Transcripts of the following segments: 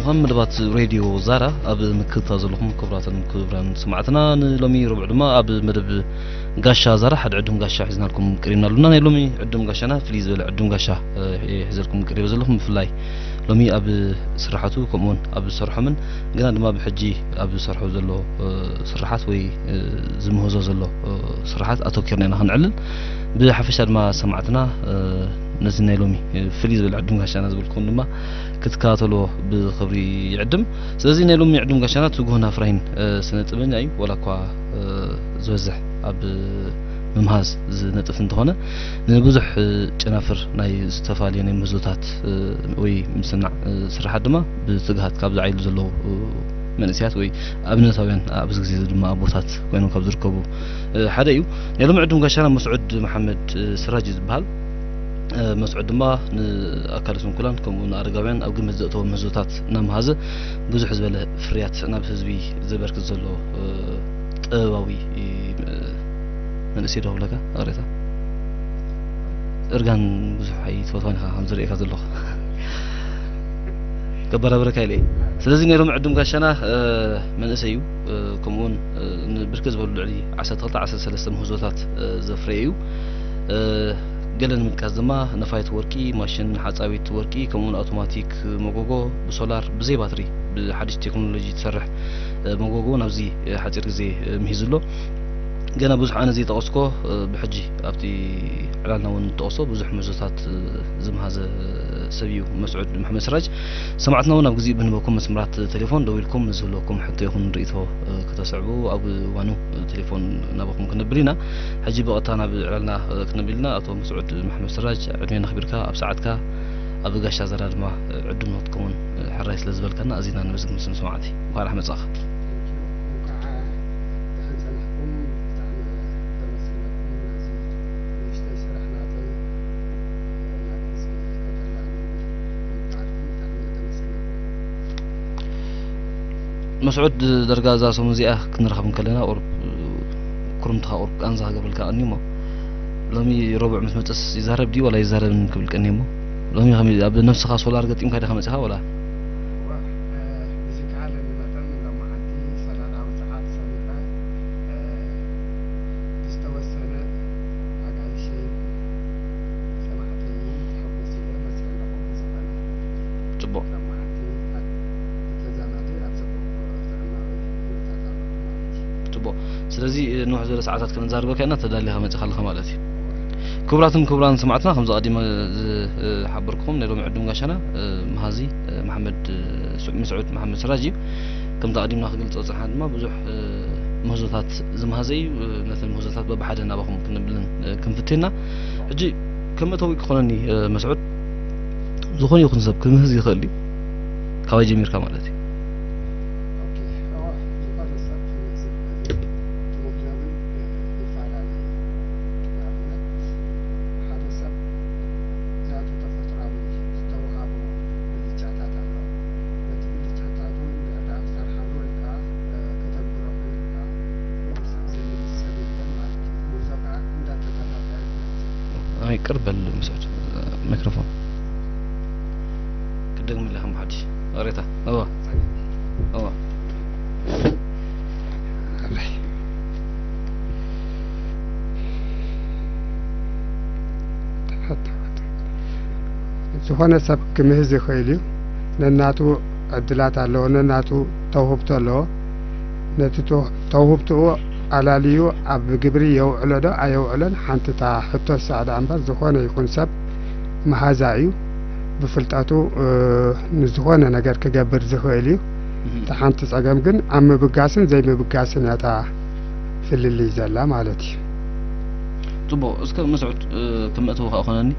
ከም መደባት ሬድዮ ዛራ ኣብ ምክትታል ዘለኹም ክቡራትን ክቡራን ሰማዕትና፣ ንሎሚ ረቡዕ ድማ ኣብ መደብ ጋሻ ዛራ ሓደ ዕዱም ጋሻ ሒዝናልኩም ቀሪብና ኣለና። ናይ ሎሚ ዕዱም ጋሻና ፍልይ ዝበለ ዕዱም ጋሻ፣ እ፣ ሒዘልኩም ቀሪበ ዘለኹ። ብፍላይ ሎሚ ኣብ ስራሓቱ፣ ከምኡውን ኣብ ዝሰርሖምን ግና ድማ ብሕጂ ኣብ ዝሰርሖ ዘሎ፣ እ፣ ስራሓት ወይ፣ እ፣ ዝምህዞ ዘሎ፣ እ፣ ስራሓት ኣተኪርና ኢና ክንዕልል። ብሓፈሻ ድማ ሰማዕትና፣ እ፣ ነዚ ናይ ሎሚ፣ እ፣ ፍልይ ዝበለ ዕዱም ጋሻና ዝበልኩም ድማ ክትከታተልዎ ብኽብሪ ይዕድም። ስለዚ ናይ ሎሚ ዕዱም ጋሻና ትጉህን ኣፍራይን፣ እ፣ ስነ ጥበበኛ እዩ። ዋላ እኳ፣ እ፣ ዝበዝሕ ኣብ ምምሃዝ ዝነጥፍ እንተኾነ፣ ንብዙሕ፣ እ፣ ጨናፍር ናይ ዝተፈላለየ ናይ ምህዞታት፣ እ፣ ወይ ምስናዕ፣ እ፣ ስራሓት ድማ ብትግሃት ካብዚ ዓይሉ ዘለዉ፣ እ፣ መንእሰያት ወይ ኣብነታውያን ኣብዚ ግዜ እዚ ድማ ኣቦታት ኮይኖም ካብ ዝርከቡ፣ እ፣ ሓደ እዩ። ናይ ሎሚ ዕዱም ጋሻና መስዑድ መሓመድ፣ እ፣ ስራጅ እዩ ዝበሃል። እ፣ መስዑድ ድማ ንኣካለ ስንኩላን ከምኡ ንኣረጋውያን ኣብ ግምት ዘእተወ ምህዞታት እናመሃዘ ብዙሕ ዝበለ ፍርያት ናብ ህዝቢ ዘበርክት ዘሎ፣ እ፣ ጥበባዊ፣ እ፣ መንእሰይ ዶ ክብለካ? ኣሬታ እርጋን ብዙሕ ኣይትፈትዋን ኢኻ ከም ዝርእየካ ዘለኹ። ከባራብረካ ኢለ እየ። ስለዚ ናይ ሎሚ ዕዱም ጋሻና፣ እ፣ መንእሰይ እዩ። እ፣ ከምኡውን፣ እ፣ ንብርክት ዝበሉ ልዕሊ ዓሰርተ ክልተ ዓሰርተ ሰለስተ ምህዞታት፣ እ፣ ዘፍረየ እዩ። እ፣ ገለ ንምጥቃስ ድማ ነፋይት ወርቂ፣ ማሽን ሓጻዊት ወርቂ፣ ከምኡውን ኣውቶማቲክ መጎጎ፣ ብሶላር፣ ብዘይ ባትሪ፣ ብሓድሽ ቴክኖሎጂ ትሰርሕ፣ እ፣ መጎጎ ናብዚ፣ እ፣ ሓጺር ግዜ፣ እ፣ ምሂዙ ኣሎ። ገና ብዙሕ ኣነ ዘይጠቐስኮ፣ እ፣ ብሕጂ ኣብቲ ዕላልና እውን እንጠቕሶ ብዙሕ ምህዞታት፣ እ፣ ዝመሃዘ ሰብ እዩ መስዑድ መሕመድ ስራጅ። ሰማዕትና እውን ኣብ ግዜኡ ብንበኩም መስመራት ቴሌፎን ደዊልኩም ንዝህልወኩም ሕቶ ይኹን ርእይቶ፣ እ፣ ከተስዕቡ ኣብ እዋኑ፣ እ፣ ቴሌፎን ናባኹም ክነብል ኢና። ሕጂ ብቐጥታ ናብ ዕላልና፣ እ፣ ክነብል ኢና። ኣቶ መስዑድ መሕመድ ስራጅ፣ ዕድሜና ኣኽቢርካ ኣብ ሰዓትካ ኣብ ጋሻ ዘራ ድማ፣ እ፣ ዕዱም ንክትከውን፣ እ፣ ሕራይ ስለ ዝበልካና ኣዚና ነመስግን። ስም ሰማዕቲ፣ እንኳዕ ደሓን መጻእኻ። Thank you። እንኳዕ ደሓን ጸናሕኩም። ብጣዕሚ ተመስግነኩም። ነዚ ንእሽተይ ስራሕ ናተይ፣ እ፣ ናብ ህዝቢ ከተላልዩ ምፍቃድኩም ብጣዕሚ ተመስግነኩም። መስዑድ፣ ደርጋ እዛ ሰሙን እዚኣ ክንራኸብ እንከለና ቁሩብ ኩርምትኻ ቁሩብ ቃንዛ ክገብረልካ ቀንዩ እሞ፣ ሎሚ ረቡዕ ምስ መጸስ ይዛረብ ድዩ ዋላ ይዛረብን ክብል ቀንየ እሞ፣ ሎሚ ከመይ ኣብ ነብስኻ ሶላር ገጢምካ ዲኻ መጺኻ ዋላ? እዋ፣ እ፣ ብዝከኣለኒ መጠን ሎማዓንቲ ሰላጣዊ ጸዓት ሰሪሐ፣ እ፣ ብዝተወሰነ ኣጋይሸይ ሰማዕተይን ተሓጒሰ እየ መጺአ ኣለኹ። ብዝኾነ ጽቡቕ። ሎማዓንቲ ኣብ ተዛማዲ ኣብ ጽቡቕ ጥዕናዊ ኩነታት ኣለኹ ማለት እዩ። ጽቡቕ። ስለዚ፣ እ፣ ንውሕ ዝበለ ሰዓታት ክንዛረበካ ኢና፣ ተዳሊኻ መጺኻ ኣለኻ ማለት እዩ። ክቡራትን ክቡራን ሰማዕትና፣ ከምዚ ኣቐዲመ ዝሓበርኩኹም፣ ናይ ሎሚ ዕዱም ጋሻና፣ እ፣ መሃዚ፣ እ፣ መሓመድ፣ እ፣ ስዑ-፣ ምስዑድ መሓመድ ስራጅ እዩ። ከምቲ ኣቐዲምና ክገልጾ ዝጸናሕና ድማ ብዙሕ፣ እ፣ ምህዞታት ዝመሃዘ እዩ። እ፣ ነተን ምህዞታት በብሓደ ናባኹም ክንብልን፣ እ፣ ክንፍትንና። ሕጂ ከም መእተዊ ክኾነኒ፣ እ፣ መስዑድ፣ ዝኾነ ይኹን ሰብ ክምህዝ ይኽእል እዩ፣ ካባይ ጀሚርካ ማለት እዩ። ኦኬ፣ እወ፣ ዝኾነ ሰብ ክምህዝ ይኽእል እዩ። እቲ ምህዞ ግን፣ እ፣ ይፈላለ እዩ። ንኣብነት፣ ሓደ ሰብ ናቱ ተፈጥሯዊ ዝተውሃቦ ብልጫታት ኣሎ። ነቲ ብልጫታቱ እንድሕር ደኣ ዝሰርሓሉ ወይ ከዓ፣ እ፣ ከተግብሮ ኮንካ፣ ኩሉ ሰብ ዘይምልስ ሰብ የለን ማለት እዩ። ምህዞ ከዓ እንዳተተባብዐ ይመጽእ። ኣይ፣ ቅርብ በል መስዑድ፣ እ፣ ማይክሮፎን። ክደግምለይ ከም ሓድሽ። ቅሬታ። እዋ። እዋ። ዝኾነ ሰብ ክምህዝ ይኽእል እዩ። ነናቱ ዕድላት ኣለዎ፣ ነናቱ ተውህብቶ ኣለዎ። ነቲ ተው-፣ ተውህብትኡ ኣላልዩ ኣብ ግብሪ የውዕሎ ዶ ኣየውዕሎን ሓንቲ እታ ሕቶ እሳ ደኣ እምበር፣ ዝኾነ ይኹን ሰብ መሃዛ እዩ። ብፍልጠቱ፣ እ፣ ንዝኾነ ነገር ክገብር ዝኽእል እዩ። እህ። እታ ሓንቲ ጸገም ግን ኣብ ምብጋስን ዘይምብጋስን እያ እታ ፍልልይ ዘላ ማለት እዩ። ጽቡቕ፣ እስከ መስዑድ፣ እ፣ ከም መእተዊ ከኣ ኮነኒ፣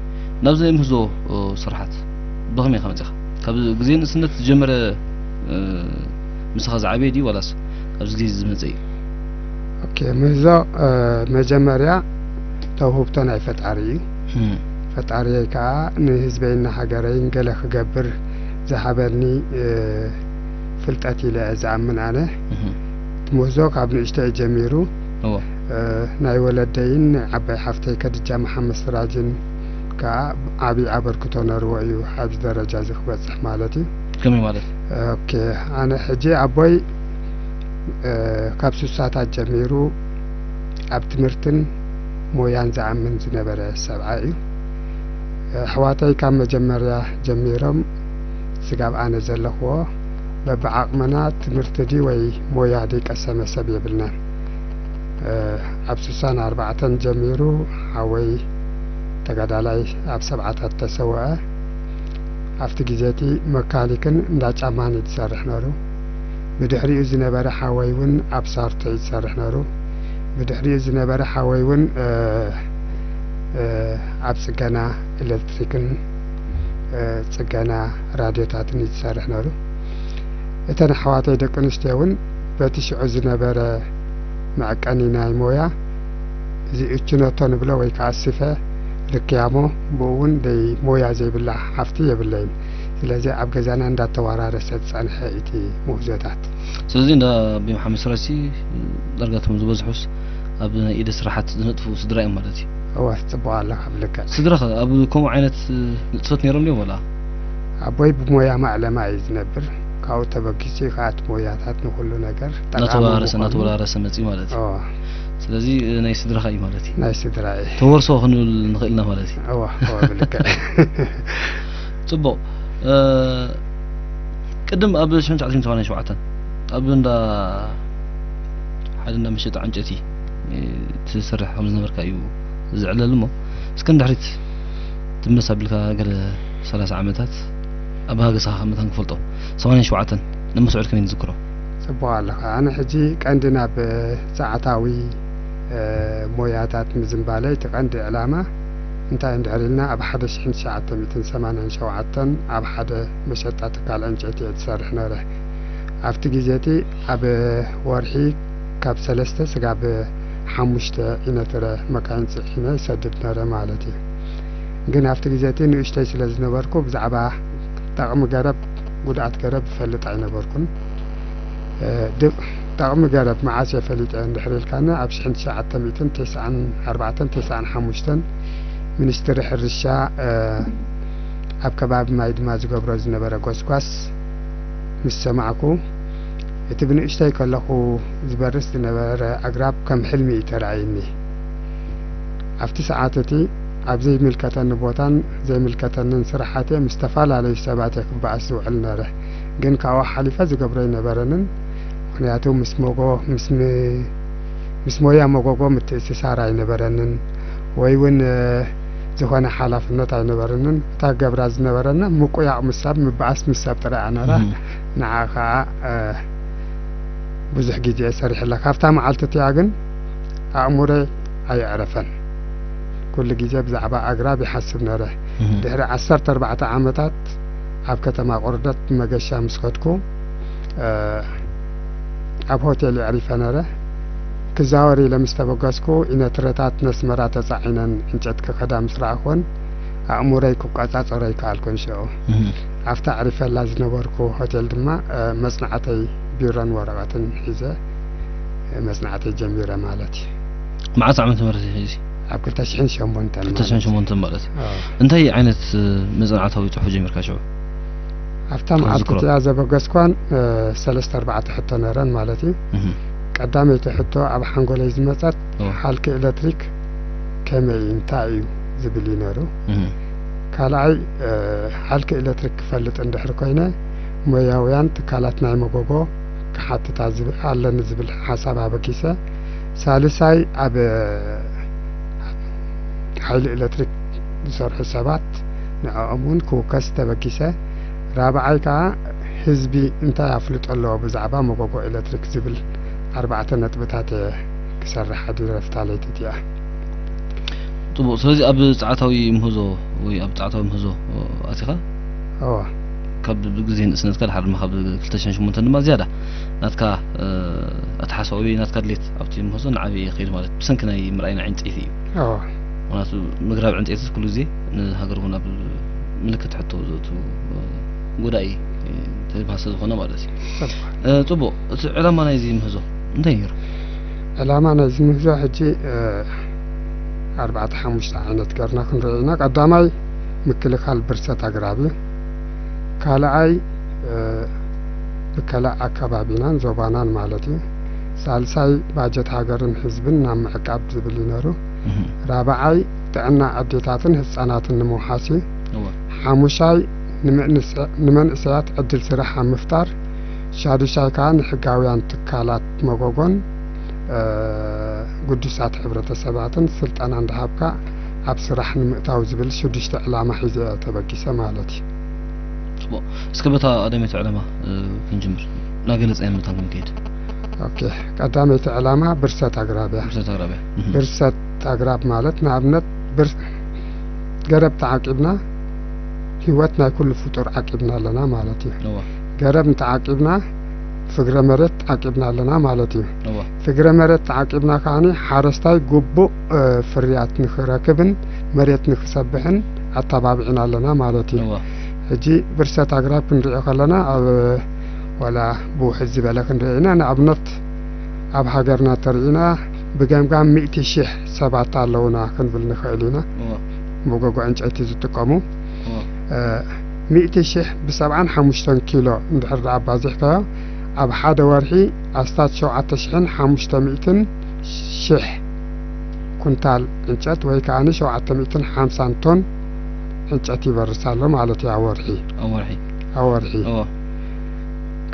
ናብዚ ናይ ምህዞ፣ እ፣ ስራሓት ብኸመይ ኢኻ መጺኻ? ካብ ግዜ ንእስነት ዝጀመረ፣ እ፣ ምሳኻ ዝዓበየ ድዩ ዋላስ ኣብዚ ግዜ ዝመጸ እዩ? ኦኬ፣ ምህዞ፣ እ፣ መጀመርያ ተውህብቶ ናይ ፈጣሪ እዩ። እም። ፈጣሪየይ ከኣ ንህዝበይን ንሃገረይን ገለ ክገብር ዝሃበኒ፣ እ፣ ፍልጠት ኢለ እየ ዝኣምን ኣነ። እህ። ምህዞ ካብ ንእሽተይ ጀሚሩ፣ እወ። እ፣ ናይ ወለደይን ናይ ዓባይ ሓፍተይ ከድጃ መሓመድ ስራጅን ከኣ ዓቢ ኣበርክቶ ነርዎ እዩ፣ ኣብዚ ደረጃ እዚ ክበጽሕ ማለት እዩ። ከመይ ማለት? ኦኬ፣ ኣነ ሕጂ ኣቦይ፣ እ፣ ካብ ስሳታት ጀሚሩ ኣብ ትምህርትን ሞያን ዝኣምን ዝነበረ ሰብኣይ እዩ። ኣሕዋተይ ካብ መጀመርያ ጀሚሮም ስጋብ ኣነ ዘለኽዎ በብዓቕምና ትምህርቲ ድዩ ወይ ሞያ ድዩ ቀሰመ ሰብ የብልናን። እ፣ ኣብ ስሳን ኣርባዕተን ጀሚሩ ሓወይ ተጋዳላይ ኣብ ሰብዓታት ተሰውአ። ኣብቲ ግዜ እቲ መካኒክን እንዳ ጫማን እዩ ዝሰርሕ ነሩ። ብድሕሪኡ ዝነበረ ሓወይ እውን ኣብ ሳርቶ እዩ ዝሰርሕ ነሩ። ብድሕሪኡ ዝነበረ ሓወይ እውን፣ እ፣ እ፣ ኣብ ጽገና ኤሌክትሪክን፣ እ፣ ጽገና ራድዮታትን እዩ ዝሰርሕ ነሩ። እተን ኣሕዋተይ ደቂ ኣንስትዮ እውን በቲ ሽዑ ዝነበረ መዐቀኒ ናይ ሞያ፣ እዚ እችነቶ ንብሎ ወይ ከዓ ስፈ ርክያሞ፣ ብኡ እውን ደይ ሞያ ዘይብላ ሓፍቲ የብለይን። ስለዚ ኣብ ገዛና እንዳተወራረሰ ዝጸንሐ እቲ ምህዞታት። ስለዚ እንዳ ኣቦይ መሓመድ ስራጅሲ ዳርጋ እቶም ዝበዝሑስ ኣብ ናይ ኢደ ስራሓት ዝነጥፉ ስድራ እዮም ማለት እዩ። እወ፣ ጽቡቕ ኣለኻ፣ ብልክዕ። ስድራኸ ኣብ ከምኡ ዓይነት ንጥፈት ነይሮም ድዮም ወላ? ኣቦይ ብሞያ ማዕለማ እዩ ዝነብር። ካብኡ ተበጊሱ እዩ ከዓ እቲ ሞያታት ንኹሉ ነገር ጠቃሚ እናተወራረሰ፣ ምዃኑ። እናተወራረሰ መፂኡ ማለት እዩ። እወ። ስለዚ ናይ ስድራኻ እዩ ማለት እዩ። ናይ ስድራ እዩ። ተወርሶ ክንብል ንኽእል ኢና ማለት እዩ። እወ፣ እወ፣ ብልክዕ። ጽቡቕ። እ፣ ቅድም ኣብ ሽሕን ትሽዓተ ሚእትን ሰማንያን ሸውዓተን ኣብ እንዳ፣ ሓደ እንዳ መሸጣ ዕንጨቲ፣ እ፣ ትሰርሕ ከም ዝነበርካ እዩ ዝዕለል እሞ፣ እስከ ንድሕሪት ትምለስ ኣቢልካ ገለ ሰላሳ ዓመታት ኣበጋግሳኻ ከም መታን ክፈልጦ። ሰማንያን ሸውዓተን ንመስዑድ ከመይ ንዝክሮ? ጽቡቕ ኣለኻ። ኣነ ሕጂ ቀንዲ ናብ ጸዓታዊ፣ እ፣ ሞያታት ምዝንባለይ እቲ ቀንዲ ዕላማ እንታይ እንድሕር ኢልና፣ ኣብ ሓደ ሽሕን ትሽዓተ ሚእትን ሰማንያን ሸውዓተን ኣብ ሓደ መሸጣ ትካል ዕንጨይቲ እየ ዝሰርሕ ነረ። ኣብቲ ግዜ እቲ ኣብ ወርሒ ካብ ሰለስተ ስጋብ ሓሙሽተ ኢነትረ መካይን ጽዒነ ይሰድድ ነረ ማለት እዩ። ግን ኣብቲ ግዜ እቲ ንእሽተይ ስለ ዝነበርኩ ብዛዕባ ጠቕሚ ገረብ ጉድኣት ገረብ ዝፈልጥ ኣይነበርኩን። እ፣ ድ-፣ ጠቕሚ ገረብ መዓስ እየ ፈሊጠ እንድሕር ኢልካኒ፣ ኣብ ሽሕን ትሽዓተ ሚእትን ተስዓን ኣርባዕተን ተስዓን ሓሙሽተን ሚኒስትሪ ሕርሻ፣ እ፣ ኣብ ከባቢ ማይ ድማ ዝገብሮ ዝነበረ ጎስጓስ ምስ ሰማዕኩ፣ እቲ ብንእሽተይ ከለኹ ዝበርስ ዝነበረ ኣግራብ ከም ሕልሚ እዩ ተራእዩኒ። ኣብቲ ሰዓት እቲ ኣብ ዘይምልከተኒ ቦታን ዘይምልከተንን ስራሓት እየ ምስ ዝተፈላለዩ ሰባት እየ ክበኣስ ዝውዕል ነረ። ግን ካብኡ ሓሊፈ ዝገብሮ ኣይነበረንን። ምኽንያቱ ምስ መጎ-፣ ምስ ም-፣ ምስ ሞያ መጎጎ ምትእስሳር ኣይነበረንን፣ ወይ እውን፣ እ፣ ዝኾነ ሓላፍነት ኣይነበረንን። እታ ገብራ ዝነበረና ምቁያቕ ምስ ሰብ፣ ምበኣስ ምስ ሰብ ጥራይ እያ ነራ። እህ። ንዓ ኸዓ፣ እ፣ ብዙሕ ግዜ እየ ሰሪሐላ። ካብታ መዓልቲ እቲኣ ግን ኣእምሮይ ኣየዕረፈን። ኩሉ ግዜ ብዛዕባ ኣግራብ ይሓስብ ነረ። እህ። ድሕሪ ዓሰርተ ኣርባዕተ ዓመታት ኣብ ከተማ ቁርደት ብመገሻ ምስ ከድኩ፣ እ፣ ኣብ ሆቴል የዕሪፈ ነረ። ክዛወር ኢለ ምስ ተበገስኩ፣ ኢነትረታት ነስመራ ተጻዒነን ዕንጨት ክኸዳ ምስ ረኣኹን፣ ኣእምሮይ ክቆጻጸሮ ኣይከኣልኩን ሽዑ። እህ። ኣብታ ኣዕሪፈላ ዝነበርኩ ሆቴል ድማ፣ እ፣ መጽናዕተይ ቢሮን ወረቐትን ሒዘ፣ እ፣ መጽናዕተይ ጀሚረ ማለት እዩ። መዓስ ዓመተ ምህረት እዩ እዚ? ኣብ ክልተ ሽሕን ሸሞንተን ማለት እዩ። ክልተ ሽሕን ሸሞንተን ማለት እዩ። ኣዎ። እንታይ ዓይነት፣ እ፣ መጽናዕታዊ ጽሑፍ ጀሚርካ ሽዑ? ኣብታ መዓልቲ ትዝክሮ? እቲኣ ዘበገስኳን፣ እ፣ ሰለስተ ኣርባዕተ ሕቶ ነረን ማለት እዩ። እህ። ቀዳመይቲ ሕቶ ኣብ ሓንጎለይ ዝመጸት፣ ኦ። ሓልኪ ኤሌክትሪክ ከመይ እዩ? እንታይ እዩ? ዝብል እዩ ነሩ። እህ። ካልኣይ፣ እ፣ ሓልኪ ኤሌክትሪክ ክፈልጥ እንድሕር ኮይነ፣ ሞያውያን ትካላት ናይ መጎጎ ክሓትታ ዝብ-፣ ኣለኒ ዝብል ሓሳብ ኣበጊሰ። ሳልሳይ፣ ኣብ፣ እ፣ ሓይሊ ኤሌክትሪክ ዝሰርሑ ሰባት፣ ንዕኦም እውን ክውከስ ተበጊሰ። ራብዓይ ከኣ፣ ህዝቢ እንታይ ኣፍልጦ ኣለዎ ብዛዕባ መጎጎ ኤሌክትሪክ ዝብል ኣርባዕተ ነጥብታት እየ ክሰርሕ ሓዲረ ኣብታ ለይቲ እቲኣ። ጽቡቕ። ስለዚ ኣብ ጸዓታዊ ምህዞ ወይ ኣብ ጸዓታዊ ምህዞ ኣቲኻ? እወ። ካብ ግዜ ንእስነትካ ድሓር ድማ ካብ ክልተ ሽሕን ሸሞንተን ድማ ዝያዳ ናትካ፣ እ፣ ኣተሓሳስባ ወይ ናትካ ድሌት ኣብቲ ምህዞ እናዓበየ ይኸይድ ማለት ብሰንኪ ናይ ምርኣይ ናይ ዕንጨይቲ እዩ። እወ። ምኽንያቱ ምግራብ ዕንጨይትስ ኩሉ ግዜ ንሃገር እውን ኣብ ምልክት ሕቶ ዘእቱ፣ እ፣ ጉዳይ፣ እ፣ ተባህ ስለ ዝኾነ ማለት እዩ። ጽቡቕ። እ፣ ጽቡቕ። እቲ ዕላማ ናይዚ ምህዞ እንታይ ነይሩ? ዕላማ ናይዚ ምህዞ ሕጂ፣ እ፣ ኣርባዕተ ሓሙሽተ ዓይነት ገርና ክንርኢ ኢና። ቀዳማይ ምክልኻል ብርሰት ኣግራብ እዩ። ካልኣይ፣ እ፣ ብከላእ ኣከባቢናን ዞባናን ማለት እዩ። ሳልሳይ ባጀት ሃገርን ህዝብን ናብ ምዕቃብ ዝብል እዩ ነይሩ። ራብዓይ ጥዕና ኣዴታትን ህፃናትን ንምውሓስ እዩ። ሓሙሻይ ንመንእሰያት ዕድል ስራሕ ኣብ ምፍጣር፣ ሻዱሻይ ከዓ ንሕጋውያን ትካላት መጎጎን ግዱሳት ሕብረተሰባትን ስልጠና እንዳሃብካ ኣብ ስራሕ ንምእታው ዝብል ሽዱሽተ ዕላማ ሒዘ ተበጊሰ ማለት እዩ። እስከ በታ ቀዳመይቲ ዕላማ ክንጅምር፣ ናገለፃ ምታን ክንከይድ። ኦኬ፣ ቀዳመይቲ ዕላማ ብርሰት ኣግራብ እያ። ብርሰት ኣግራብ ማለት ንኣብነት ገረብ ተዓቂብና ህይወት ናይ ኩሉ ፍጡር ዓቂብና ኣለና ማለት እዩ። ገረብ እንተዓቂብና ፍግረ መሬት ዓቂብና ኣለና ማለት እዩ። ፍግረ መሬት ተዓቂብና ከዓኒ ሓረስታይ ግቡእ ፍርያት ንክረክብን መሬት ንክሰብሕን ኣተባቢዕና ኣለና ማለት እዩ። ሕጂ ብርሰት ኣግራብ ክንሪኦ ከለና ኣብ ዋላ ብውሕድ ዝበለ ክንሪኦ ኢና። ንኣብነት ኣብ ሃገርና ተሪኢና ብገምጋም ሚእቲ ሺሕ ሰባት ኣለውና ክንብል ንኽእል ኢና። መጎጎ ዕንጨይቲ ዝጥቀሙ ሚእቲ ሺሕ ብሰብዓን ሓሙሽተን ኪሎ እንድሕር ደኣ ኣባዚሕካዮ ኣብ ሓደ ወርሒ ኣስታት ሸውዓተ ሽሕን ሓሙሽተ ሚእትን ሽሕ ኩንታል ዕንጨት ወይ ከዓኒ ሸውዓተ ሚእትን ሓምሳን ቶን ዕንጨት ይበርስ ኣሎ ማለት እዩ ኣብ ወርሒ። ኣብ ወርሒ። ኣብ ወርሒ።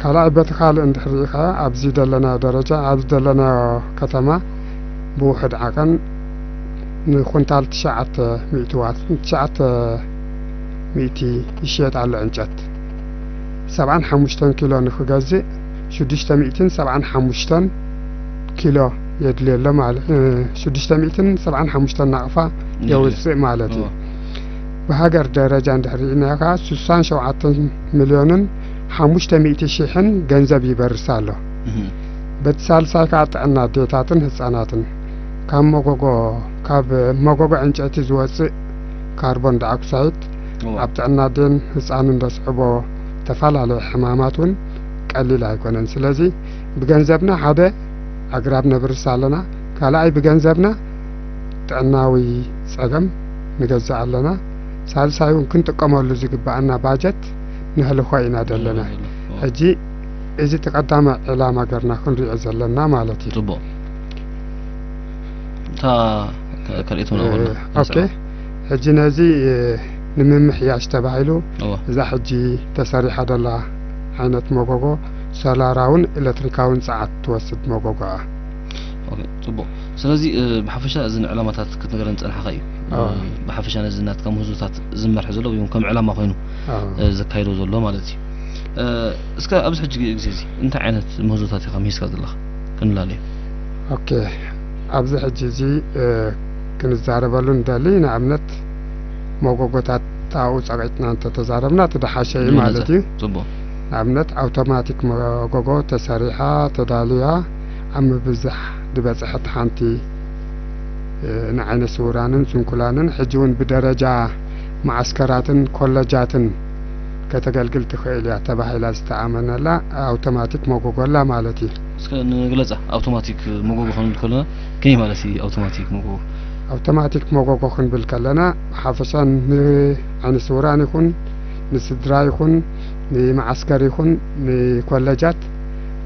ካልኣይ በቲ ካልእ እንድሕር ርኢኻዮ ኣብዚ ዘለናዮ ደረጃ ኣብዚ ዘለናዮ ከተማ ብውሕድ ዓቐን ንኩንታል ትሽዓተ ሚእቲ ዋት ትሽዓተ ሚእቲ ይሽየጥ ኣሎ ዕንጨት። ሰብዓን ሓሙሽተን ኪሎ ንክገዝእ ሽዱሽተ ሚእትን ሰብዓን ሓሙሽተን ኪሎ የድልዮ ኣሎ ማለት ሽዱሽተ ሚእትን ሰብዓን ሓሙሽተን ናቕፋ የውፅእ ማለት እዩ። ብሃገር ደረጃ እንድሕር ርኢናዮ ከዓ ስሳን ሸውዓተን ሚልዮንን ሓሙሽተ ሚእቲ ሽሕን ገንዘብ ይበርስ ኣሎ። በቲ ሳልሳይ ከዓ ጥዕና ኣዴታትን ህፃናትን ካብ መጎጎ ካብ መጎጎ ዕንጨይቲ ዝወፅእ ካርቦን ዳኦክሳይድ ኣብ ጥዕና ኣዴን ህፃንን ዘስዕቦ ዝተፈላለየ ሕማማት እውን ቀሊል ኣይኮነን። ስለዚ ብገንዘብና ሓደ ኣግራብ ነብርስ ኣለና፣ ካልኣይ ብገንዘብና ጥዕናዊ ፀገም ንገዝእ ኣለና፣ ሳልሳይ እውን ክንጥቀመሉ ዝግባኣና ባጀት ንህልኾ ኢና ዘለና። ሕጂ እዚ እቲ ቀዳማይ ዕላማ ገርና ክንሪኦ ዘለና ማለት እዩ። ፅቡቕ። እታ ካልኤት ምንእወልና ኦኬ። ሕጂ ነዚ ንምምሕያሽ ተባሂሉ እዛ ሕጂ ተሰሪሓ ደላ ዓይነት መጎጎ ሶላራውን ኤሌክትሪካውን ጸዓት ትወስድ መጎጎ እያ። ኦኬ፣ ጽቡቕ። ስለዚ ብሓፈሻ እዚ ንዕላማታት ክትነግረን ዝጸናሕካ እዩ። ብሓፈሻ ነዚ ናትካ ምህዞታት ዝመርሕ ዘሎ ወይ ከም ዕላማ ኮይኑ ዘካይዶ ዘሎ ማለት እዩ። እስከ ኣብዚ ሕጂ ግዜ እዚ እንታይ ዓይነት ምህዞታት ኢኻ ምሂዝካ ዘለኻ? ክንላለዮ። ኦኬ፣ ኣብዚ ሕጂ እዚ ክንዛረበሉ ንደሊ ንኣብነት መጎጎታት ኣብኡ ጸቂጥና እንተተዛረብና እቲ ደሓሸ እዩ ማለት እዩ። ጽቡቕ። ንኣብነት ኣውቶማቲክ መጎጎ ተሰሪሓ ተዳልያ ኣብ ምብዛሕ ዝበጽሐት ሓንቲ ንዓይነ ስውራንን ስንኩላንን ሕጂ እውን ብደረጃ መዓስከራትን ኮለጃትን ከተገልግል ትኽእል እያ ተባሂላ ዝተኣመነላ ኣውቶማቲክ መጎጎላ ማለት እዩ። እስከ ንግለጻ፣ ኣውቶማቲክ መጎጎ ክንብል ከለና ከመይ ማለት እዩ? ኣውቶማቲክ መጎጎ ኣውቶማቲክ መጎጎ ክንብል ከለና ብሓፈሻ ንዓይነ ስውራን ይኹን ንስድራ ይኹን ንመዓስከር ይኹን ንኮለጃት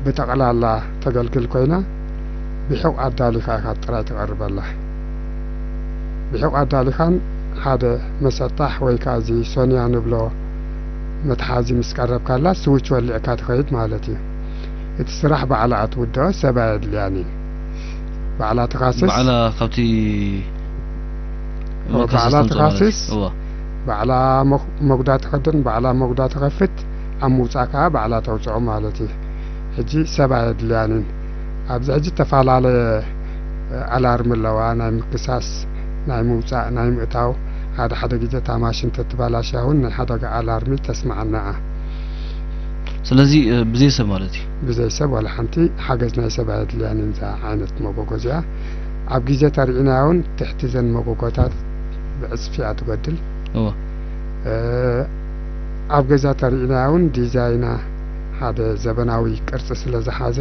ብጠቕላላ ተገልግል ኮይና ብሑቕ ኣዳሊኻ ኢኻ ጥራይ ትቐርበላ። ብሑቕ ኣዳሊኻን ሓደ መሰጣሕ ወይ ከዓ እዚ ሶንያ ንብሎ መትሓዚ ምስ ቀረብካላ ስዊች ወሊዕካ ትኸይድ ማለት እዩ። እቲ ስራሕ ባዕላ እያ ትውድኦ፣ ሰብ ኣየድልያን እዩ። ባዕላ ትኻስስ። ባዕላ ካብቲ ባዕላ ትኻስስ። ባዕላ መጉዳ ትኸድን፣ ባዕላ መጉዳ ትኸፍት፣ ኣብ ምውፃእ ከዓ ባዕላ ተውፅኦ ማለት እዩ። ሕጂ ሰብ ኣየድልያንን ኣብዚ ሕጂ ዝተፈላለየ ኣላርሚ ኣለዋ፣ ናይ ምክሳስ፣ ናይ ምውፃእ፣ ናይ ምእታው። ሓደ ሓደ ግዜ እታ ማሽን ተትባላሽያ እውን ናይ ሓደጋ ኣላርሚ ተስማዓና እያ። ስለዚ ብዘይ ሰብ ማለት እዩ። ብዘይ ሰብ ዋላ ሓንቲ ሓገዝ ናይ ሰብ ኣየድልያን እዛ ዓይነት መጎጎ እዚኣ። ኣብ ግዜ ተሪኢናያ እውን ትሕቲ ዘን መጎጎታት ብዕፅፊ እያ ትጎድል። ኣብ ገዛ ተሪኢናያ እውን ዲዛይና ሓደ ዘበናዊ ቅርፂ ስለ ዝሓዘ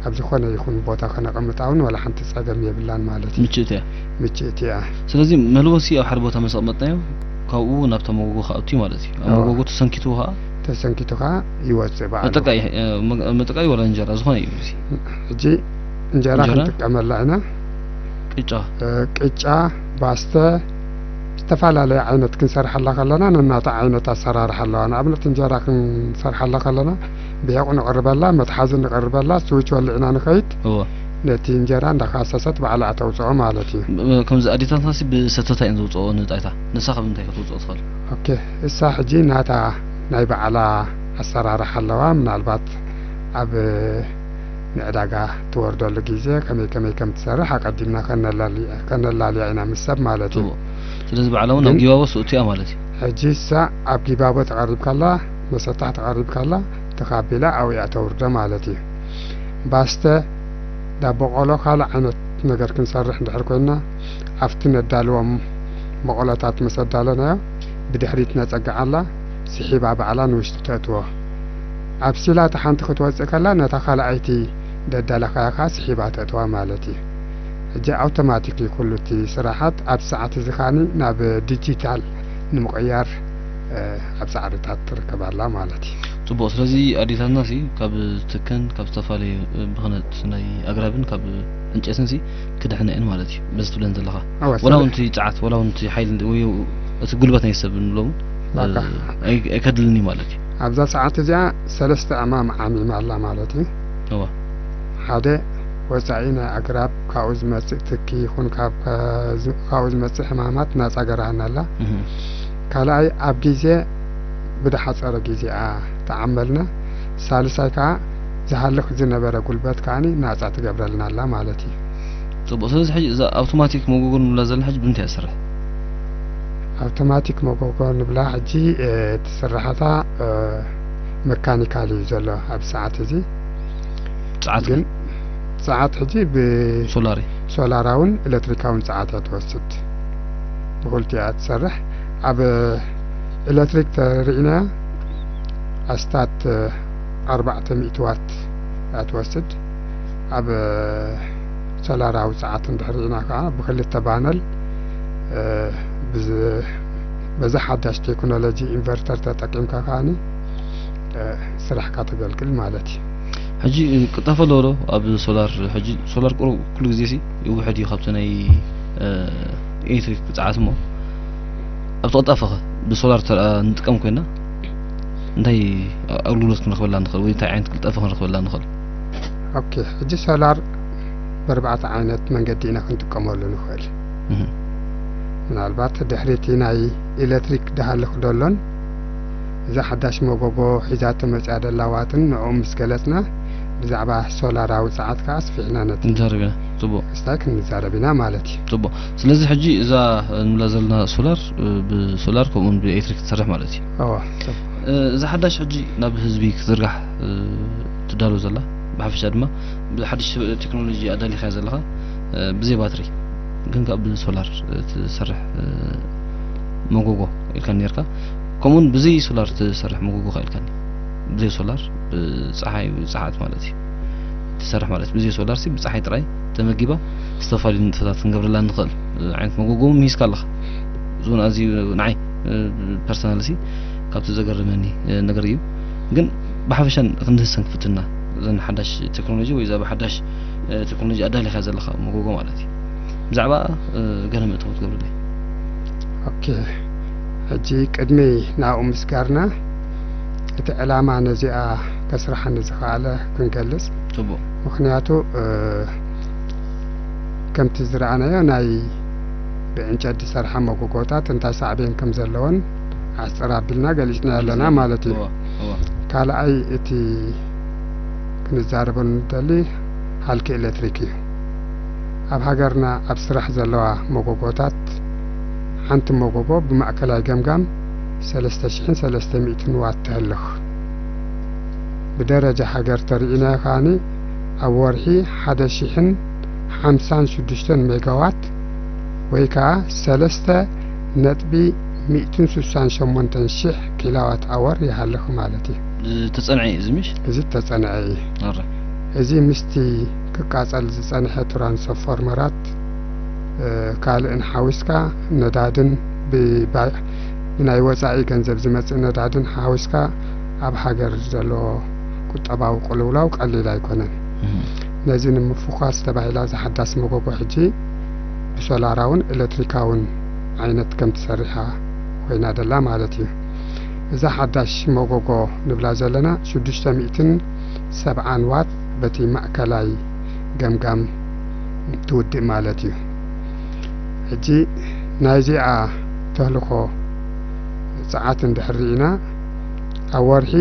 ኣብ ዝኾነ ይኹን ቦታ ከነቐምጣ እውን ዋላ ሓንቲ ፀገም የብላን ማለት እዩ። ምችእቲ እያ። ምችእቲ እያ። ስለዚ መልወሲ ኣብ ሓደ ቦታ ምስ ኣቐመጥናዮ ካብኡ ናብታ መጎጎ ክኣቱ እዩ ማለት እዩ። ኣብ መጎጎ ተሰንኪትዎ ከዓ ተሰንኪቱ ከኣ ይወጽእ ባዕሉ። መጠቃ መጠቃ ወላ እንጀራ ዝኾነ እዩ እዚ። ሕጂ እንጀራ እንጀራ? ክንጥቀመላ ኢና። ቅጫ እ፣ ቅጫ፣ ባስተ፣ ዝተፈላለየ ዓይነት ክንሰርሓላ ከለና ነናታ ዓይነት ኣሰራርሓ ኣለዋ። ንኣብነት እንጀራ ክንሰርሓላ ከለና ብሔቑ ንቕርበላ፣ መትሓዚ ንቕርበላ፣ ስዊች ወሊዕና ንኸይድ እዎ ነቲ እንጀራ እንዳካሰሰት ባዕላ እተውፅኦ ማለት እዩ። ብ- ከምዚ ኣዴታትና ሲ ብሰተታ እየን ዘውፅኦ ንጣይታ። ንሳ ካብ እንታይ ከተውፅኦ ትኽእል? ኦኬ፣ እሳ ሕጂ ናታ ናይ ባዕላ ኣሰራርሓ ኣለዋ። ምናልባት ኣብ ንዕዳጋ ትወርደሉ ግዜ ከመይ ከመይ ከም ትሰርሕ ኣቀዲምና ከነላሊ- ከነላልያ ኢና ምስ ሰብ ማለት እዩ። ጽቡቕ። ስለዚ ባዕላ እውን ኣብ ግን- ጊባቦ ስእቱ እያ ማለት እዩ። ሕጂ እሳ ኣብ ጊባቦ ተቐሪብካላ፣ መሰጣሕ ተቐሪብካላ፣ ተኻቢላ ኣብያ ተውርዶ ማለት እዩ። ባስተ ዳቦ ቆሎ ካልእ ዓይነት ነገር ክንሰርሕ እንድሕር ኮይና ኣብቲ ነዳልዎም መቆሎታት ምስ ኣዳለናዮ ብድሕሪት ነጸግዓላ፣ ስሒባ ባዕላ ንውሽጢ ተእትዎ። ኣብሲላ እታ ሓንቲ ክትወጽእ ከላ ነታ ካልኣይቲ ደዳለኻያ ከኣ ስሒባ ተእትዋ ማለት እዩ። ሕጂ ኣውቶማቲክ እዩ ኩሉ እቲ ስራሓት። ኣብ ሰዓት እዚ ከኣኒ ናብ ዲጂታል ንምቕያር ኣብ ጻዕርታት ትርከብ ኣላ ማለት እዩ። ጽቡቕ። ስለዚ ኣዴታትና ሲ ካብ ትክን ካብ ዝተፈላለዩ ብኽነት ናይ ኣግራብን ካብ ዕንጨትን ሲ ክድሕና እየን ማለት እዩ። በዚ ትብለን ዘለኻ ኣወ፣ ወላ እውን እቲ ጸዓት ወላ እውን እቲ ሓይሊ ወይ እቲ ጉልበት ናይ ሰብ ንብሎም ባካ። ኣይከድልን እዩ ማለት እዩ። ኣብዛ ሰዓት እዚኣ ሰለስተ ዕማም ዓሚማ ኣላ ማለት እዩ። እዋ ሓደ ወጻኢ ናይ ኣግራብ ካብኡ ዝመጽእ ትኪ ይኹን ካብ ከ- ካብኡ ዝመጽእ ሕማማት ናጻ ገራሃና ኣላ። እህ። ካልኣይ ኣብ ግዜ ብድሓጸረ ግዜኣ ተዓመልና። ሳልሳይ ከኣ ዝሃልኽ ዝነበረ ጉልበት ከኣኒ ናጻ ትገብረልና ኣላ ማለት እዩ። ጽቡቕ። ስለዚ ሕጂ እዛ ኣውቶማቲክ መጎጎ ንብላ ዘለና ሕጂ ብምንታይ እያ ትሰርሕ? ኣውቶማቲክ መጎጎ ንብላ ሕጂ እ፣ እቲ ስራሕታ እ፣ መካኒካል እዩ ዘሎ ኣብ ሰዓት እዚ። ጸዓት ግን ጸዓት ሕጂ ሶላር እዩ። ብሶላራውን ኤሌክትሪካውን ጸዓት እያ ትወስድ። ብክልቲኡ እያ ትሰርሕ። ኣብ ኤሌክትሪክ ተሪእና ኣስታት ኣርባዕተ ሚእቲ ዋት እያ ትወስድ። ኣብ ሶላራዊ ጸዓት እንድሕር ርኢና ከኣ ብክልተ ባነል እ፣ ብዝ- በዛ ሓዳሽ ቴክኖሎጂ ኢንቨርተር ተጠቂምካ ከኣኒ እ፣ ስራሕካ ተገልግል ማለት እዩ። ሕጂ ቅልጣፈ ኣለዎ ዶ ኣብ ሶላር? ሕጂ ሶላር ቁሩብ ኩሉ ግዜ ሲ ይውሕድ እዩ ካብቲ ናይ እ፣ ኤሌክትሪክ ጸዓት እሞ ኣብቲ ቅልጣፈ ኸ ብሶላር ተኣ ንጥቀም ኮይና እንታይ ኣገልግሎት ክንረኽበላ ንኽእል ወይ እንታይ ዓይነት ቅልጣፈ ክንረኽበላ ንኽእል? ኦኬ፣ ሕጂ ሶላር ብኣርባዕተ ዓይነት መንገዲ ኢና ክንጥቀመሉ ንኽእል። እህ። ምናልባት ድሕሪ እቲ ናይ ኤሌክትሪክ ድሃልኽ ደሎን እዛ ሓዳሽ መጎጎ ሒዛቶ መጽያ ደላዋትን ንዕኡ ምስ ገለጽና ብዛዕባ ሶላራዊ ጸዓት ከኣ ኣስፊሕና ነቲ ንዛረብ ኢና። ጽቡቕ። ክስታይ ክንዛረብ ኢና ማለት እዩ። ጽቡቕ። ስለዚ ሕጂ እዛ ንብላ ዘለና ሶላር እ፣ ብሶላር ከምኡውን ብኤሌክትሪክ ትሰርሕ ማለት እዩ። እዎ፣ ጽቡቕ። እ፣ እዛ ሓዳሽ ሕጂ ናብ ህዝቢ ክትዝርጋሕ እ፣ ትዳሎ ዘላ ብሓፈሻ ድማ ብሓድሽ ቴክኖሎጂ ኣዳሊኻያ ዘለኻ እ፣ ብዘይ ባትሪ ግን ካብ ብሶላር እ፣ ትሰርሕ እ፣ መጎጎ ኢልካ ነርካ። ከምኡውን ብዘይ ሶላር ትሰርሕ መጎጎ ከ ኢልካኒ። ብዘይ ሶላር ብጸሓይ ጸዓት ማለት እዩ ትሰርሕ ማለት እዩ። ብዘይ ሶላር ሲ ብጸሓይ ጥራይ ተመጊባ ዝተፈላለዩ ንጥፈታት ክንገብረላ ንኽእል እ፣ ዓይነት መጎጎ ምሂዝካ ኣለኻ። እዚ እውን ኣዝዩ ንዓይ እ፣ ፐርሰናል ሲ ካብቲ ዘገርመኒ እ፣ ነገር እዩ። ግን ብሓፈሻ ክንድህሰን ክፍትና እዘን ሓዳሽ ቴክኖሎጂ ወይ እዛ ብሓዳሽ እ፣ ቴክኖሎጂ ኣዳሊኻ ዘለኻ መጎጎ ማለት እዩ ብዛዕባ እ፣ ገለ ምእተው ትገብርለይ። ኦኬ፣ ሕጂ ቅድሚ ናብኡ ምስጋርና እቲ ዕላማ ነዚኣ ከስርሓኒ ዝኸኣለ ክንገልጽ። ጽቡቕ። ምኽንያቱ እ፣ ከምቲ ዝረኣናዮ ናይ ብዕንጨት ዝሰርሓ መጎጎታት እንታይ ሳዕቤን ከም ዘለወን ኣሕጽር ኣቢልና ገሊጽና ኣለና ማለት እዩ። እዋ፣ እዋ። ካልኣይ እቲ ክንዛረበሉ ንደሊ ሃልኪ ኤሌክትሪክ እዩ። ኣብ ሃገርና ኣብ ስራሕ ዘለዋ መጎጎታት ሓንቲ መጎጎ ብማእከላይ ገምጋም ሰለስተ ሽሕን ሰለስተ ሚእትን ዋት ተህልኽ። ብደረጃ ሃገር ተሪኢናዮ ከኣኒ ኣብ ወርሒ ሓደ ሽሕን ሓምሳን ሽዱሽተን ሜጋዋት ወይ ከኣ ሰለስተ ነጥቢ ሚእትን ስሳን ሸሞንተን ሽሕ ኪሎዋት ኣወር ይሃልኽ ማለት እዩ። ዝተጸንዐ እዩ እዚ ምሽ? እዚ ተጸንዐ እዩ። ኣረ እዚ ምስቲ ክቃጸል ዝጸንሐ ትራንስፎርመራት እ፣ ካልእን ሓዊስካ ነዳድን ብባ- ብናይ ወጻኢ ገንዘብ ዝመጽእ ነዳድን ሓዊስካ ኣብ ሃገር ዘሎ ቁጠባዊ ቅልውላው ቀሊል ኣይኮነን። ነዚ ንምፍኳስ ተባሂላ እዛ ሓዳስ መጎጎ ሕጂ ብሶላራውን ኤሌክትሪካውን ዓይነት ከም ትሰርሓ ኮይና ደላ ማለት እዩ። እዛ ሓዳሽ መጎጎ ንብላ ዘለና ሽዱሽተ ሚእትን ሰብዓን ዋት በቲ ማእከላይ ገምጋም ትውድእ ማለት እዩ። ሕጂ ናይዚኣ ተህልኾ ጸዓት እንድሕር ርኢና፣ ኣብ ወርሒ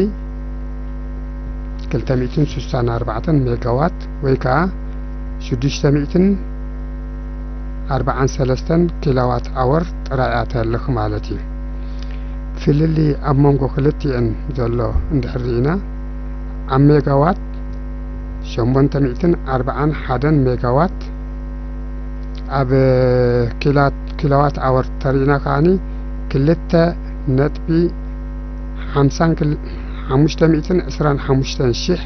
ክልተ ሚእትን ስሳን ኣርባዕተን ሜጋዋት ወይ ከኣ ሽዱሽተ ሚእትን ኣርባዓን ሰለስተን ኪሎዋት ኣወር ጥራይ እያ ተህልኽ ማለት እዩ። ፍልልይ ኣብ መንጎ ክልቲኤን ዘሎ እንድሕር ርኢና፣ ኣብ ሜጋዋት ሸሞንተ ሚእትን ኣርባዓን ሓደን ሜጋዋት፣ ኣብ ኪላት-፣ ኪሎዋት ኣወር ተሪእና ከኣኒ ክልተ ነጥቢ ሓምሳን ክል-፣ ሓሙሽተ ሚእትን ዕስራን ሓሙሽተን ሺሕ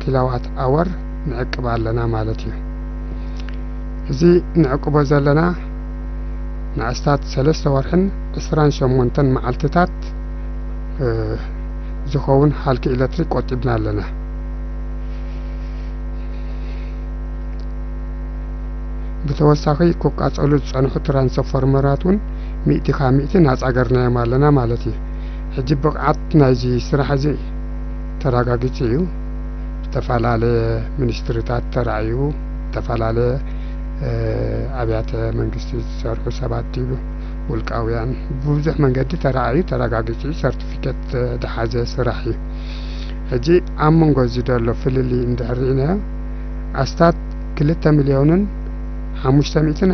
ኪሎዋት ኣወር ንዕቅብ ኣለና ማለት እዩ። እዚ ንዕቅቦ ዘለና ንኣስታት ሰለስተ ወርሕን ዕስራን ሸሞንተን መዓልትታት፣ እ፣ ዝኸውን ሃልኪ ኤሌክትሪክ ቆጢብና ኣለና። ብተወሳኺ ክቃጸሉ ዝጸንሑ ትራንስፎርመራት እውን ሚእቲ ካብ ሚእቲ ናጻ ገርናዮም ኣለና ማለት እዩ። ሕጂ ብቕዓት ናይዚ ስራሕ እዚ ተረጋጊጹ እዩ። ዝተፈላለየ ሚኒስትሪታት ተራእዩ፣ ዝተፈላለየ፣ እ፣ ኣብያተ መንግስቲ ዝሰርሑ ሰባት ድዩ ውልቃውያን፣ ብብዙሕ መንገዲ ተራእዩ፣ ተረጋጊጹ እዩ። ሰርቲፊኬት፣ እ፣ ዝሓዘ ስራሕ እዩ። ሕጂ ኣብ መንጎ እዚ ዘሎ ፍልልይ እንድሕር ርኢናዮ፣ ኣስታት ክልተ ሚልዮንን ሓሙሽተ ሚእትን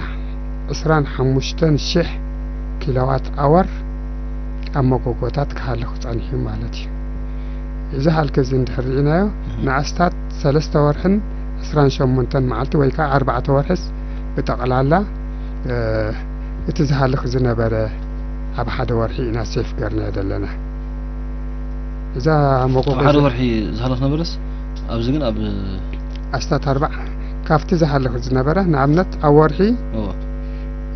ዕስራን ሓሙሽተን ሺሕ ኪሎዋት ኣወር ኣብ መጎጎታት ክሃልኽ ጸኒሑ ማለት እዩ። እዚ ሃልኪ እዚ እንድሕር ርኢናዮ፣ እህ። ንኣስታት ሰለስተ ወርሕን ዕስራን ሸሞንተን መዓልቲ ወይ ከኣ ኣርባዕተ ወርሕስ ብጠቕላላ፣ እ፣ እቲ ዝሃልኽ ዝነበረ ኣብ ሓደ ወርሒ ኢና ሴፍ ገርናዮ ዘለና። እዛ ኣብ መጎጎ ሓደ እዚ ወርሒ ዝሃልኽ ነበረስ፣ ኣብዚ ግን ኣብ ኣስታት ኣርባዕ ካብቲ ዝሃልኽ ዝነበረ፣ ንኣብነት ኣብ ወርሒ፣ እወ።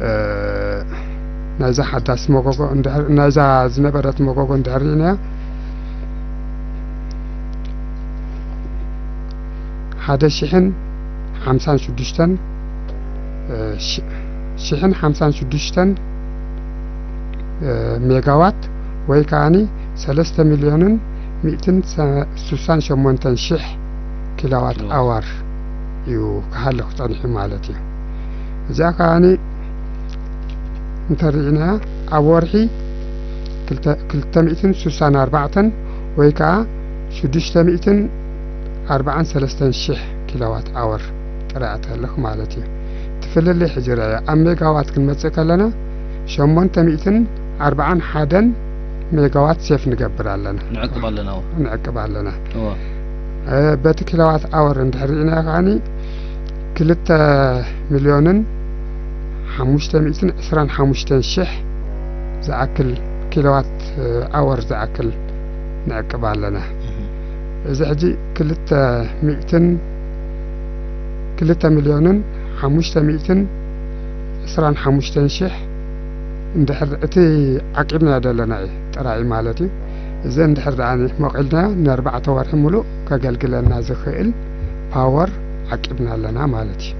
እ፣ ናይዛ ሓዳስ መጎጎ እንድሕር፣ ናይዛ ዝነበረት መጎጎ እንድሕር ርኢናያ፣ ሓደ ሽሕን ሓምሳን ሽዱሽተን፣ እ፣ ሺ-፣ ሽሕን ሓምሳን ሽዱሽተን፣ እ፣ ሜጋዋት ወይ ከኣኒ ሰለስተ ሚልዮንን ሚእትን ስሳን ሸሞንተን ሽሕ ኪሎዋት ኪሎዋት። ኣዋር እዩ ክሃልኽ ጸኒሑ ማለት እዩ። እዚኣ ከኣኒ እንተሪኢናያ ኣብ ወርሒ ክልተ፣ ክልተ ሚእትን ስሳን ኣርባዕተን ወይ ከኣ ሽዱሽተ ሚእትን ኣርባዓን ሰለስተን ሽሕ ኪሎዋት ኣወር ጥራይ እተልኽ ማለት እዩ። እቲ ፍልልይ ሕጂ ርኣዮ፣ ኣብ ሜጋዋት ክንመጽእ ከለና ሸሞንተ ሚእትን ኣርባዓን ሓደን ሜጋዋት ሴፍ ንገብር ኣለና። ንዕቅብ ኣለና፣ እወ። ንዕቅብ ኣለና። እወ። እ፣ በቲ ኪሎዋት ኣወር እንድሕር ርኢናዮ ከኣኒ ክልተ ሚልዮንን ሓሙሽተ ሚእትን ዕስራን ሓሙሽተን ሽሕ ዝኣክል ኪሎዋት፣ እ፣ ኣወር ዝኣክል ንዕቅብ ኣለና። እህ። እዚ ሕጂ ክልተ ሚእትን፣ ክልተ ሚልዮንን ሓሙሽተ ሚእትን ዕስራን ሓሙሽተን ሽሕ እንድሕር እቲ ዓቂብናዮ ዘለና እዩ ጥራይ ማለት እዩ። እዚ እንድሕር ደኣ መቒልናዮ ንኣርባዕተ ወርሒ ሙሉእ ከገልግለና ዝኽእል ፓወር ዓቂብና ኣለና ማለት እዩ።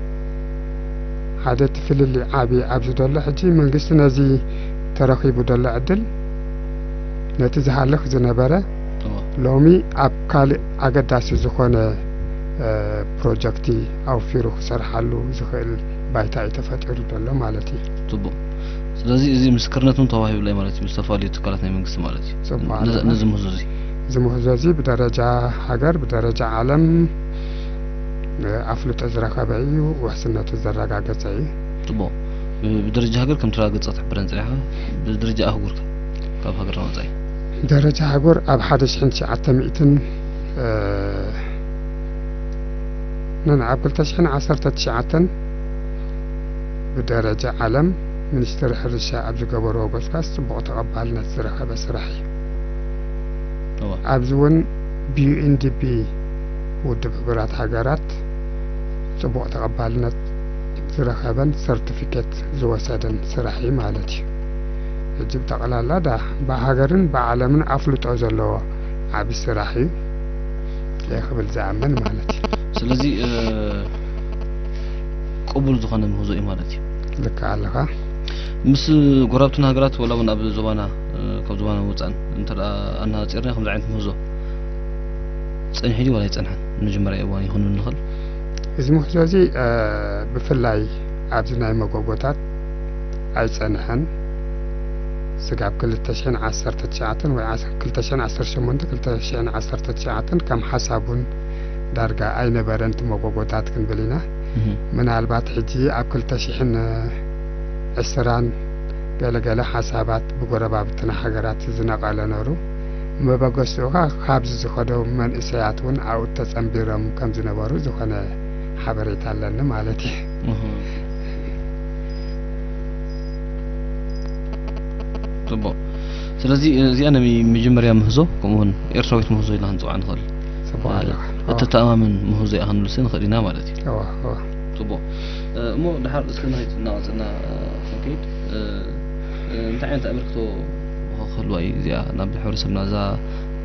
ሓደ እቲ ፍልልይ ዓቢ ኣብዚ ዘሎ ሕጂ መንግስቲ ነዚ ተረኺቡ ዘሎ ዕድል ነቲ ዝሃልኽ ዝነበረ እወ። ሎሚ ኣብ ካልእ ኣገዳሲ ዝኾነ፣ እ፣ ፕሮጀክቲ ኣውፊሩ ክሰርሓሉ ዝኽእል ባይታ እዩ ተፈጢሩ ዘሎ ማለት እዩ። ጽቡቕ። ስለዚ እዚ ምስክርነት እውን ተዋሂቡለይ ማለት እዩ፣ ዝተፈላለዩ ትካላት ናይ መንግስቲ ማለት እዩ። ጽቡቕ ነዚ፣ ኣለና። ነዚ ምህዞ እዚ። እዚ ምህዞ እዚ ብደረጃ ሃገር፣ ብደረጃ ዓለም፣ እ፣ ኣፍልጦ ዝረኸበ እዩ፣ ውሕስነቱ ዘረጋገጸ እዩ። ጽቡቕ። ብ-፣ ብደረጃ ሃገር ከም ተረጋገጸ ትሕብረን ጸኒሕካ፣ ብደረጃ ኣህጉር ከ? ካብ ሃገርና ወጻኢ? ደረጃ ኣህጉር ኣብ ሓደ ሽሕን ትሽዓተ ሚእትን፣ እ፣ ነን ኣብ ክልተ ሽሕን ዓሰርተ ትሽዓተን ብደረጃ ዓለም ሚኒስትሪ ሕርሻ ኣብ ዝገበርዎ ጎስጓስ ጽቡቕ ተቐባልነት ዝረኸበ ስራሕ እዩ። እወ። ኣብዚ እውን ብዩ ኤን ዲ ፒ ውድብ ሕቡራት ሃገራት ጽቡቕ ተቐባልነት ዝረኸበን ሰርቲፊኬት ዝወሰደን ስራሕ እዩ ማለት እዩ። ሕጂ ብጠቕላላ ዳ ብሃገርን ብዓለምን ኣፍልጦ ዘለዎ ዓቢ ስራሕ እዩ እየ ክብል ዝኣምን ማለት እዩ። ስለዚ እ፣ ቅቡል ዝኾነ ምህዞ እዩ ማለት እዩ። ልክዕ ኣለኻ። ምስ ጎረባብትና ሃገራት ወላ እውን ኣብ ዞባና እ፣ ካብ ዞባና ወፃእን እንተ ደኣ ኣነፃፂርና ከምዚ ዓይነት ምህዞ ፀኒሑ ድዩ ዋላ ኣይፀንሐን? መጀመርያ እዋን ይኹን ንኽእል እዚ ምህዞ እዚ እ፣ ብፍላይ ኣብዚ ናይ መጎጎታት ኣይፀንሐን። ስጋብ ክልተ ሽሕን ዓሰርተ ትሽዓተን ወይ ዓስ- ክልተ ሽሕን ዓሰርተ ሸሞንተ ክልተ ሽሕን ዓሰርተ ትሽዓተን ከም ሓሳቡን ዳርጋ ኣይነበረን እቲ መጎጎታት ክንብል ኢና። እህ። ምናልባት ሕጂ ኣብ ክልተ ሽሕን ዕስራን ገለገለ ሓሳባት ብጎረባብትና ሃገራት ዝነቐለ ነሩ። መበገሲኡ ኸኣ ካብዚ ዝኸደው መንእሰያት እውን ኣብኡ ተጸንቢሮም ከም ዝነበሩ ዝኾነ ሓበሬታ ኣለኒ ማለት እዩ። እህ። ጽቡቕ። ስለዚ እዚኣ ናይ መጀመርያ ምህዞ፣ ከምኡውን ኤርትራዊት ምህዞ ኢልና ክንጽውዓ ንኽእል። ጽቡቕ ኣለኻ። እተተኣማምን ምህዞ እያ ክንብልሲ ንኽእል ኢና ማለት እዩ። እዋ፣ እዋ። ጽቡቕ። እ፣ እሞ ድሓር እስከ ንኸይድ፣ እናቐጸልና፣ እ፣ ክንከይድ፣ እ፣ እ፣ እንታይ ዓይነት ኣበርክቶ ክህልዋ እዩ እዚኣ ናብ ሕብረተሰብና እዛ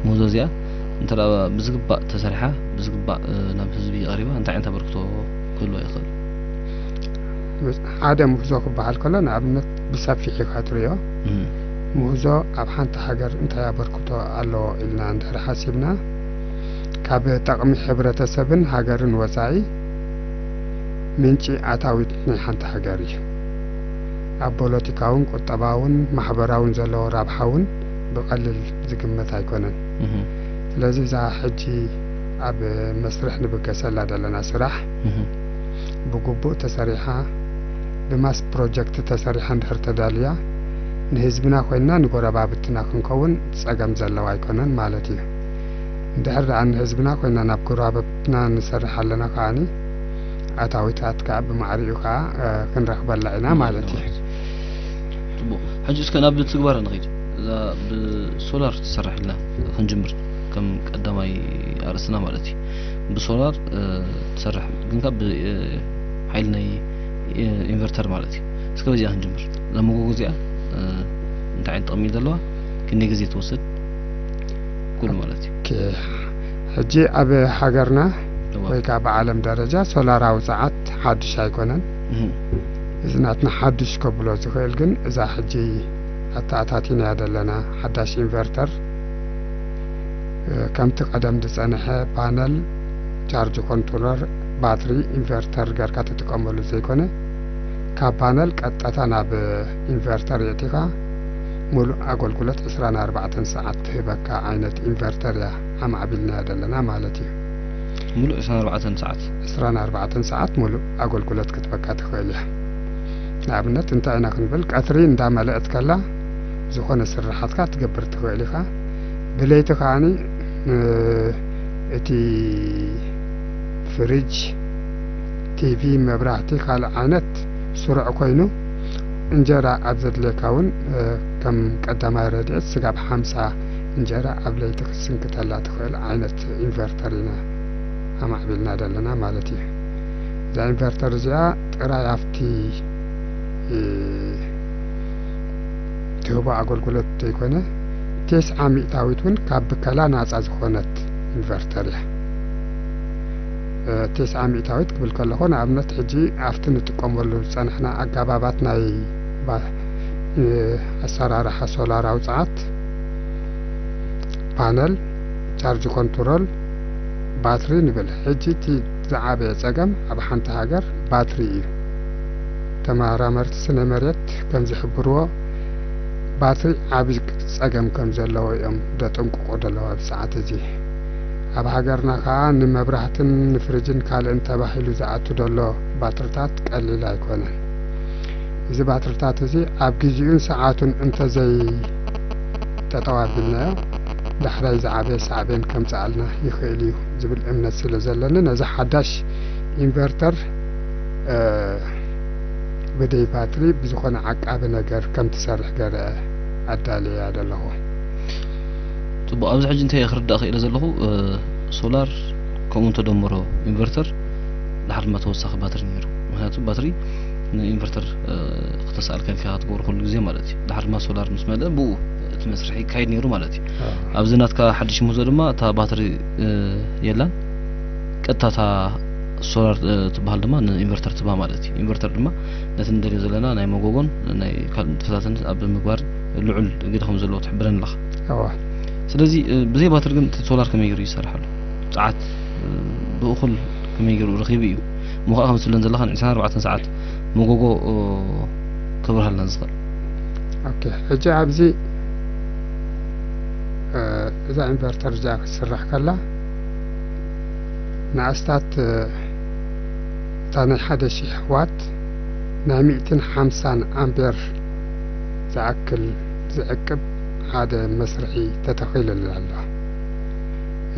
ምህዞ እዚኣ? እንተ ደኣ ብዝግባእ ተሰሪሓ፣ ብዝግባእ፣ እ፣ ናብ ህዝቢ ቀሪባ እንታይ ዓይነት ኣበርክቶ ክህልዋ ይኽእል? ሓደ ምህዞ ክበሃል ከሎ ንኣብነት ብሰፊሕ ኢኻ ትርእዮ። እም። ምህዞ ኣብ ሓንቲ ሃገር እንታይ ኣበርክቶ ኣለዎ ኢልና እንድሕር ሓሲብና፣ ካብ ጠቕሚ ሕብረተሰብን ሃገርን ወጻኢ ምንጪ ኣታዊት ናይ ሓንቲ ሃገር እዩ። ኣብ ፖለቲካውን ቁጠባውን ማሕበራውን ዘለዎ ረብሓ እውን ብቐሊል ዝግመት ኣይኮነን። እህ። ስለዚ እዛ ሕጂ ኣብ መስርሕ ንብገሰላ ዘለና ስራሕ እህ። ብግቡእ ተሰሪሓ፣ ብማስ ፕሮጀክት ተሰሪሓ እንድሕር ተዳልያ፣ ንህዝብና ኮይንና ንጎረባብትና ክንከውን ጸገም ዘለዋ ኣይኮነን ማለት እዩ። እንድሕር ደኣ ንህዝብና ኮይንና ናብ ጎረባብትና ንሰርሕ ኣለና ከኣኒ፣ ኣታዊታት ከኣ ብማዕሪኡ ከኣ፣ እ፣ ክንረኽበላ ኢና ማለት እዩ። ጽቡቕ። ሕጂ እስከ ናብ ትግባረ ንኸይድ። እዛ ብሶላር ትሰርሕ ኢልና ክንጅምር፣ ከም ቀዳማይ ኣርእስትና ማለት እዩ። ብሶላር፣ እ፣ ትሰርሕ፣ ግን ካብ ብ-፣ እ፣ ሓይሊ ናይ፣ እ፣ ኢንቨርተር ማለት እዩ። እስከ በዚኣ ክንጅምር። እዛ መጎጎ እዚኣ፣ እ፣ እንታይ ዓይነት ጥቕሚ እዩ ዘለዋ? ክንደይ ግዜ ትወስድ? ኩሉ ማለት እዩ። ኦኬ። ሕጂ ኣብ ሃገርና እዋ። ወይ ከዓ ብዓለም ደረጃ ሶላራዊ ጸዓት ሓዱሽ ኣይኮነን። እህ። እዚ ናትና ሓዱሽ ከብሎ ዝኽእል ግን እዛ ሕጂ ኣተኣታቲናያ ዘለና ሓዳሽ ኢንቨርተር፣ እ፣ ከምቲ ቀደም ዝጸንሐ ፓነል፣ ቻርጅ ኮንትሮለር፣ ባትሪ፣ ኢንቨርተር ጌርካ ትጥቀመሉ ዘይኮነ፣ ካብ ፓነል ቀጥታ ናብ ኢንቨርተር የእቲኻ ሙሉእ ኣገልግሎት ዕስራን ኣርባዕተን ሰዓት ትህበካ ዓይነት ኢንቨርተር እያ ኣማዕቢልናያ ዘለና ማለት እዩ። ሙሉእ ዕስራን ኣርባዕተን ሰዓት? ዕስራን ኣርባዕተን ሰዓት ሙሉእ ኣገልግሎት ክትበካ ትኽእል እያ። ንኣብነት እንታይ ኢና ክንብል፣ ቀትሪ እንዳመለአት ከላ ዝኾነ ስራሓትካ ትገብር ትኽእል ኢኻ። ብለይቲ ከኣኒ፣ እ፣ እቲ ፍሪጅ፣ ቲቪ፣ መብራህቲ፣ ካልእ ዓይነት ስሩዕ ኮይኑ፣ እንጀራ ኣብ ዘድልየካ እውን፣ እ፣ ከም ቀዳማይ ረድኤት ስጋብ ሓምሳ እንጀራ ኣብ ለይቲ ክትስንክተላ ትኽእል ዓይነት ኢንቨርተር ኢና ኣማዕቢልና ዘለና ማለት እዩ። እዛ ኢንቨርተር እዚኣ ጥራይ ኣብቲ፣ እ፣ ትህቦ ኣገልግሎት ዘይኮነ፣ ቴስዓ ሚእታዊት እውን ካብ ብከላ ናጻ ዝኾነት ኢንቨርተር እያ። እ፣ ቴስዓ ሚእታዊት ክብል ከለኹ፣ ንኣብነት ሕጂ ኣብቲ ንጥቀመሉ ዝጸናሕና ኣገባባት ናይ ባ-፣ እ፣ ኣሰራርሓ ሶላራዊ ጸዓት፣ ፓነል፣ ቻርጅ ኮንትሮል፣ ባትሪ ንብል። ሕጂ እቲ ዝዓበየ ጸገም ኣብ ሓንቲ ሃገር ባትሪ እዩ። ተመራመርቲ ስነ መሬት ከም ዝሕብርዎ፣ ባትሪ ዓቢ ጸገም ከም ዘለዎ እዮም ዘጠንቅቑ ዘለዉ ኣብዚ ሰዓት እዚ። ኣብ ሃገርና ከኣ ንመብራህትን ንፍሪጅን ካልእን ተባሂሉ ዝኣቱ ዘሎ ባትርታት ቀሊል ኣይኮነን። እዚ ባትርታት እዚ ኣብ ግዜኡን ሰዓቱን እንተዘይ ጠጠው ኣቢልናዮ፣ ዳሕራይ ዝዓበየ ሳዕቤን ከምጽኣልና ይኽእል እዩ ዝብል እምነት ስለ ዘለኒ፣ ነዚ ሓዳሽ ኢንቨርተር፣ እ፣ ብደይ ባትሪ ብዝኾነ ዓቃቢ ነገር ከም ትሰርሕ ገይረ ኣዳልየያ ዘለኹ። ጽቡቕ። ኣብዚ ሕጂ እንታይ ክርዳእ ክኢለ ዘለኹ፣ እ፣ ሶላር ከምኡ እንተደምሮ ኢንቨርተር፣ ድሓር ድማ ተወሳኺ ባትሪ ነይሩ። ምኽንያቱ ባትሪ ንኢንቨርተር፣ እ፣ ክተስኣል ከልካ ክትገብሮ ኩሉ ግዜ ማለት እዩ። ድሓር ድማ ሶላር ምስ መልአ ብኡ እቲ መስርሕ ይካየድ ነይሩ ማለት እዩ። ኣብዚ ናትካ ሓድሽ ምህዞ ድማ እታ ባትሪ የላን፣ ቀጥታ እታ ሶላር ትበሃል ድማ ንኢንቨርተር ትባ ማለት እዩ። ኢንቨርተር ድማ ነቲ ንደልዮ ዘለና ናይ መጎጎን ናይ ካልእ ንጥፈታትን ኣብ ምግባር ልዑል ግደ ከም ዘለዎ ትሕብረን ኣለኻ። ስለዚ ብዘይ ባትሪ ግን እቲ ሶላር ከመይ ገይሩ ይሰርሓሉ? ጸዓት ብእኹል ከመይ ገይሩ ረኺቡ እዩ? ምዃእ ከም ትብለን ዘለኻ ን ዕስራን ኣርባዕተን ሰዓት መጎጎ ከብርሃልና ዝኽእል። ኦኬ፣ ሕጂ ኣብዚ እዛ ኢንቨርተር እዚኣ ክትስራሕ ከላ ንኣስታት እታ ናይ ሓደ ሺሕ ዋት ናይ ሚእትን ሓምሳን ኣምፔር ዝኣክል ዝዕቅብ ሓደ መስርሒ ተተኺሉላ ኣሎ።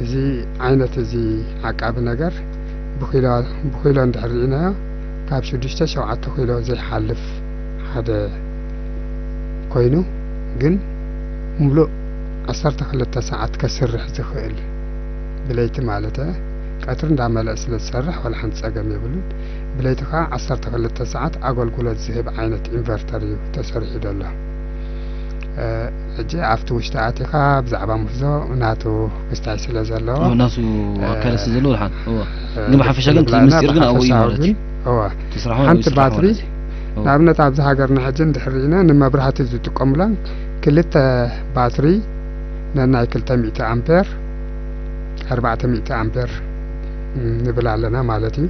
እዚ ዓይነት እዚ ዓቃቢ ነገር ብኪሎ ብኪሎ እንድሕር ርኢናዮ ካብ ሽዱሽተ ሸውዓተ ኪሎ ዘይሓልፍ ሓደ ኮይኑ ግን ሙሉእ ዓሰርተ ክልተ ሰዓት ከስርሕ ዝኽእል ብለይቲ ማለት ቀትሪ እንዳመለእ ስለ ዝሰርሕ ዋላ ሓንቲ ጸገም የብሉን። ብለይቲ ከዓ ዓሰርተ ክልተ ሰዓት ኣገልግሎት ዝህብ ዓይነት ኢንቨርተር እዩ ተሰሪሑ ዘሎ። ሕጂ ኣብቲ ውሽጢ ኣቲኻ ብዛዕባ ምህዞ ናቱ ክስታይ ስለ ዘለዎ ናቱ ኣካለ ስለ ዘለዎ ድሓን ግን ብሓፈሻ ግን ምስጢር ግን ኣብኡ እዩ ማለት እዩ። ሓንቲ ባትሪ ንኣብነት ኣብዚ ሃገርና ሕጂ እንድሕር ርኢና ንመብራህቲ ዝጥቀሙላን ክልተ ባትሪ ነናይ ክልተ ሚእቲ ኣምፔር ኣርባዕተ ሚእቲ ኣምፔር ንብል ኣለና ማለት እዩ።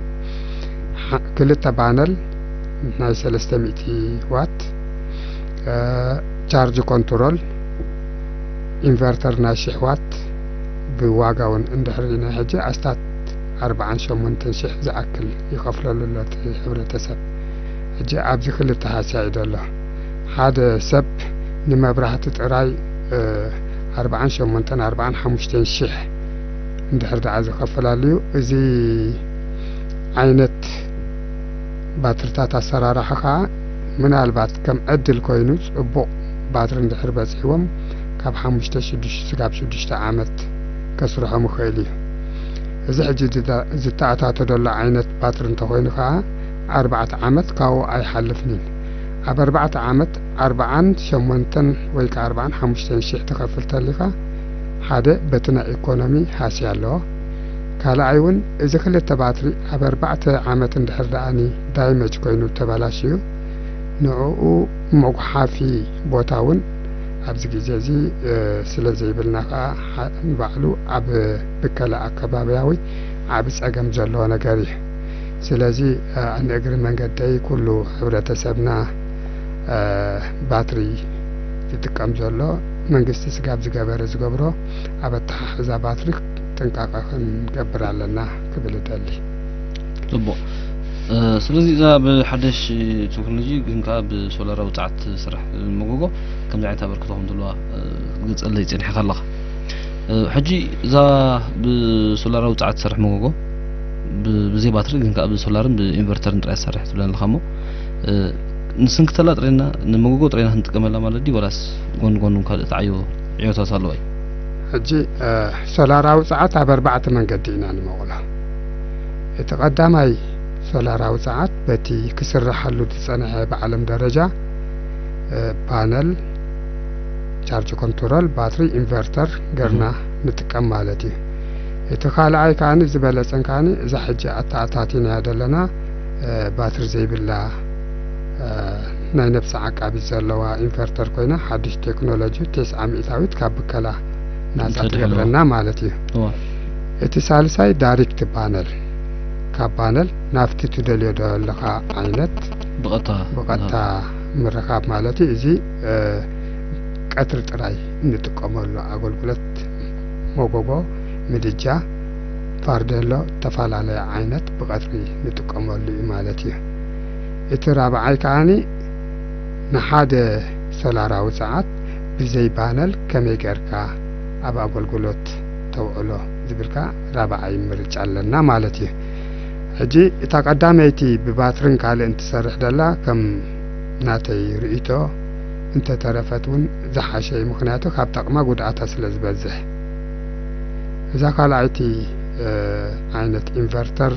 ክልተ ባነል ናይ ሰለስተ ሚእቲ ዋት ቻርጅ ኮንትሮል ኢንቨርተር ናይ ሽሕ ዋት ብዋጋ እውን እንድሕር ርኢና ሕጂ ኣስታት ኣርባዓን ሸሞንተን ሽሕ ዝኣክል ይኸፍለሉ ኣሎ እቲ ሕብረተሰብ። ሕጂ ኣብዚ ክልተ ሃስያ እዩ ዘሎ። ሓደ ሰብ ንመብራህቲ ጥራይ ኣርባዓን ሸሞንተን ኣርባዓን ሓሙሽተን ሽሕ እንድሕር ደኣ ዝኸፈላሉ እዩ። እዚ ዓይነት ባትርታት ኣሰራርሓ ከዓ ምናልባት ከም ዕድል ኮይኑ ፅቡቕ ባትሪ እንድሕር በፂሕዎም ካብ ሓሙሽተ ሽዱሽተ ስጋብ ሽዱሽተ ዓመት ከስርሖም ይኽእል እዩ። እዚ ሕጂ ዝተኣታተደሉ ዓይነት ባትሪ እንተኾይኑ ከዓ ኣርባዕተ ዓመት ካብኡ ኣይሓልፍን እዩ። ኣብ ኣርባዕተ ዓመት ኣርባዓን ሸሞንተን ወይ ከዓ ኣርባዓን ሓሙሽተን ሽሕ ትኸፍል ተሊኻ ሓደ በቲ ናይ ኢኮኖሚ ሃስያ ኣለዎ። ካልኣይ እውን እዚ ክልተ ባትሪ ኣብ ኣርባዕተ ዓመት እንድሕር ደኣኒ ዳይመጅ ኮይኑ ተበላሽዩ ንዕኡ መጉሓፊ ቦታ እውን ኣብዚ ግዜ እዚ ስለ ዘይብልና ከዓ ንባዕሉ ኣብ ብከላ ኣከባብያዊ ዓቢ ጸገም ዘለዎ ነገር እዩ። ስለዚ ንእግሪ መንገደይ ኩሉ ሕብረተሰብና ባትሪ ዝጥቀም ዘሎ መንግስቲ ስጋብ ዝገበረ ዝገብሮ ኣብ ኣተሓሕዛ ባትሪ ጥንቃቐ ክንገብር ኣለና ክብል እደሊ። ጽቡቕ። ስለዚ እዛ ብሓደሽ ቴክኖሎጂ ግን ከኣ ብሶላራዊ ጸዓት ትሰርሕ መጎጎ ከምዚ ዓይነት ኣበርክቶ ከም ዘለዋ ክትገልጸለይ ጸኒሕካ ኣለኻ። ሕጂ እዛ ብሶላራዊ ጸዓት ትሰርሕ መጎጎ ብዘይ ባትሪ ግን ከኣ ብሶላርን ብኢንቨርተርን ጥራይ ትሰርሕ ትብለና ኣለኻ እሞ ንስንክተላ ጥሬና ንመጎጎ ጥሬና ክንጥቀመላ ማለት ድዩ ዋላስ ጎን ጎን ካልእ ተዓዮ ዕዮታት ኣለዋ እዩ? ሕጂ ሶላራዊ ጸዓት ኣብ ኣርባዕተ መንገዲ ኢና ንመቕሎ። እቲ ቀዳማይ ሶላራዊ ጸዓት በቲ ክስረሓሉ ዝጸንሐ ብዓለም ደረጃ ፓነል፣ ቻርጅ ኮንትሮል፣ ባትሪ፣ ኢንቨርተር ገርና ንጥቀም ማለት እዩ። እቲ ካልኣይ ከዓኒ ዝበለጸን ከዓኒ እዛ ሕጂ ኣተኣታቲናያ ዘለና ባትሪ ዘይብላ ናይ ነብሲ ዓቃቢት ዘለዋ ኢንቨርተር ኮይና ሓድሽ ቴክኖሎጂ ቴስዓ ሚእታዊት ካብ ብከላ ናጻ ትገብረና ማለት እዩ። እቲ ሳልሳይ ዳይሬክት ፓነል ካብ ፓነል ናብቲ ትደልዮ ዘለኻ ዓይነት ብቐጥታ ብቐጥታ ምርኻብ ማለት እዩ። እዚ ቀትሪ ጥራይ እንጥቀመሉ ኣገልግሎት መጎጎ፣ ምድጃ፣ ፋርደሎ እተፈላለየ ዓይነት ብቐትሪ ንጥቀመሉ እዩ ማለት እዩ። እቲ ራብዓይ ከዓኒ ንሓደ ሶላራዊ ሰዓት ብዘይ ባነል ከመይ ጌርካ ኣብ ኣገልግሎት ተውዕሎ ዝብል ከኣ ራብዓይ ምርጫ ኣለና ማለት እዩ። ሕጂ እታ ቀዳመይቲ ብባትርን ካልእን ትሰርሕ ደላ ከም ናተይ ርእይቶ እንተተረፈት እውን ዝሓሸ እዩ። ምኽንያቱ ካብ ጠቕማ ጉድኣታ ስለ ዝበዝሕ። እዛ ካልኣይቲ ዓይነት ኢንቨርተር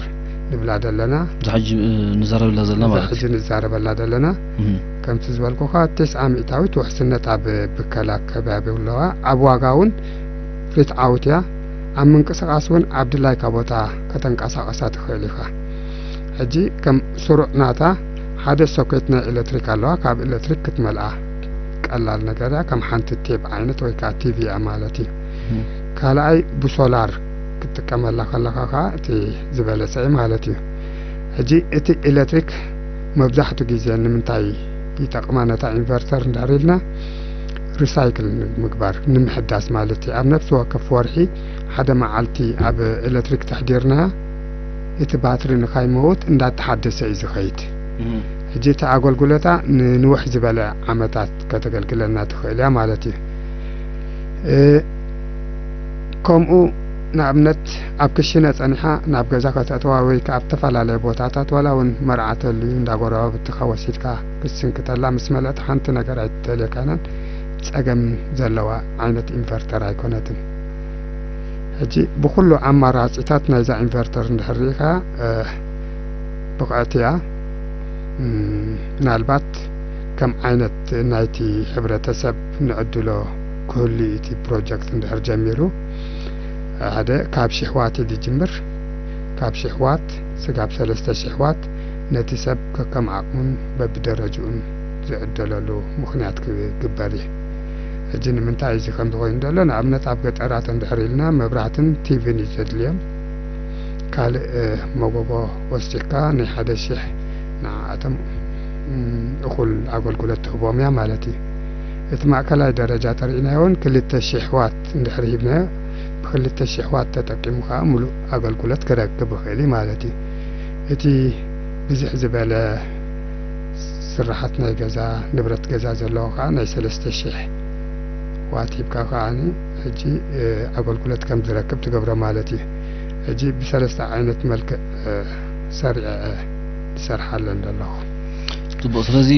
ንብላ ዘለና እዛ ሕጂ ንዛረበላ ዘለና ማለት ሕጂ ንዛረበላ ዘለና ከምቲ ዝበልኩኻ፣ ተስዓ ሚእታዊት ውሕስነት ኣብ ብከላ ከባቢ ኣለዋ። ኣብ ዋጋ እውን ርትዓዊት እያ። ኣብ ምንቅስቓስ እውን ኣብ ድላይካ ቦታ ከተንቀሳቐሳ ትኽእል ኢኻ። ሕጂ ከም ስሩዕ ናታ ሓደ ሶኬት ናይ ኤሌክትሪክ ኣለዋ። ካብ ኤሌክትሪክ ክትመልኣ ቀላል ነገር እያ። ከም ሓንቲ ቴብ ዓይነት ወይ ከዓ ቲቪ እያ ማለት እዩ። ካልኣይ ብሶላር ክትጥቀመላ ከለኻ ከዓ እቲ ዝበለጸ እዩ ማለት እዩ። ሕጂ እቲ ኤሌክትሪክ መብዛሕቱ ግዜ ንምንታይ ይጠቕማ ነታ ኢንቨርተር እንድሕር ኢልና፣ ሪሳይክል ንምግባር፣ ንምሕዳስ ማለት እዩ። ኣብ ነፍሲ ወከፍ ወርሒ ሓደ መዓልቲ ኣብ ኤሌክትሪክ ተሕዲርናያ፣ እቲ ባትሪ ንካይመውት እንዳተሓደሰ እዩ ዝኸይድ። ሕጂ እቲ ኣገልግሎታ ንንውሕ ዝበለ ዓመታት ከተገልግለና ትኽእል እያ ማለት እዩ። ከምኡ ንኣብነት ኣብ ክሽነ ጸኒሓ ናብ ገዛ ከተእትዋ ወይ ከኣ ኣብ ዝተፈላለየ ቦታታት ዋላ እውን መርዓ ተልዩ እንዳ ጎረባብትኻ ወሲድካ ክትስንክተላ ምስ መለእት ሓንቲ ነገር ኣይትደልየካናን ጸገም ዘለዋ ዓይነት ኢንቨርተር ኣይኮነትን። ሕጂ ብኹሉ ኣማራጺታት ናይዛ ኢንቨርተር እንድሕር ርኢኻ ብቕዕቲ እያ። ምናልባት ከም ዓይነት ናይቲ ሕብረተሰብ ንዕድሎ ክህሉ እቲ ፕሮጀክት እንድሕር ጀሚሩ ሓደ ካብ ሽሕዋት እዩ ዝጅምር። ካብ ሽሕዋት ስጋብ ሰለስተ ሽሕዋት ነቲ ሰብ ከከም ዓቕሙን በብደረጅኡን ዝዕደለሉ ምኽንያት ክግበር እዩ። ሕጂ ንምንታይ እዚ ከምዚ ኮይኑ ዘሎ ንኣብነት ኣብ ገጠራት እንድሕር ኢልና መብራህትን ቲቪን እዩ ዘድልዮም። ካልእ መጎጎ ወሲኽካ ናይ ሓደ ሽሕ ንዓኣቶም እኹል ኣገልግሎት ትህቦም እያ ማለት እዩ። እቲ ማእከላይ ደረጃ ተርኢናዮ እውን ክልተ ሽሕ ዋት እንድሕር ሂብናዮ ብክልተ ሽሕ ዋት ተጠቂሙ ከዓ ሙሉእ ኣገልግሎት ክረክብ ይኽእል እዩ ማለት እዩ። እቲ ብዝሕ ዝበለ ስራሓት ናይ ገዛ ንብረት ገዛ ዘለዎ ከዓ ናይ ሰለስተ ሽሕ ዋት ሂብካ ከዓ ሕጂ ኣገልግሎት ከም ዝረክብ ትገብሮ ማለት እዩ። ሕጂ ብሰለስተ ዓይነት መልክዕ ሰሪዐ ዝሰርሓለን ዘለኹ። ፅቡቅ። ስለዚ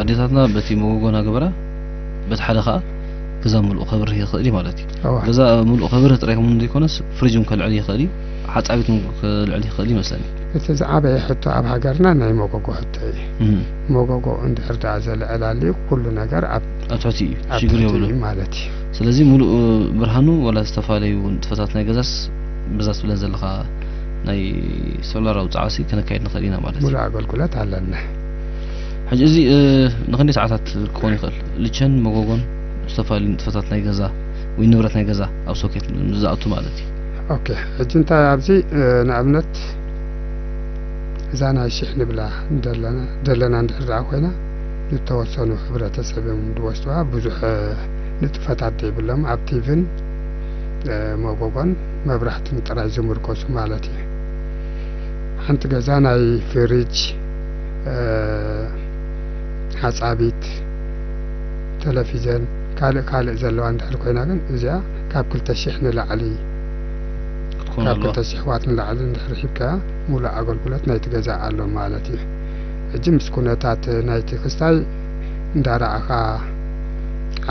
ኣዴታትና በቲ መጎጎ እናገበራ በቲ ሓደ ከዓ ገዛ ሙሉእ ከብርህ ይኽእል እዩ ማለት እዩ። ገዛ ሙሉእ ከብርህ ጥራይ ከምን ዘይኮነስ ፍሪጅ እውን ከልዕል ይኽእል እዩ፣ ሓፃቢት እውን ከልዕል ይኽእል እዩ ይመስለኒ። እቲ ዝዓበየ ሕቶ ኣብ ሃገርና ናይ መጎጎ ሕቶ እዩ። መጎጎ እንድሕር ደኣ ዘልዕል ኣልዩ ኩሉ ነገር ኣብ ኣብ ትሕቲ እዩ፣ ኣብ ሽግር ትሕቲ የብሉን። እዩ ማለት እዩ። ስለዚ ሙሉእ ብርሃኑ ዋላ ዝተፈላለዩ ንጥፈታት ናይ ገዛስ በዛ ትብለን ዘለኻ ናይ ሶላር ኣውፅዓሲ ከነካይድ ንኽእል ኢና ማለት እዩ። ሙሉእ ኣገልግሎት ኣለና። ሕጂ እዚ ንክንደይ ሰዓታት ክኾን ይኽእል? ልቸን መጎጎን ዝተፈላለዩ ንጥፈታት ናይ ገዛ ወይ ንብረት ናይ ገዛ ኣብ ሶኬት ዝኣቱ ማለት እዩ። ኦኬ፣ ሕጂ እንታይ ኣብዚ ንኣብነት እዛ ናይ ሽሕ ንብላ ደለና ደለና እንድሕር ደኣ ኮይና ዝተወሰኑ ሕብረተሰብ እዮም ዝወስድዋ። ብዙሕ ንጥፈታት ዘይብሎም ኣብ ቲቪን መጎጎን መብራህትን ጥራይ ዝምርኮሱ ማለት እዩ። ሓንቲ ገዛ ናይ ፍሪጅ፣ ሓጻቢት፣ ቴሌቪዘን፣ ካልእ ካልእ ዘለዋ እንድሕር ኮይና ግን እዚኣ ካብ ክልተ ሽሕ ንላዕሊ ክትኮን ካብ ኣለዋ። ክልተ ሽሕ ዋት ንላዕሊ እንድሕር ሂብካያ ሙሉእ ኣገልግሎት ናይቲ ገዛ ኣሎ ማለት እዩ። ሕጂ ምስ ኩነታት ናይቲ ክስታይ እንዳረኣኻ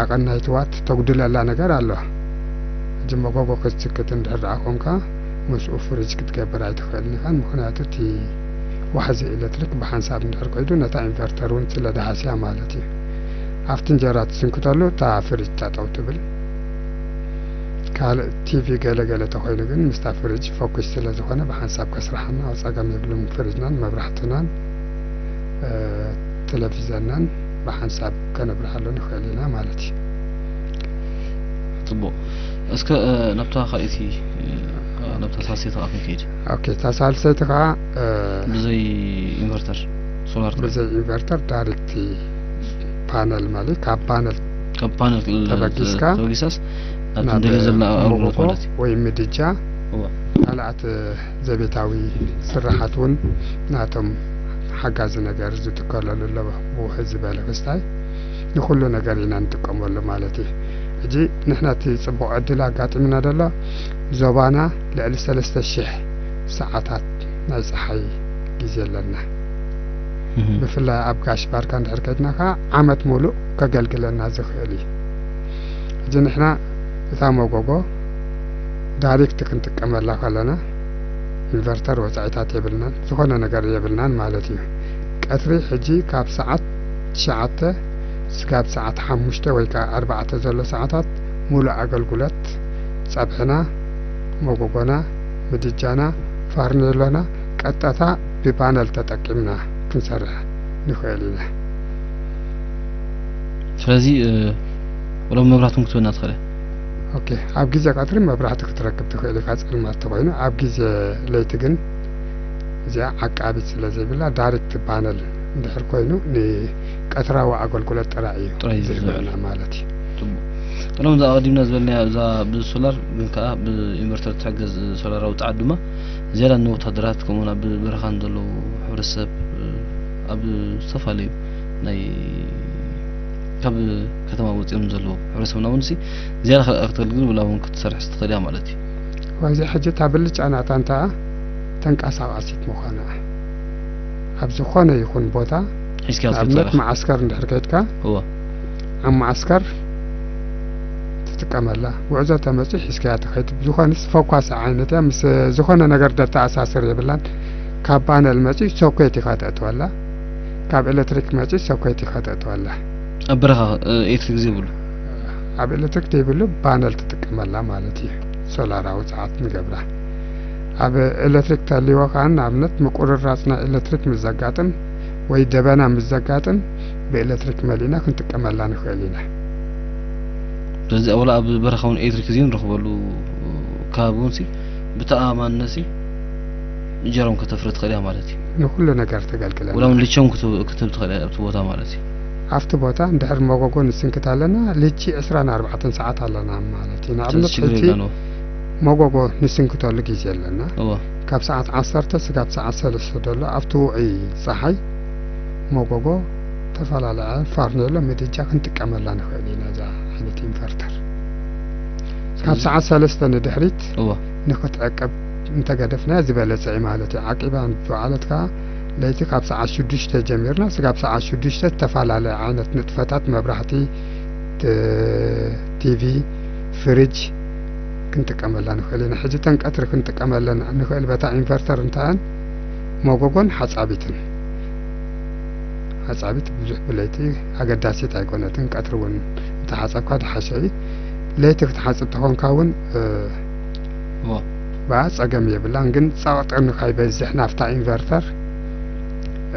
ዓቐን ናይቲ ዋት ተጉድለላ ነገር ኣሎ። ሕጂ መጎጎ ክትስክት እንድሕር ደኣ ኮንካ ምስኡ ፍሪጅ ክትገብር ኣይትኽእልን ኢኻን፣ ምኽንያቱ እቲ ዋሕዚ ኤሌክትሪክ ብሓንሳብ እንድሕር ከይዱ ነታ ኢንቨርተር እውን ስለ ደሃስያ ማለት እዩ። ኣብቲ እንጀራ ትስንክተሉ እታ ፍሪጅ ጠጠው ትብል። ካልእ ቲቪ ገለ ገለ ተኾይኑ ግን ምስታ ፍሪጅ ፎኩስ ስለ ዝኾነ ብሓንሳብ ከስርሓና ጸገም የብሉን። ፍሪጅናን መብራህትናን ቴሌቪዘንናን ብሓንሳብ ከነብርሃሉ ንኽእል ኢና ማለት እዩ። ፅቡቅ። እስከ ናብታ ካልኣይቲ ናብታ ሳልሰይቲ ከዓ ክንከይድ። ኦኬ፣ እታ ሳልሰይቲ ከዓ ብዘይ ኢንቨርተር ሶላር ጥራይ። ብዘይ ኢንቨርተር ዳይሬክት ፓነል ማለት ካብ ፓነል ካብ ፓነል ተበጊስካ ተበጊሳስ ናብ ናብ እንደገና ዘለና ኣገልግሎት መጎጎ ማለት እዩ። ወይ ምድጃ እዋ። ካልኣት ዘቤታዊ ስራሓት እውን ናቶም ሓጋዚ ነገር ዝትከለሉ ኣለዎ። ብውሕድ ዝበለ ክስታይ ንኩሉ ነገር ኢና ንጥቀመሉ ማለት እዩ። ሕጂ ንሕና እቲ ፅቡቅ ዕድል ኣጋጢምና ዘሎ ዞባና ልዕሊ ሰለስተ ሽሕ ሰዓታት ናይ ፀሓይ ግዜ ኣለና። ብፍላይ ኣብ ጋሽ ባርካ እንድሕር ከድና ከዓ ዓመት ሙሉእ ከገልግለና ዝኽእል እዩ። ሕጂ ንሕና እታ መጎጎ ዳይሬክት ክንጥቀመላ ከለና ኢንቨርተር ወፃኢታት የብልናን፣ ዝኾነ ነገር የብልናን ማለት እዩ። ቀትሪ ሕጂ ካብ ሰዓት ትሽዓተ ስጋብ ሰዓት ሓሙሽተ ወይ ከዓ ኣርባዕተ ዘሎ ሰዓታት ሙሉእ ኣገልግሎት ጸብሕና፣ መጎጎና፣ ምድጃና፣ ፋርኔሎና ቀጥታ ብፓነል ተጠቂምና ክንሰርሕ ንኽእል ኢና። ስለዚ ወላ መብራህትኩም ክትበና ትኽእል። ኦኬ፣ ኣብ ግዜ ቀትሪ መብራህቲ ክትረክብ ትኽእል ኢኻ፣ ጸልማት ተኾይኑ። ኣብ ግዜ ለይቲ ግን እዚኣ ዓቃቢት ስለ ዘይብላ ዳይሬክት ፓነል እንድሕር ኮይኑ ንቀትራዊ ኣገልግሎት ጥራይ እዩ ጥራይ እዩ ዝህበና ዝውዕል። ማለት እዩ። ጽቡቕ። ቀደም እዛ ኣቐዲምና ዝበልናያ እዛ ብሶላር ግን ከኣ ብኢንቨርተር ትሕገዝ ሶላራዊ ጸዓት ድማ ዝያዳ ንወታደራት ከምኡውን ኣብ በረኻን ዘለዉ ሕብረተሰብ ኣብ ዝተፈላለዩ ናይ ካብ ከተማ ወፂኦም ዘለዉ ሕብረተሰብና እውን ሲ ዝያዳ ከ- ከተገልግል ብላ እውን ክትሰርሕ ትኽእል እያ ማለት እዩ። ወዚ ሕጂ እታ ብልጫ ናታ እንታ ተንቀሳቃሲት ምዃና ኣብ ዝኾነ ይኹን ቦታ ሒዝካ ንኣብነት ትኽእል። መዓስከር እንድሕር ከይድካ እወ ኣብ መዓስከር ትጥቀመላ። ጉዕዞ ተመፂ ሒዝካያ ትኸይድ። ዝኾነስ ፈኳስ ዓይነት እያ፣ ምስ ዝኾነ ነገር ደተኣሳስር የብላን። ካብ ፓነል መፂ ሶኬት ኢኻ ተእትወላ፣ ካብ ኤሌክትሪክ መፂ ሶኬት ኢኻ ተእትወላ። ኣብ በረኻ ኤሌክትሪክ ዘይብሉ ኣብ ኤሌክትሪክ ዘይብሉ ፓነል ትጥቀመላ ማለት እዩ። ሶላራዊ ጸዓት ንገብራ። ኣብ ኤሌክትሪክ ተልይዎ ከኣ ንኣብነት ምቁርራጽ ናይ ኤሌክትሪክ ምስ ዘጋጥም ወይ ደበና ምስ ዘጋጥም ብኤሌክትሪክ መሊእና ክንጥቀመላ ንኽእል ኢና። ስለዚ ወላ ኣብ በረኻ እውን ኤሌክትሪክ እዚ ንረኽበሉ ከባቢ እውን ሲ ብተኣማንነት ሲ እንጀራውን ከተፍሪ ትኽእል እያ ማለት እዩ። ንኹሉ ነገር ተገልግለና። ወላ እውን ልቸውን ክትብ ክትብ ትኽእል እያ ኣብቲ ቦታ ማለት እዩ። ኣብቲ ቦታ እንድሕር መጎጎ ንስንክት ኣለና ልቺ ዕስራን ኣርባዕተን ሰዓት ኣለና ማለት እዩ። ንኣብነት ችግር ሕጂ የለን። መጎጎ ንስንክተሉ ግዜ ኣለና። እወ ካብ ሰዓት ዓሰርተ ስጋብ ሰዓት ሰለስተ ዘሎ ኣብቲ ውዑይ ጸሓይ መጎጎ ተፈላለየ ፋርኔሎ ምድጃ ክንጥቀመላ ንኽእል ኢና እዛ ዓይነት ኢንቨርተር። ካብ ሰዓት ሰለስተ ንድሕሪት እወ ንኽትዕቅብ እንተገደፍናያ ዝበለጸ እዩ ማለት እዩ። ዓቂባ ዝወዓለት ከኣ ለይቲ ካብ ሰዓት ሽዱሽተ ጀሚርና ስጋብ ሰዓት ሽዱሽተ ዝተፈላለየ ዓይነት ንጥፈታት መብራህቲ፣ ት- ቲቪ፣ ፍሪጅ ክንጥቀመላ ንኽእል ኢና። ሕጂ ተን ቀትሪ ክንጥቀመለን ንኽእል በታ ኢንቨርተር እንተኣን መጎጎን ሓጻቢትን። ሓጻቢት ብዙሕ ብለይቲ ኣገዳሲት ኣይኮነትን፣ ቀትሪ እውን እንተሓጸብካ ድሓሸ እዩ። ለይቲ ክትሓጽብ ተኾንካ እውን እ፣ እወ ብኣ ጸገም የብላን፣ ግን ጸቕጢ ንኸይበዝሕ ናብታ ኢንቨርተር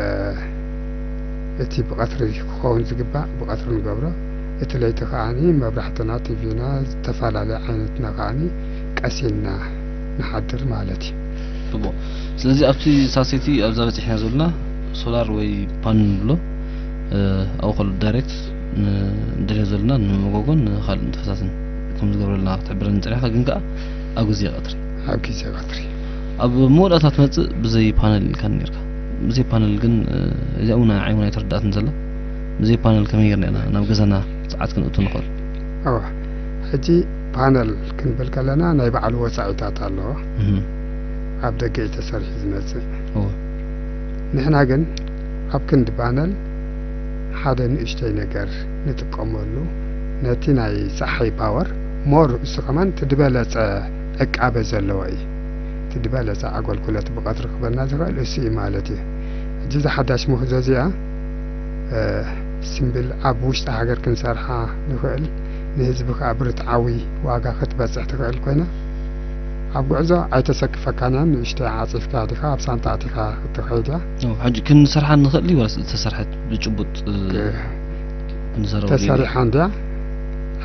እ፣ እቲ ብቐትሪ ክኸውን ዝግባእ ብቐትሪ ንገብሮ። እቲ ለይቲ ከኣኒ መብራሕትና፣ ቲቪና፣ ዝተፈላለየ ዓይነትና ከኣኒ ቀሲንና ንሓድር ማለት እዩ። ጽቡቕ። ስለዚ ኣብቲ ሳሴቲ ኣብዛ በጺሕና ዘለና ሶላር ወይ ፓን ንብሎ ኣብኡ ከሎ ዳይሬክት ንደልዮ ዘለና ንመጎጎን ንኻልእ ንጥፈታትን ከም ዝገብረልና ክትሕብረኒ ጸኒሕካ፣ ግን ከኣ ኣብ ግዜ ቀትሪ ኣብ ግዜ ቀትሪ ኣብ መወዳእታ ትመጽእ ብዘይ ፓነል ኢልካ ነርካ። ብዘይ ፓነል ግን እዚኣ እውን ዓይና ኣይተረዳእትን ዘላ። ብዘይ ፓነል ከመይ ጌርና ኢና ናብ ገዛና ሰዓት ክንእቱ ንኽእል? እወ፣ ሕጂ ፓነል ክንብል ከለና ናይ ባዕሉ ወጻኢታት ኣለዎ። እህ፣ ኣብ ደገ እዩ ተሰሪሑ ዝመጽእ። እወ። ንሕና ግን ኣብ ክንዲ ፓነል ሓደ ንእሽተይ ነገር ንጥቀመሉ፣ ነቲ ናይ ጸሓይ ፓወር ሞር እሱ ከማን እቲ ዝበለጸ ዕቃበ ዘለዎ እዩ። እቲ ዝበለጸ ኣገልግሎት ብቐትሪ ክበና ዝኽእል እሱ እዩ ማለት እዩ። ሕጂ እዛ ሓዳሽ ምህዞ እዚኣ እ፣ ስምብል ኣብ ውሽጢ ሃገር ክንሰርሓ ንኽእል፣ ንህዝቢ ከኣ ብርትዓዊ ዋጋ ክትበጽሕ ትኽእል ኮይና ኣብ ጉዕዞ ኣይተሰክፈካን እያ። ንእሽተይ ዓጺፍካ ዲኻ ኣብ ሳንጣ ኣቲኻ ክትኸይድ እያ። ሕጂ ክንሰርሓ ንኽእል እዩ ወላስ ዝተሰርሐት ብጭቡጥ እ፣ ክንዘረበሉ እዩ? ተሰሪሓ እንድያ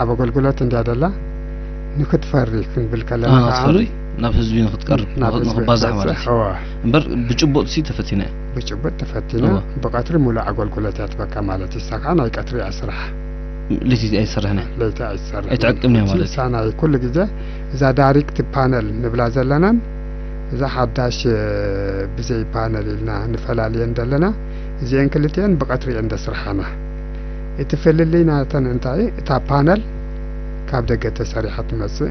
ኣብ ኣገልግሎት እንድያ ደላ ንክትፈሪ ክንብል ከለና ኣና ከኣ ክትፈሪ ናብ ህዝቢ ንክትቀርብ ናብ ንኽ- ህዝቢ ንኽባዛሕ ማለት ክትበጽሕ፣ እዩ። እወ። እምበር ብጭቡጥ ሲ ተፈቲና እያ። ብጭቡጥ ተፈቲና እወ። ብቐትሪ ሙሉእ ኣገልግሎት እያ ትበካ ማለት እዩ። ንሳ ከኣ ናይ ቀትሪ እያ ስራሕ። ለይቲ ኣይትሰርሕን እያ። ለይቲ ኣይትሰርሕን። ኣይትዕቅብን እያ ማለት ንሳ ናይ ኩሉ ግዜ እዛ ዳይሬክት ፓነል ንብላ ዘለናን እዛ ሓዳሽ እ፣ ብዘይ ፓነል ኢልና ንፈላልየን ዘለና እዚአን ክልቲአን ብቐትሪ እየን ደስርሓና። እቲ ፍልልይ ናተን እንታይ? እታ ፓነል ካብ ደገ ተሰሪሓ ትመጽእ፣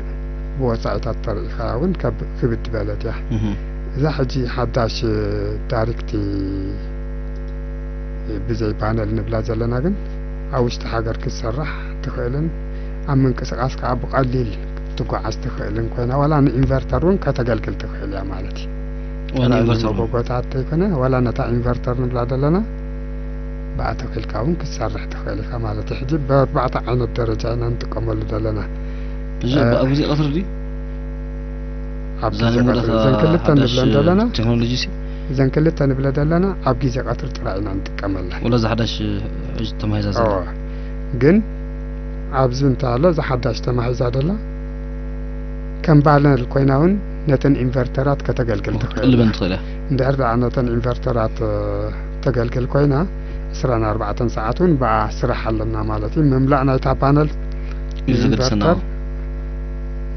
ብወጻኢታት ተሪኢኻያ እውን ከብ- ክብድ በለት እያ። እህ። እዛ ሕጂ ሓዳሽ ዳይሬክት ብዘይ ፓነል ንብላ ዘለና ግን ኣብ ውሽጢ ሃገር ክትሰርሕ ትኽእልን ኣብ ምንቅስቃስ ከዓ ብቐሊል ትጓዓዝ ትኽእልን ኮይና ዋላ ንኢንቨርተር እውን ከተገልግል ትኽእል እያ ማለት እዩ። ዋላ ጥራይ ኢንቨርተር እውን። ንመጎጎታት ዘይኮነ ዋላ ነታ ኢንቨርተር ንብላ ዘለና ብኣ ተኺልካ እውን ክትሰርሕ ትኽእል ኢኻ ማለት እዩ። ሕጂ ብኣርባዕተ ዓይነት ደረጃ ኢና ንጥቀመሉ ዘለና። እዚ ኣብ ግዜ ቀትሪ ድዩ? ኣብ እዛ ግዜ ልሙዳት ቀትሪ እዘን ክልተ ሓዳሽ ንብለን ዘለና ቴክኖሎጂ ሲ እዘን ክልተ ንብለ ዘለና ኣብ ግዜ ቀትሪ ጥራይ ኢና ንጥቀመለን። ወላ እዛ ሓዳሽ ሕጂ ተማሂዛ ዘላ እወ። ግን ኣብዚ እንታይ ኣሎ፣ እዛ ሓዳሽ ተማሂዛ ደላ ከም ፓነል ኮይና እውን ነተን ኢንቨርተራት ከተገልግል ትኽእል ክትቅልበን እያ። ትኽእል እያ። እንድሕር ደኣ ነተን ኢንቨርተራት እ፣ ተገልግል ኮይና ዕስራን ኣርባዕተን ሰዓት እውን ብኣ ስራሕ ኣለና ማለት እዩ። ምምላእ ናይታ ፓነል እዩ ዘገድሰና። ኢንቨርተር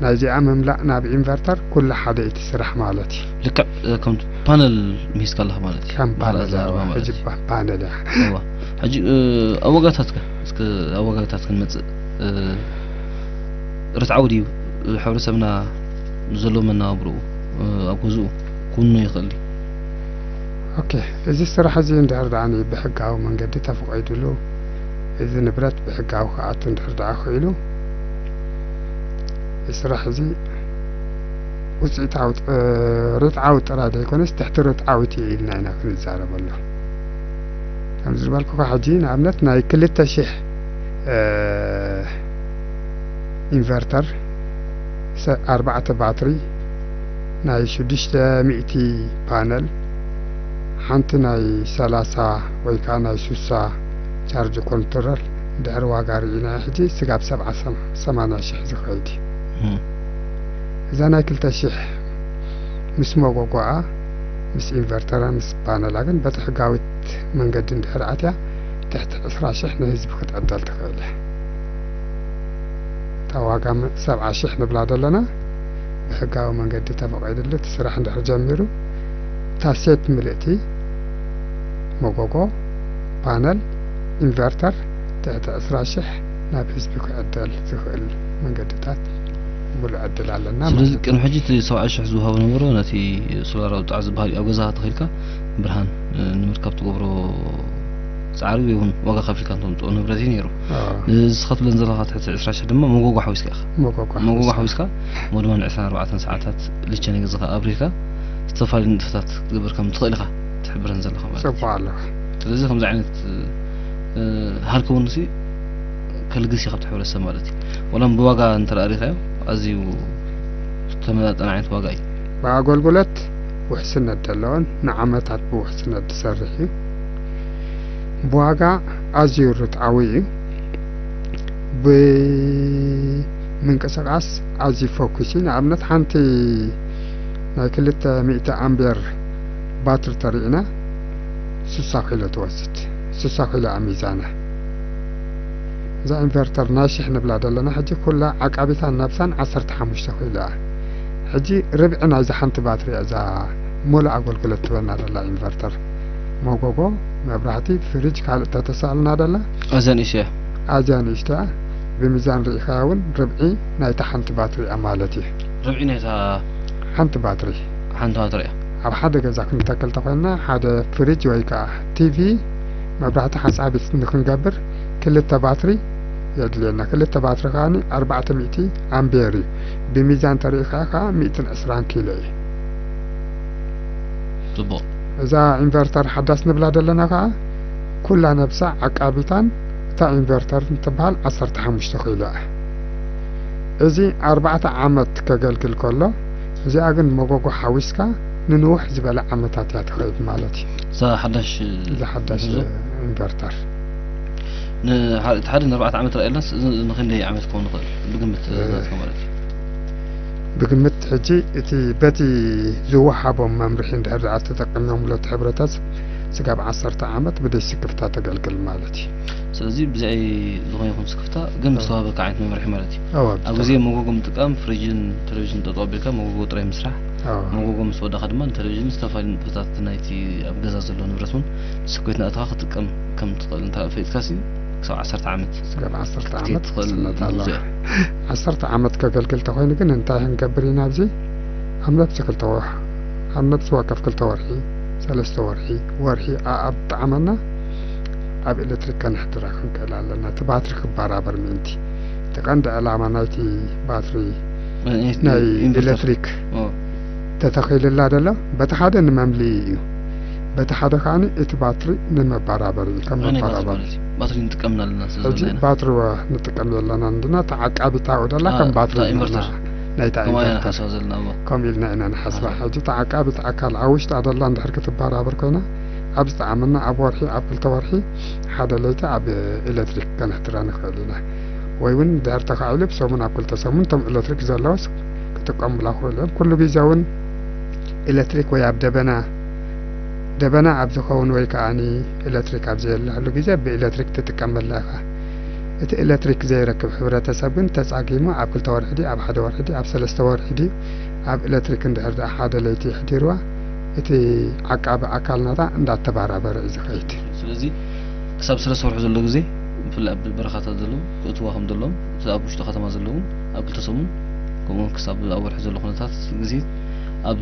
ናይዚኣ ምምላእ ናብ ኢንቨርተር ኩሉ ሓደ እቲ ስራሕ ማለት እዩ። ልክዕ እ፣ ከም ፓነል ሚስካ ኣለኻ ማለት እዩ። ከም ብኻልእ ፓነል ኣዘራርባ እያ፣ ማለት ሕጂ እዩ። ባ- ፓነል እያ። እዋ። ሕጂ እ፣ ኣብ ዋጋታት ከ እስከ ኣብ ዋጋታት ክንመጽእ እ፣ ርትዓዊ ድዩ? እ፣ ሕብረተሰብና ዘለዎ መነባብሮኡ እ፣ ኣብ ገዝኡ ክውንኖ ይኽእል ድዩ? ኦኬ፣ እዚ ስራሕ እዚ እንድሕር ደኣ ብሕጋዊ መንገዲ ተፈቒዱሉ፣ እዚ ንብረት ብሕጋዊ ክኣቱ እንድሕር ደኣ ክኢሉ፣ እዚ ስራሕ እዚ ውፅኢታዊ ጥ- ርትዓዊ ጥራይ ዘይኮነስ ትሕቲ ርትዓዊት እዩ ኢልና ኢና ክንዛረበሉ። ከምዚ ዝበልኩኻ ሕጂ ንኣብነት ናይ ክልተ ሽሕ እ፣ ኢንቨርተር ሰ- ኣርባዕተ ባትሪ ናይ ሽዱሽተ ሚእቲ ፓነል ሓንቲ ናይ ሰላሳ ወይ ከዓ ናይ ሱሳ ቻርጅ ኮንትሮል ድሕሪ ዋጋ ርኢና ሕጂ ስጋብ ሰብዓ ሰም- ሰማንያ ሽሕ ዝኸይድ እዩ። እም። እዛ ናይ ክልተ ሽሕ ምስ መጎጎኣ ምስ ኢንቨርተራ ምስ ፓነላ ግን በቲ ሕጋዊት መንገዲ እንድሕር ኣትያ ትሕቲ ዕስራ ሽሕ ንህዝቢ ክትዕደል ትኽእል እያ። እታ ዋጋ ም- ሰብዓ ሽሕ ንብላ ዘለና ብሕጋዊ መንገዲ ተፈቒድሉ እቲ ስራሕ እንድሕር ጀሚሩ እታ ሴት ምልእቲ መጎጎ፣ ፓነል፣ ኢንቨርተር ትሕቲ ዕስራ ሽሕ ናብ ህዝቢ ክዕደል ዝኽእል መንገድታት ሙሉእ ዕድል ኣለና ስለዚ ማለት እዩ። ቅድሚ ሕጂ እቲ ሰብዓ ሽሕ ዝወሃብ ነበሮ ነቲ ሶላራዊ ጣዕ ዝበሃል እዩ። ኣብ ገዛኻ ተኺልካ ብርሃን እ፣ ንምርካብ ትገብሮ ጻዕሪ ወይ እውን ዋጋ ከፊልካ እንተምጽኦ ንብረት እዩ ነይሩ። ኣዎ። ንስኻ ትብለን ዘለኻ ትሕቲ ዕስራ ሽሕ ድማ መጎጎ ሓዊስካ ኢኻ። መጎጎ መጎጎ ሓዊስካ። ሓዊስካ ሞድማን ዕስራን ኣርባዕተን ሰዓታት ልቸ ናይ ገዛኻ ኣብሪህካ ዝተፈላለዩ ንጥፈታት ክትገብር ከም ትኽእል ኢኻ ትሕብረን ዘለኻ ማለት እዩ። ጽቡቕ ኣለኻ። ስለዚ ከምዚ ዓይነት እ፣ ሃልከውን ሲ ከልግስ እዩ ካብቲ ሕብረተሰብ ማለት እዩ። ወላ ብዋጋ እንተረኣሪኻዮ ኣዝዩ ዝተመጣጠነ ዓይነት ዋጋ እዩ። ብኣገልግሎት ውሕስነት ዘለዎን ንዓመታት ብውሕስነት ዝሰርሕ እዩ። ብዋጋ ኣዝዩ ርትዓዊ እዩ። ብምንቅስቃስ ኣዝዩ ፈኩስ እዩ። ንኣብነት ሓንቲ ናይ ክልተ ሚእቲ ኣምቤር ባትሪ ተሪእና ሱሳ ኪሎ ትወስድ፣ ሱሳ ኪሎ እያ ሚዛና። እዛ ኢንቨርተር ናይ ሽሕ ንብላ ዘለና ሕጂ ኩላ ዓቃቢታን ነብሳን ዓሰርተ ሓሙሽተ ኪሎ እያ። ሕጂ ርብዒ ናይዛ ሓንቲ ባትሪ እያ እዛ ሙሉእ ኣገልግሎት ትበና ደላ ኢንቨርተር። መጎጎ፣ መብራህቲ፣ ፍሪጅ፣ ካልእ ተተሳእልና ደላ ኣዝያ ንእሽቶ እያ። ኣዝያ ንእሽቶ እያ። ብሚዛን ርኢኻያ እውን ርብዒ ናይታ ሓንቲ ባትሪ እያ ማለት እዩ። ርብዒ ናይታ ሓንቲ ባትሪ ሓንቲ ባትሪ እያ። ኣብ ሓደ ገዛ ክንተክል ተኮይንና ሓደ ፍሪጅ ወይ ከዓ ቲቪ መብራህቲ ሓንሳቢት ንክንገብር ክልተ ባትሪ የድልየና። ክልተ ባትሪ ከዓ ኣርባዕተ ሚእቲ ኣምቤር እዩ። ብሚዛን ተሪኢኻ ከዓ ሚእትን ዕስራን ኪሎ እዩ። ጽቡቕ። እዛ ኢንቨርተር ሓዳስ ንብላ ዘለና ከዓ ኩላ ነብሳ ዓቃቢታን እታ ኢንቨርተር እንትበሃል ዓሰርተ ሓሙሽተ ኪሎ እያ። እዚ ኣርባዕተ ዓመት ከገልግል ከሎ እዚኣ ግን መጎጎ ሓዊስካ ንንውሕ ዝበለ ዓመታት እያ ትኸይድ ማለት እዩ። እዛ ሓዳሽ እዛ ሓዳሽ ትሕዞ? ኢንቨርተር ንሓ- እቲ ሓደ ንኣርባዕተ ዓመት ረኣየላስ እዚ ንክንደይ ዓመት ክኸውን ይኽእል ብግምት እ- ናትካ ማለት እዩ? ብግምት ሕጂ እቲ በቲ ዝወሃቦም መምርሒ እንድሕር ደኣ ተጠቂሞምሉ እቲ ሕብረተሰብ ስጋብ ዓሰርተ ዓመት ብደይ ስክፍታ ተገልግል ማለት እዩ። ስለዚ ብዛይ ዝኾነ ይኹን ስክፍታ ግን እ። ዝተዋህበካ ዓይነት መምርሒ ማለት እዩ። እወ፣ ኣብ ግዜ መጎጎ ምጥቃም ፍሪጅን ቴሌቪዥን ጠጠው ኣቢልካ መጎጎ ጥራይ ምስራሕ፣ እወ። መጎጎ ምስ ወዳእካ ድማ ንቴሌቪዥን ዝተፈላለዩ ንጥፈታት ናይቲ ኣብ ገዛ ዘሎ ንብረት እውን ስኮይት ናእትኻ ክጥቀም ከም ትኽእል እንተ ፈሊጥካ ሲ ክሳብ ዓሰርተ ዓመት ስጋብ ዓሰርተ ክትከይድ ዓመት ትኽእል ውሕስነት ምህዞ ኣለዋ። እያ። ዓሰርተ ዓመት ከገልግል ተኾይኑ ግን እንታይ ክንገብር ኢና ኣብዚ ኣብ ነብሲ ክልተ ወርሒ ኣብ ነብሲ ወከፍ ክልተ ወርሒ ሰለስተ ወርሒ ወርሒ ኣኣብ ጣዕመና ኣብ ኤሌክትሪክ ከነሕድራ ክንክእል ኣለና። እቲ ባትሪ ክበራበር ምእንቲ እቲ ቀንዲ ዕላማ ናይቲ ባትሪ ናይ ኢንቨርተር። ኤሌክትሪክ ኦ፣ ተተኺልላ ደሎ በቲ ሓደ ንመምልኢ እዩ። በቲ ሓደ ከዓኒ እቲ ባትሪ ንመባራበሪ እዩ፣ ከም ኣነ ባትሪ መባራበሪ። ማለት እዩ። ባትሪ ንጥቀም ኣለና ስለ ሕጂ ዘለና ኢና። ባትሪ ወ ንጥቀም የለና እንድና፣ እታ ዓቃቢት ኣብኡ ደላ አ- ከም ባትሪ እታ ኣለና። ኢንቨርተር። ናይታ ከምኡ ኢና ኢንቨርተር ንሓስባ ዘለና እዎ። ከምኡ ኢልና ኢና ንሓስባ። ንሓስባ። ሕጂ እታ ዓቃቢት ኣካል ኣብ ውሽጣ ደላ እንድሕር ክትበራበር ኮይና፣ ኣብ ዝጠዓመና ኣብ ወርሒ ኣብ ክልተ ወርሒ ሓደ ለይቲ ኣብ ኤሌክትሪክ ከነሕድራ ንኽእል ኢና። ወይ እውን ድሕር ተኻኢሉ ብሰሙን ኣብ ክልተ ሰሙን እቶም ኤሌክትሪክ ዘለውስ ክጥቀሙላ ክኽእሉ እዮም። ኩሉ ግዜ እውን ኤሌክትሪክ ወይ ኣብ ደበና ደበና ኣብ ዝኸውን ወይ ከዓኒ ኤሌክትሪክ ኣብ ዘየለሉ ግዜ ብኤሌክትሪክ ትጥቀመላ ኢኻ። እቲ ኤሌክትሪክ ዘይረክብ ሕብረተሰብ ግን ተጻጊሙ ኣብ ክልተ ወርሒ ድዩ፣ ኣብ ሓደ ወርሒ ድዩ፣ ኣብ ሰለስተ ወርሒ ድዩ፣ ኣብ ኤሌክትሪክ እንድሕር ደኣ ሓደ ለይቲ የሕዲርዋ፣ እቲ ዓቃቢ ኣካል ናታ እንዳተባራበረ እዩ ዝኸይድ። ስለዚ ክሳብ ሰለስተ ወርሒ ዘሎ ግዜ ብፍላይ ኣብ በረኻታት ዘለዉ ክእትዋ ከም ዘለዎም፣ እቲ ኣብ ውሽጢ ከተማ ዘለዉ እውን ኣብ ክልተ ሰሙን፣ ከምኡ እውን ክሳብ ኣብ ወርሒ ዘሎ ኩነታት ግዜ ኣብ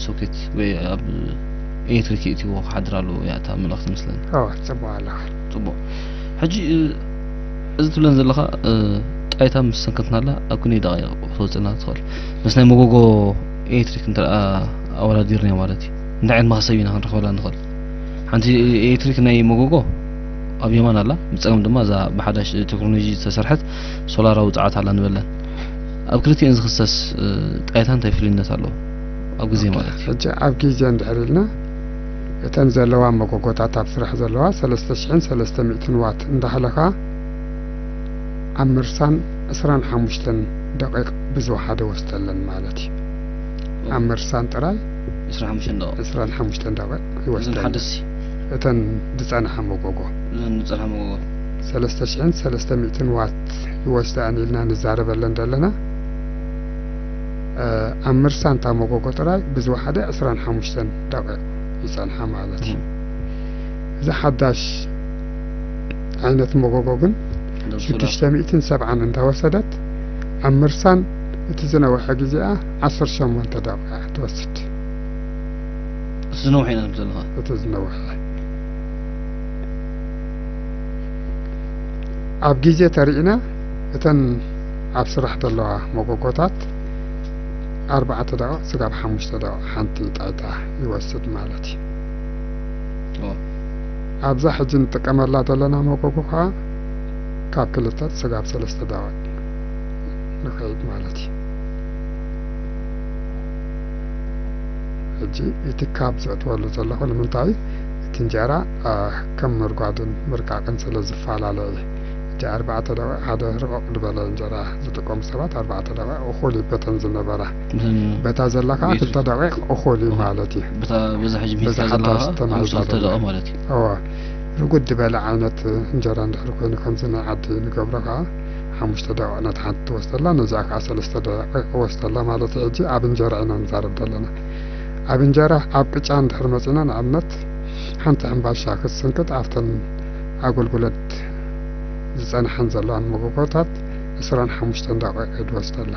ሶኬት ወይ ኣብ ኤሌክትሪክ ይእትዎ ክሓድር ኣለዎ እያ እታ መልእኽቲ መስለኒ። ኦ፣ ጽቡቕ ኣለኻ። ጽቡቕ። ሕጂ፣ እ፣ እዚ ትብለን ዘለኻ፣ እ፣ ጣይታ ምስ ሰንከትናላ ኣብ ክንደይ ደቂቕ ክትወጽእና ትኽእል? ምስ ናይ መጎጎ ኤሌክትሪክ እንተ ደኣ ኣወዳዲርናዮ ማለት እዩ። እንታይ ዓይነት መኽሰብ ኢና ክንረኽበላ ንኽእል? ሓንቲ ኤሌክትሪክ ናይ መጎጎ ኣብ የማን ኣላ፣ ብጸጋም ድማ እዛ ብሓዳሽ ቴክኖሎጂ ዝተሰርሐት ሶላራዊ ጸዓት ኣላ ንበለን። ኣብ ክልቲኤን ዝኽሰስ፣ እ፣ ጣይታ እንታይ ፍልይነት ኣለዎ? ኣብ ግዜ ማለት እዩ። ሕጂ ኣብ ግዜ እንድሕር ኢልና፣ እተን ዘለዋ መጎጎታት ኣብ ስራሕ ዘለዋ ሰለስተ ሽሕን ሰለስተ ሚእትን ዋት እንዳሃለኻ፣ ኣብ ምርሳን ዕስራን ሓሙሽተን ደቂቕ ብዝወሓደ ወስደለን ማለት እዩ። ኣብ ምርሳን ጥራይ ዕስራን ሓሙሽተን ደቂቕ። ዕስራን ሓሙሽተን ደቂቕ እዘን ይወስደለን። ሓደስቲ። እተን ዝጸንሓ መጎጎ። እዘን ዝጸንሓ መጎጎ። ሰለስተ ሽሕን ሰለስተ ሚእትን ዋት ይወስደኣን ኢልና ንዛረበለን ዘለና። እ፣ ኣብ ምርሳን እታ መጎጎ ጥራይ ብዝወሓደ ዕስራን ሓሙሽተን ደቂቕ ይጸንሓ ማለት እዩ። እም። እዚ ሓዳሽ ዓይነት መጎጎ ግን ሽዱሽተ ሚእትን ሰብዓን እንዳወሰደት ኣብ ምርሳን እቲ ዝነውሐ ግዜኣ ዓሰርተ ሸሞንተ ደቂቕ ትወስድ። እቲ ዝነውሐ ኢና ንብል ዘለና። እቲ ዝነውሐ። ኣብ ግዜ ተሪእና እተን ኣብ ስራሕ ዘለዋ መጎጎታት ኣርባዕተ ደቂቕ ስጋብ ሓሙሽተ ደቂቕ ሓንቲ ጣይታ ይወስድ ማለት እዩ። ኦ። ኣብዛ ሕጂ ንጥቀመላ ዘለና መጎጎ ከዓ ካብ ክልተ ስጋብ ሰለስተ ደቂቕ ንኸይድ ማለት እዩ። ሕጂ እቲ ካብ ዘእትወሉ ዘለኹ ንምንታይ እቲ እንጀራ፣ አ፣ ከም ምርጓድን ምርቃቕን ስለ ዝፈላለ እዩ። ሕጂ ኣርባዕተ ደቂቕ ሓደ ርቕቕ ዝበለ እንጀራ ዝጥቀሙ ሰባት ኣርባዕተ ደቂቕ እኹል እዩ በተን ዝነበራ። በታ ዘላ ከዓ ክልተ ደቂቕ እኹል እዩ ማለት እዩ። በታ በዛ ሕጂ ሚትካ ዘላ ከዓ ሓሙሽተ ደቂቕ ማለት እዩ። እወ። ርጉድ ዝበለ ዓይነት እንጀራ እንድሕር ኮይኑ ከምዚ ናይ ዓዲ ንገብሮ ከዓ ሓሙሽተ ደቂቕ ነቲ ሓንቲ ትወስደላ፣ ነዚኣ ከዓ ሰለስተ ደቂቕ ወስደላ ማለት እዩ። ሕጂ ኣብ እንጀራ ኢና ንዛረብ ዘለና። ኣብ እንጀራ ኣብ ቅጫ እንድሕር መፂና ንኣብነት ሓንቲ ሕምባሻ ክትስንክት ኣብተን ኣገልግሎት ዝፀንሓን ዘለዋን መጎጎታት ዕስራን ሓሙሽተን ደቂቕ እየ ድወስደላ።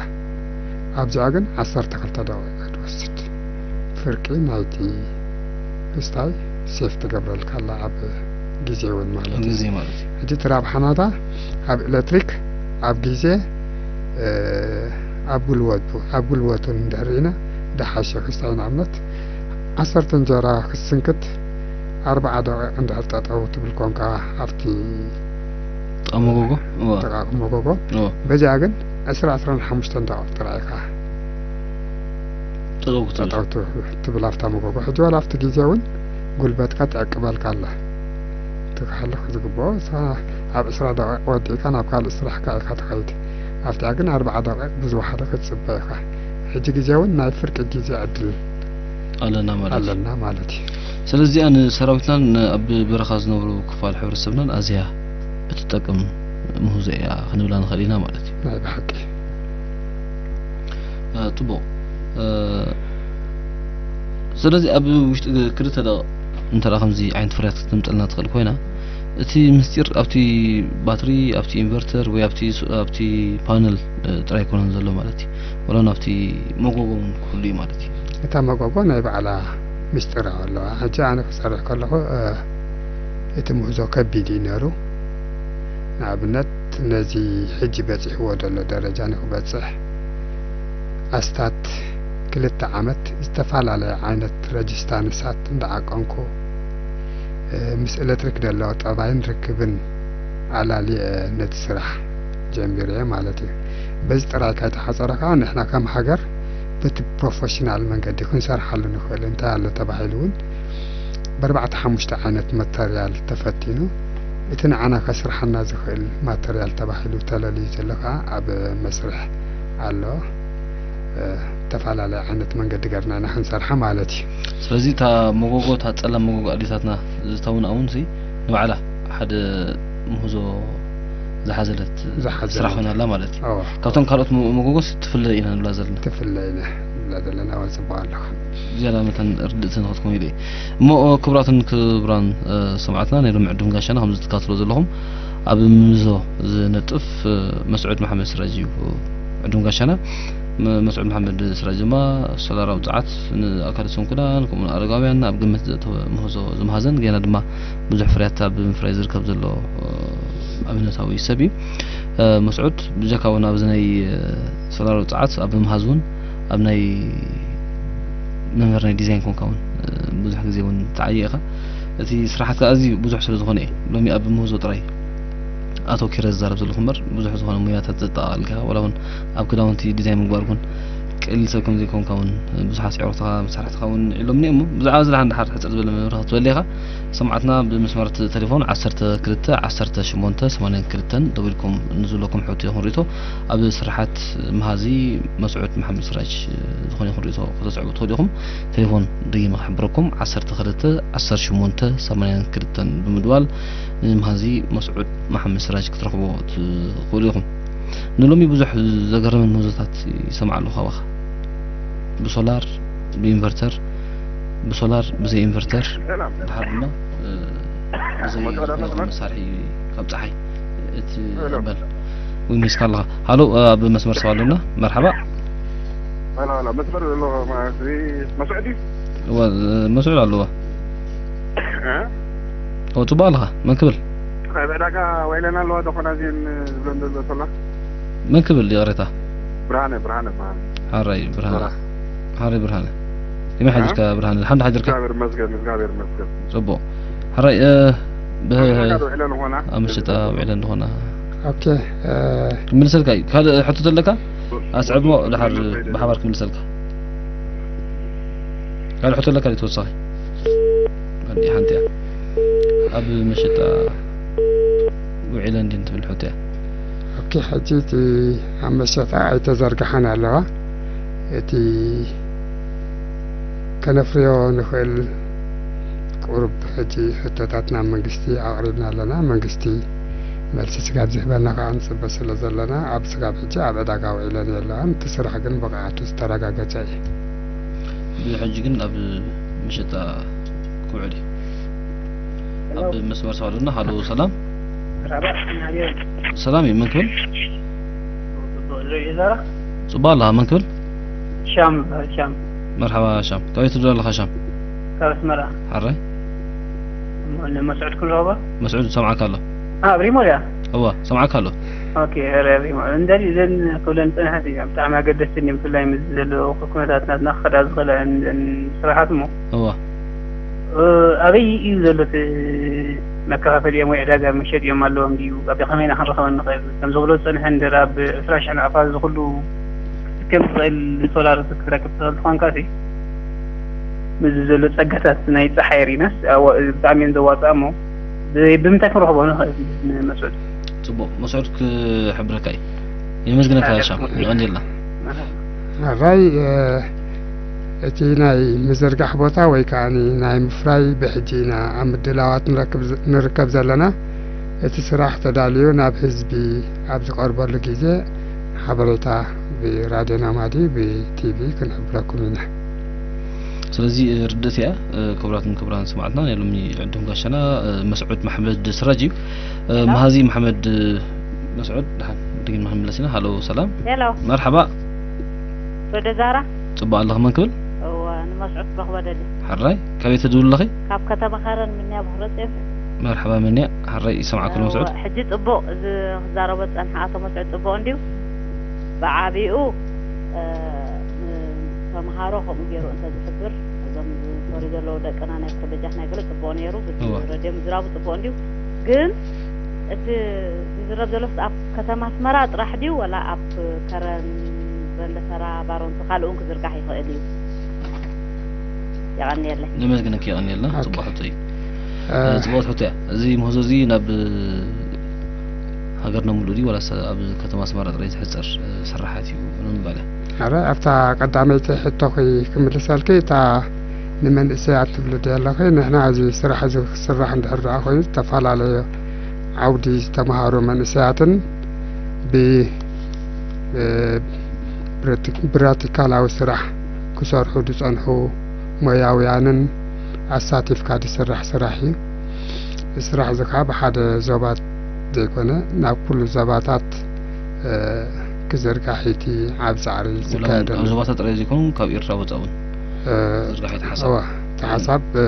ኣብዚኣ ግን ዓሰርተ ክልተ ደቂቕ እየ ድወስድ። ፍርቂ ናይቲ ክስታይ ሴፍ ትገብረልካ ኣላ ኣብ ግዜ እውን ማለት እዩ። ግዜ ማለት እዩ። ሕጂ እቲ ራብሓ ናታ ኣብ ኤሌክትሪክ፣ ኣብ ግዜ፣ እ፣ ኣብ ጉልበቱ፣ ኣብ ጉልበቱ እንድሕር ኢና ደሓሸ ክስታይ ንኣብነት ዓሰርተ እንጀራ ክትስንክት ኣርባዓ ደቂቕ እንድሕር ጠጠው ትብል ኮንካ ኣብቲ ጥቓ መጎጎ? እወ። ጥቓ መጎጎ። እወ። በዚኣ ግን ዕስራ ዕስራን ሓሙሽተን ደቂቕ ጥራይ ኢኻ ጠጠው ክትብል። ጠጠው ት-፣ ትብል ኣብታ መጎጎ። ሕጂ ዋላ ኣብቲ ግዜ እውን ጉልበትካ ትዕቅበልካ ኣላ። እቲ ክሓልፍ ዝግብኦ እሳ ኣብ ዕስራ ደቂቕ ወዲእካ ናብ ካልእ ስራሕካ ኢኻ ትኸይድ። ኣብቲኣ ግን ኣርባዓ ደቂቕ ብዝወሓደ ክትጽበ ኢኻ። ሕጂ ግዜ እውን ናይ ፍርቂ ግዜ ዕድል ኣለና ማለት እዩ። ኣለና ማለት እዩ። ስለዚኣ ንሰራዊትናን ኣብ በረኻ ዝነብሩ ክፋል ሕብረተሰብናን ኣዝያ እትጠቅም ምህዞ እያ ክንብላ ንኽእል ኢና ማለት እዩ። ናይ ብሓቂ። እ፣ ጽቡቕ። እ፣ ስለዚ ኣብ ውሽጢ ክልተ ደቂቕ እንተ ደኣ ከምዚ ዓይነት ፍርያት ክተምጽእልና ትኽእል ኮይና፣ እቲ ምስጢር ኣብቲ ባትሪ፣ ኣብቲ ኢንቨርተር ወይ ኣብቲ ሱ-፣ ኣብቲ ፓነል፣ እ፣ ጥራይ ኣይኮነን ዘሎ ማለት እዩ። ወላ እውን ኣብቲ መጎጎ እውን ክህሉ እዩ ማለት እዩ። እታ መጎጎ ናይ ባዕላ ምስጢር ኣለዋ። ሕጂ ኣነ ክሰርሕ ከለኹ፣ እ፣ እቲ ምህዞ ከቢድ እዩ ነይሩ። ንኣብነት ነዚ ሕጂ በጺሕዎ ዘሎ ደረጃ ንክበጽሕ ኣስታት ክልተ ዓመት ዝተፈላለየ ዓይነት ረጅስታንሳት እንዳዓቀንኩ፣ እ፣ ምስ ኤሌክትሪክ ደሎ ጠባይን ርክብን ኣላልየ ነቲ ስራሕ ጀሚረዮ ማለት እዩ። በዚ ጥራይ ካይተሓጸረ ከኣ ንሕና ከም ሃገር በቲ ፕሮፌሽናል መንገዲ ክንሰርሓሉ ንኽእል። እንታይ ኣሎ ተባሂሉ እውን ብኣርባዕተ ሓሙሽተ ዓይነት ማተርያል ተፈቲኑ፣ እቲ ንዓና ከስርሓና ዝኽእል ማተርያል ተባሂሉ ተለልዩ ዘሎ ከኣ ኣብ መስርሕ ኣሎ። እ፣ እተፈላለየ ዓይነት መንገዲ ገርና ኢና ክንሰርሓ ማለት እዩ። ስለዚ እታ መጎጎ፣ እታ ጸላም መጎጎ ኣዴታትና ዝተውንኣ እውን ሲ ንባዕላ ሓደ ምህዞ ዝሓዘለት ዝሓዘለት። ስራሕ ኮይና ኣላ ማለት እዩ። እወ። ካብተን ካልኦት መ-፣ መጎጎስ ትፍለ ኢና ንብላ ዘለና። ትፍለ ኢና ንብላ ዘለና፣ እወ፣ ጽቡቕ ኣለኻ። ዝያዳ መታን ርድእቲ ንኽትከውን ኢለ እየ። እሞ ክቡራትን ክቡራን፣ እ፣ ሰማዕትና፣ ናይ ሎሚ ዕዱም ጋሻና ከምዚ ትከታተሎ ዘለኹም ኣብ ምህዞ ዝነጥፍ፣ እ፣ መስዑድ መሓመድ ስራጅ እዩ። ዕዱም ጋሻና መ-፣ መስዑድ መሓመድ ስራጅ ድማ ሶላራዊ ጸዓት ንኣካለ ስንኩላን ከምኡ ንኣረጋውያን ኣብ ግምት ዘእተወ ምህዞ ዝመሃዘን፣ ገና ድማ ብዙሕ ፍርያት ኣብ ምፍራይ ዝርከብ ዘሎ፣ እ፣ ኣብነታዊ ሰብ እዩ። እ፣ መስዑድ፣ ብጀካ እውን ኣብዚ ናይ፣ እ፣ ሶላራዊ ጸዓት ኣብ ምምሃዝ እውን ኣብ ናይ መምህር ናይ ዲዛይን ኮንካ እውን፣ እ፣ ብዙሕ ግዜ እውን ትዓየ ኢኻ። እቲ ስራሓትካ ኣዝዩ ብዙሕ ስለ ዝኾነ እየ ሎሚ ኣብ ምህዞ ጥራይ ኣተኪረ ዝዛረብ ዘለኹ እምበር፣ ብዙሕ ዝኾነ ሞያታት ዘጠቓልል ኢኻ። ዋላ እውን ኣብ ክዳውንቲ ዲዛይን ምግባር እውን ቀሊል ሰብ ከም ዘይኮንካ እውን ብዙሓት ኣዕሩኽትኻ መሳርሕትኻ እውን ዒሎምኒ እሞ፣ ብዛዕባ እዚ ደሓን ደሓር ሕጽር ዝበለ መብርሂ ክትበሊ ኢኻ። ሰማዕትና ብመስመር ተ-፣ ቴሌፎን ዓሰርተ ክልተ ዓሰርተ ሸሞንተ ሰማንያን ክልተን ደዊልኩም ንዝብለኩም ሕቶ ይኹን ርእይቶ ኣብ ስራሓት መሃዚ መስዑድ መሓመድ ስራጅ ዝኾነ ይኹን ርእይቶ ከተስዕቡ ትኽእሉ ኢኹም። ቴሌፎን ደጊመ ክሕብረኩም፣ ዓሰርተ ክልተ ዓሰርተ ሸሞንተ ሰማንያን ክልተን ብምድዋል ንመሃዚ መስዑድ መሓመድ ስራጅ ክትረኽቦ ትኽእሉ ኢኹም። ንሎሚ ብዙሕ ዘገርምን ምህዞታት ይሰምዕ ኣለኹ ካባኻ። ብሶላር፣ ብኢንቨርተር፣ ብሶላር፣ ብዘይ ኢንቨርተር፣ ሰላም። ድሓር ድማ፣ እ፣ ብዘይ መስመር? መሳርሒ ካብ ጸሓይ እቲ ሄሎ። በል። ወይ ሚስካ ኣለኻ። ሃሎ፣ ኣብ መስመር ሰብ ኣለና። መርሓባ። ሃሎ፣ ሃሎ፣ መስመር ዘሎ ማ-፣ እዚ መስዑድ እዩ? እወ፣ መስዑድ ኣለዋ። እ? እወ፣ ጽቡቕ ኣለኻ። መን ክብል? ኣብ ዕዳጋ ዋይለና ኣለዋ ዶ ኾና እዚን ዝብለን ዘሎ ሶላ? መን ክብል ይቕሬታ? ብርሃነ፣ ብርሃነ፣ ብርሃነ። ሓራይ ብርሃነ። ብርሃነ። ሓራይ ብርሃነ። ከመይ እ? ሓዲርካ ብርሃነ? ሓንዳ ሓዲርካ? እግዚኣብሔር ይመስገን፣ እግዚኣብሔር ይመስገን። ጽቡቕ። ሓራይ፣ እ፣ ብ-፣ ኣብ ዕዳጋ ውዒለን ኾና? ኣብ መሸጣ ውዒለን ዝኾና። ኦኬ፣ እ፣ ክምልሰልካ እዩ። ካልእ ሕቶ ተለካ? ኣስዕብ እሞ ድሓር ብሓባር ክምልሰልካ። ካልእ ሕቶ ኣለካ ድዩ ተወሳኺ? ኣዲ ሓንቲ እያ። ኣብ መሸጣ ውዒለን ድን ትብል ሕቶ እያ። ኦኬ፣ ሕጂ እቲ ኣብ መሸጣ ኣይተዘርግሓን ኣለዋ። እቲ ከነፍርዮ ንኽእል ቁሩብ ሕጂ ሕቶታት ናብ መንግስቲ ኣቕሪብና ኣለና። መንግስቲ መልሲ ስጋብ ዝህበና ከዓ ንጽበ ስለ ዘለና፣ ኣብ ስጋብ ሕጂ ኣብ ዕዳጋ ውዒለን የለዋን። እቲ ስራሕ ግን ብቕዓቱ ዝተረጋገጸ እዩ። ብሕጂ ግን ኣብ መሸጣ ክውዕል እዩ። ሄሎ። ኣብ መስመር ሰብ ኣለና። ሃሎ፣ ሰላም። መርሓባ፣ ናብዮ። ሰላም እዩ። መን ክብል? ጽቡቕ፣ ዝርኢ ዘራ? ጽቡቕ ኣለኻ። መን ክብል? ሻም ይበሃል፣ ሻም። መርሓባ ሻም። ካበይ ትደውል ኣለኻ ሻም? ካብ ኣስመራ። ሓራይ። እሞ ንመስዑድ ክንረኽቦ? መስዑድ፣ ሰምዓካ ኣሎ። አ፣ ኣብ ሪሞ ድያ? እወ፣ ሰምዓካ ኣሎ። ኦኬ፣ ኧረ፣ ኣብ ሪሞ። እንደሊ እዘን ክብለን ዝጸንሐት እያ። ብጣዕሚ ኣገደስቲ እየን፣ ብፍላይ ምስ ዘሎ ኩነታት ናትና ክኸዳ ዝኽእላ እየን፣ እዘን ስራሓት እሞ። እወ። እ፣ ኣበይ እዩ ዘሎ እቲ መከፋፈሊኦም ወይ ዕዳጋ መሸጢኦም ኣለዎም ድዩ? ኣብ ከመይ ኢና ክንረኽበን ንኽእል? ከም ዝብሎ ዝጸንሐ እንድሕር ኣብ ዕስራ ሽሕ ናቕፋ እዚ ኩሉ ክትስከም ትኽእል ሶላር ክትረክብ ትኽእል ትኾንካሲ፣ ምስዚ ዘሎ ጸጋታት ናይ ጸሓይ ርኢናስ፣ ኣዋ-፣ ብጣዕሚ እዮም ዘዋጽኣ እሞ፣ ብ-፣ ብምንታይ ክንረኽቦ ንኽእል ንመስዑድ? ጽቡቕ፣ መስዑድ ክሕብረካ እዩ። የመስግነካ ኣረ፣ ሻም፣ የቐንየልና። ኣረ። ኣራይ፣ እ፣ እቲ ናይ ምዝርጋሕ ቦታ ወይ ከኣ ናይ ምፍራይ ብሕጂ ኢና ኣብ ምድላዋት ንረክብ ዘ-፣ ንርከብ ዘለና። እቲ ስራሕ ተዳልዩ ናብ ህዝቢ ኣብ ዝቐርበሉ ግዜ ሓበሬታ ብራድዮ ናማዲ ብቲቪ ክንሕብረኩም ኢና። ስለዚ፣ እ፣ ርድእቲ እያ፣ እ፣ ክቡራትን ክቡራን ሰማዕትና፣ ናይ ሎሚ ዕዱም ጋሻና፣ እ፣ መስዑድ መሓመድ ስራጅ እዩ። እ፣ ሄሎ። መሃዚ መሓመድ፣ እ፣ መስዑድ፣ ደሓን፣ ድግን ክንምለስ ኢና። ሃሎ፣ ሰላም። ሄሎ። መርሓባ። ወደ ዛራ? ጽቡቕ ኣለኺ፣ መን ክብል? እወ፣ ንመስዑድ ክረኽቦ ደሊ። ሕራይ፣ ካበይ ትድውሊ ኣለኺ? ካብ ከተማ ከረን ምንያ ብኽረጽዮን። መርሓባ፣ ምንያ፣ ሕራይ፣ ይሰምዓኩ ኣሎ መስዑድ። እወ፣ ሕጂ ጽቡቕ፣ እዚ ክዛረቦ ዝጸንሐ ኣቶ መስዑድ ጽቡቕ እንድዩ። ብዓቢኡ፣ እ፣ ን-፣ ተምሃሮ ከምኡ ገይሩ እንተዝሕብር፣ እዞም ዝፈርዩ ዘለዉ ደቅና ናይ ኮሌጃት ናይ ገለ ጽቡቕ ነይሩ። እወ። ብረድዮ ምዝራቡ ጽቡቕ እንድዩ። ግን እቲ ዝዝረብ ዘሎስ ኣብ ከተማ ኣስመራ ጥራሕ ድዩ፣ ወላ ኣብ ከረን፣ በንደፈራ፣ ባሮንቱ፣ ካልእ እውን ክዝርጋሕ ይኽእል እዩ? የቐንየለይ። ነመስግነኪ፣ የቐንየልና። ኦኬ። ጽቡቕ ሕቶ እዩ። እ፣ ጽቡቕ ሕቶ እያ። እዚ ምህዞ እዚ ናብ ሃገርና ሙሉእ ድዩ፣ ወላስ ኣብ ከተማ ኣስመራ ጥራይ ዝሕጸር፣ እ፣ ስራሓት እዩ ንምባል እያ? ኣረ፣ ኣብታ ቀዳመይቲ ሕቶኺ ክምልሰልኪ፣ እታ ንመንእሰያት ትብሊ ድያ ኣለኺ? ንሕና እዚ ስራሕ እዚ ክስራሕ እንድሕር ደኣ ኮይኑ፣ ዝተፈላለዩ ዓውዲ ዝተምሃሩ መንእሰያትን ብ-፣ እ፣ ብራቲ-፣ ብራቲካላዊ ስራሕ ክሰርሑ ዝጸንሑ ሞያውያንን ኣሳቲፍካ ዝስራሕ ስራሕ እዩ። እዚ ስራሕ እዚ ከኣ ብሓደ ዞባ ዘይኮነ ናብ ኩሉ ዞባታት፣ እ፣ ክዝርጋሕ እቲ ዓብ ጻዕሪ ወላ እውን ዝካየደሉ። ኣብ ዞባታት ጥራይ ዘይኮኑ ካብ ኤርትራ ወጻኢ እውን እ፣ ዝርጋሕ እቲ ሓሳብ። እዋ፣ እቲ ሓሳብ፣ እ፣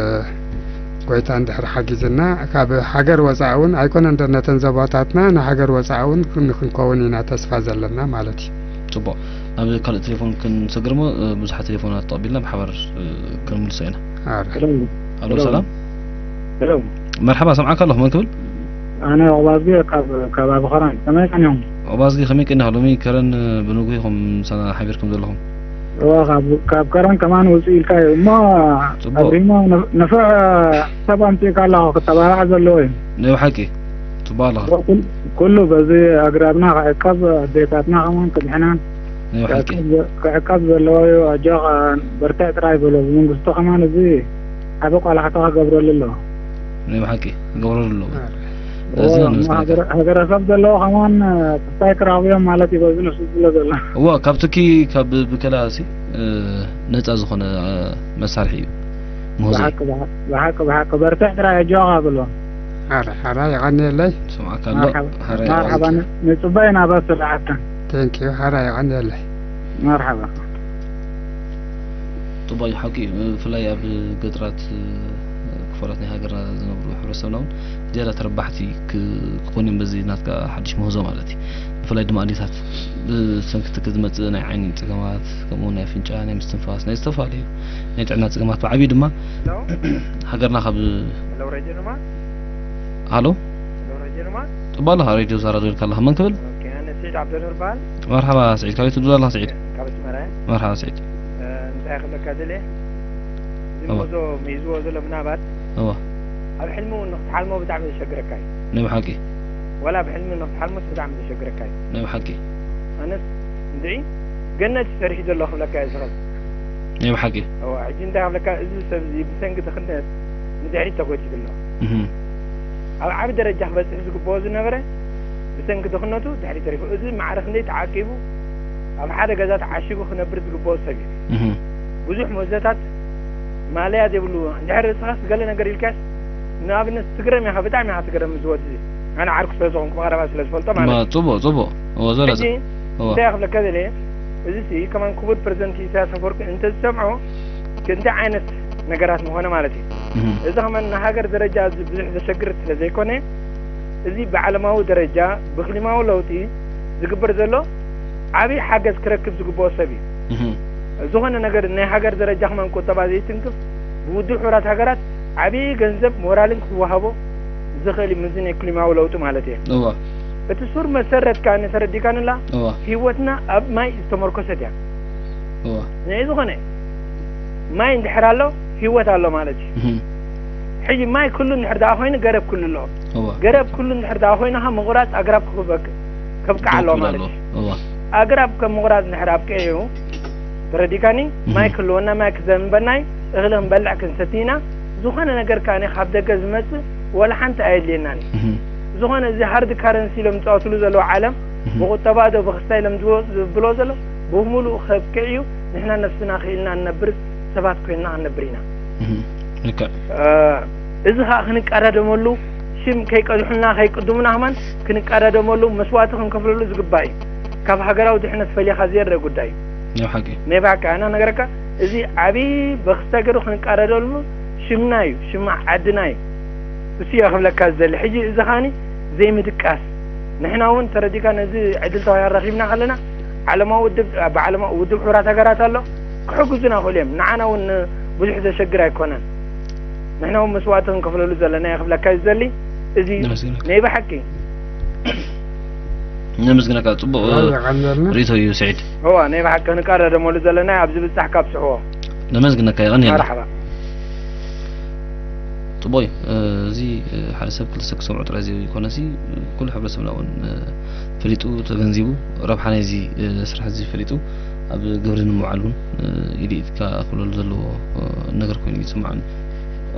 ጎይታ እንድሕር ሓጊዝና ካብ ሃገር ወጻኢ እውን ኣይኮነን ዶ ነተን ዞባታትና ንሃገር ወጻኢ እውን ክን-፣ ክንከውን ኢና ተስፋ ዘለና ማለት እዩ። ጽቡቕ። ናብ ካልእ ቴሌፎን ክንሰግር እሞ፣ እ፣ ብዙሓት ቴሌፎናት ተቐቢልና ብሓባር፣ እ፣ ክንምልሶ ኢና። ኣረ። ሄሎ። ኣሎ፣ ሄሎ። ሰላም። ሄሎ። መርሓባ፣ ሰምዓካ ኣለኹ። መን ክብል? ኣነ ዑቕባዝጊ ካብ፣ ካብ ኣቢ ኸረን። ከመይ ቀኒኹም? ዑቕባዝጊ፣ ከመይ ቀኒኻ? ሎሚ ከረን፣ እ፣ ብንጉ ኢኹም ምሳና ሓቢርኩም ዘለኹም። እዋ፣ ካብ፣ ካብ ከረን ከማን ውፅእ ኢልካ እዩ። እሞ ጽቡቕ። ኣብሪሞ ን-፣ ንፉዕ ሰብ ኣምፂእካ ኣለኹ፣ ክተባባዕ ዘለዎ እዩ። ናይ ብሓቂ። ጽቡቕ ኣለኻ። እዋ፣ ኩል-፣ ኩሉ በዚ ኣግራብና ክዕቀብ፣ ኣዴታትና ከማን ክድሕና ናይ ብሓቂ። ክዕቀብ ዘ-፣ ክዕቀብ ዘለዎ እዩ። ኣጆኻ በርትዕ ጥራይ በሎ። ብመንግስቱ ከማን እዚ ዓቢ ቆላሕታ ክገብረሉ ኣለዎ። ናይ ብሓቂ ክገብረሉ ኣለዎ። ኣረ። እዚ እዎ፣ ንስ-፣ ሃገረ-፣ ሃገረሰብ ዘለዎ ከማን፣ እ፣ ክስታይ ክረኽቡ እዮም ማለት እዩ፣ በዚ ንሱ ዝብሎ ዘሎ። እዎ፣ ካብ ትኪ፣ ካብ ብከላ ሲ፣ እ፣ ነጻ ዝኾነ፣ እ፣ መሳርሒ እዩ። ምህዞይ። ብሓቂ፣ ብሓቂ፣ ብሓቂ፣ ብሓቂ፣ በርትዕ ጥራይ ኣጆኻ ብሎ። ሓራ፣ ሓራ፣ የቐንየለይ። ስምዓካ ኣሎ። መርሓባ፣ ሓራ መርሓባ፣ የቐንየለይ። ን-፣ ንጽበ ኢና በሱ ለዓካ። Thank you፣ ሓራ የቐንየለይ። መርሓባ። ጽቡቕ እዩ፣ ሓቂ እዩ። ብፍላይ ኣብ ገጠራት ክፋላት ናይ ሃገርና ዝነብሩ ሕብረተሰብና እውን ዝያዳ ተረባሕቲ ክ-፣ ክኾኑ እዮም በዚ ናትካ ሓድሽ ምህዞ ማለት እዩ። ብፍላይ ድማ ኣዴታት ብሰንኪ ትኪ ዝመጽእ ናይ ዓይኒ ጸገማት፣ ከምኡ እውን ናይ ኣፍንጫ፣ ናይ ምስትንፋስ፣ ናይ ዝተፈላለዩ ናይ ጥዕና ጸገማት ብዓብዩ ድማ ሄሎ? ሃገርና ካብ ሄሎ፣ ሬድዮ ድማ? ሃሎ? ሄሎ፣ ሬድዮ ድማ? ጽቡቕ ኣለኻ፣ ሬድዮ ዛራ ዶ ኢልካ ኣለኻ? መን ክብል? ኦኬ፣ ኣነ ስዒድ ዓብደኑር ይበሃል። መርሓባ ስዒድ፣ ካበይ ትድውል ኣለኻ ስዒድ? ካብ ኣስመራ እየ። መርሓባ ስዒድ። እ፣ እንታይ ክብለካ ደልየ? እዚ እዋ። ምህዞ ሒዝዎ ዘሎ ምናባት እዋ። ኣብ ሕልሚ እውን ንክትሓልሞ ብጣዕሚ ዘሸግረካ እዩ። ናይ ብሓቂ። ዋላ ኣብ ሕልሚ ንክትሓልሞስ ብጣዕሚ ዘሸግረካ እዩ። ናይ ብሓቂ። ኣነስ እንድዒ ገነት እዩ ሰሪሑ ዘሎ ክብለካ እየ ዝኽእል። ናይ ብሓቂ። እዋ፣ ሕጂ እንታይ ክብለካ፣ እዚ ሰብ እዚ ብሰንኪ ድኽነት ንድሕሪት ተጎቲቱ ኣሎ። እህ። ኣብ ዓቢ ደረጃ ክበጽሕ ዝግብኦ ዝነበረ ብሰንኪ ድኽነቱ ድሕሪት ተሪፉ። እዚ ማዕረ ክንደይ ተዓቂቡ ኣብ ሓደ ገዛ ተዓሺጉ ክነብር ዝግብኦ ሰብ እዩ። እህ። ብዙሕ መዘታት ማለያ ዘይብሉ፣ እንድሕር ንስኻስ ገለ ነገር ኢልካስ፣ ንኣብነት ትግረም ኢኻ፣ ብጣዕሚ ኢኻ ትግረም እዚ ወዲ እዚ። ኣነ ዓርኩ ስለ ዝኾንኩ ብቐረባ ስለ ዝፈልጦ ማለት ማ-፣ እዩ። ጽቡቕ፣ ጽቡቕ። እዎ፣ ዘላ ሕጂ ጽቡቕ። እዎ። እንታይ ክብለካ ደልየ፣ እዚ ሲ ከማን ክቡር ፕረዚደንት ኢሳያስ ኣፈወርቂ እንተዝሰምዖ፣ ክንደይ ዓይነት ነገራት ምኾነ ማለት እዩ። እህ። እዚ ከማን ንሃገር ደረጃ እዚ ብዙሕ ዘሸግር ስለ ዘይኮነ፣ እዚ ብዓለማዊ ደረጃ ብክሊማዊ ለውጢ ዝግበር ዘሎ ዓብዪ ሓገዝ ክረክብ ዝግብኦ ሰብ እዩ። እህ። ዝኾነ ነገር ናይ ሃገር ደረጃ ከማን ቁጠባ ዘይትንክፍ ብውድብ ሕቡራት ሃገራት ዓብዪ ገንዘብ ሞራልን ክወሃቦ ዝኽእል እዩ፣ ምስዚ ናይ ክሊማዊ ለውጢ ማለት እየ። እዋ። እቲ ሱር መሰረት ከኣ ተረዲካንላ፣ እዋ። ህይወትና ኣብ ማይ ዝተመርኮሰት እያ። እዋ። ናይ ዝኾነ ማይ እንድሕር ኣሎ፣ ህይወት ኣሎ ማለት እዩ። እህ። ሕጂ ማይ ክሉ እንድሕር ደኣ ኮይኑ፣ ገረብ ክሉ ኣሎ። እዋ። ገረብ ክሉ እንድሕር ደኣ ኮይኑ፣ ኸዓ ምቑራጽ ኣግራብ ክበቅ-፣ ከብቅዕ ኣለዎ ክበቁል ማለት ኣለዎ። እዩ። እዋ። ኣግራብ ከም ምቑራጽ እንድሕር ኣብቂዑ፣ ተረዲካኒ? እህ። ማይ ክህልወና፣ ማይ ክዘንበናይ፣ እኽሊ ክንበልዕ ክንሰቲ ኢና። ዝኾነ ነገር ከኣ ካብ ደገ ዝመጽእ ወላ ሓንቲ ኣየድልየናን እዩ። እህ። ዝኾነ እዚ ሃርድ ካረንሲ ኢሎም ዝጻወትሉ ዘለዉ ዓለም፣ እህ። ብቁጠባ ዶ ብኽስታይ ኢሎም ዝወ-፣ ዝብሎ ዘሎ፣ ብምሉእ ከብቅዕ እዩ። ንሕና ነብስና ክኢልና እንነብር ሰባት ኮይንና ክንነብር ኢና። እህ። ልክዕ። እ፣ እዚ ኸኣ ክንቀዳደመሉ፣ ሽም ከይቀድሑልና፣ ከይቅድሙና ከማን ክንቀዳደመሉ፣ መስዋእቲ ክንከፍለሉ ዝግባእ እዩ። ካብ ሃገራዊ ድሕነት ፈሊኻ ዘይረአ ጉዳይ እዩ። ናይ ሓቂ። ናይ ብሓቂ፣ ኣነ ነገረካ፣ እዚ ዓብዪ በክስታ ገይሩ ክንቀዳደመሉ ሽምና እዩ፣ ሽም ዓድና እዩ። እሱ እየ ክብለካ ዝደሊ። ሕጂ እዚ ኸኣኒ ዘይምድቃስ፣ ንሕና እውን ተረዲካ ነዚ ዕድል ተዋሂ ኣራኺብና ከለና፣ ዓለማዊ ውድብ፣ ብዓለማዊ ውድብ ሕቡራት ሃገራት ኣሎ፣ ክሕግዙና ክእሉ እዮም። ንዓና እውን ብዙሕ ዘሸግር ኣይኮነን። ንሕና እውን መስዋእቲ ክንከፍለሉ ዘለና እየ ክብለካ እዩ ዝደሊ። እዚ ነመስግነካ። ናይ ብሓቂ ነመስግነካ። ጽቡቕ ራዛ ቀንደርና። ርእይቶ እዩ ስዒድ። እዋ ናይ ብሓቂ ክንቀዳደመሉ ዘለና እዩ። ኣብዚ ብጻሕ ካብ ጽሕዎ። ነመስግነካ። የቐንየልና። መርሓባ። ጽቡቕ እዩ። እዚ ሓደ ሰብ ክልተ ሰብ ክሰምዖ ጥራይ ዘይኮነሲ፣ ኩሉ ሕብረተሰብና እውን ፈሊጡ ተገንዚቡ፣ ረብሓ ናይዚ ስራሕ እዚ ፈሊጡ ኣብ ግብሪ ንምውዓል እውን ኢድ ኢድካ ክብለሉ ዘለዎ ነገር ኮይኑ እዩ ዝስምዓኒ።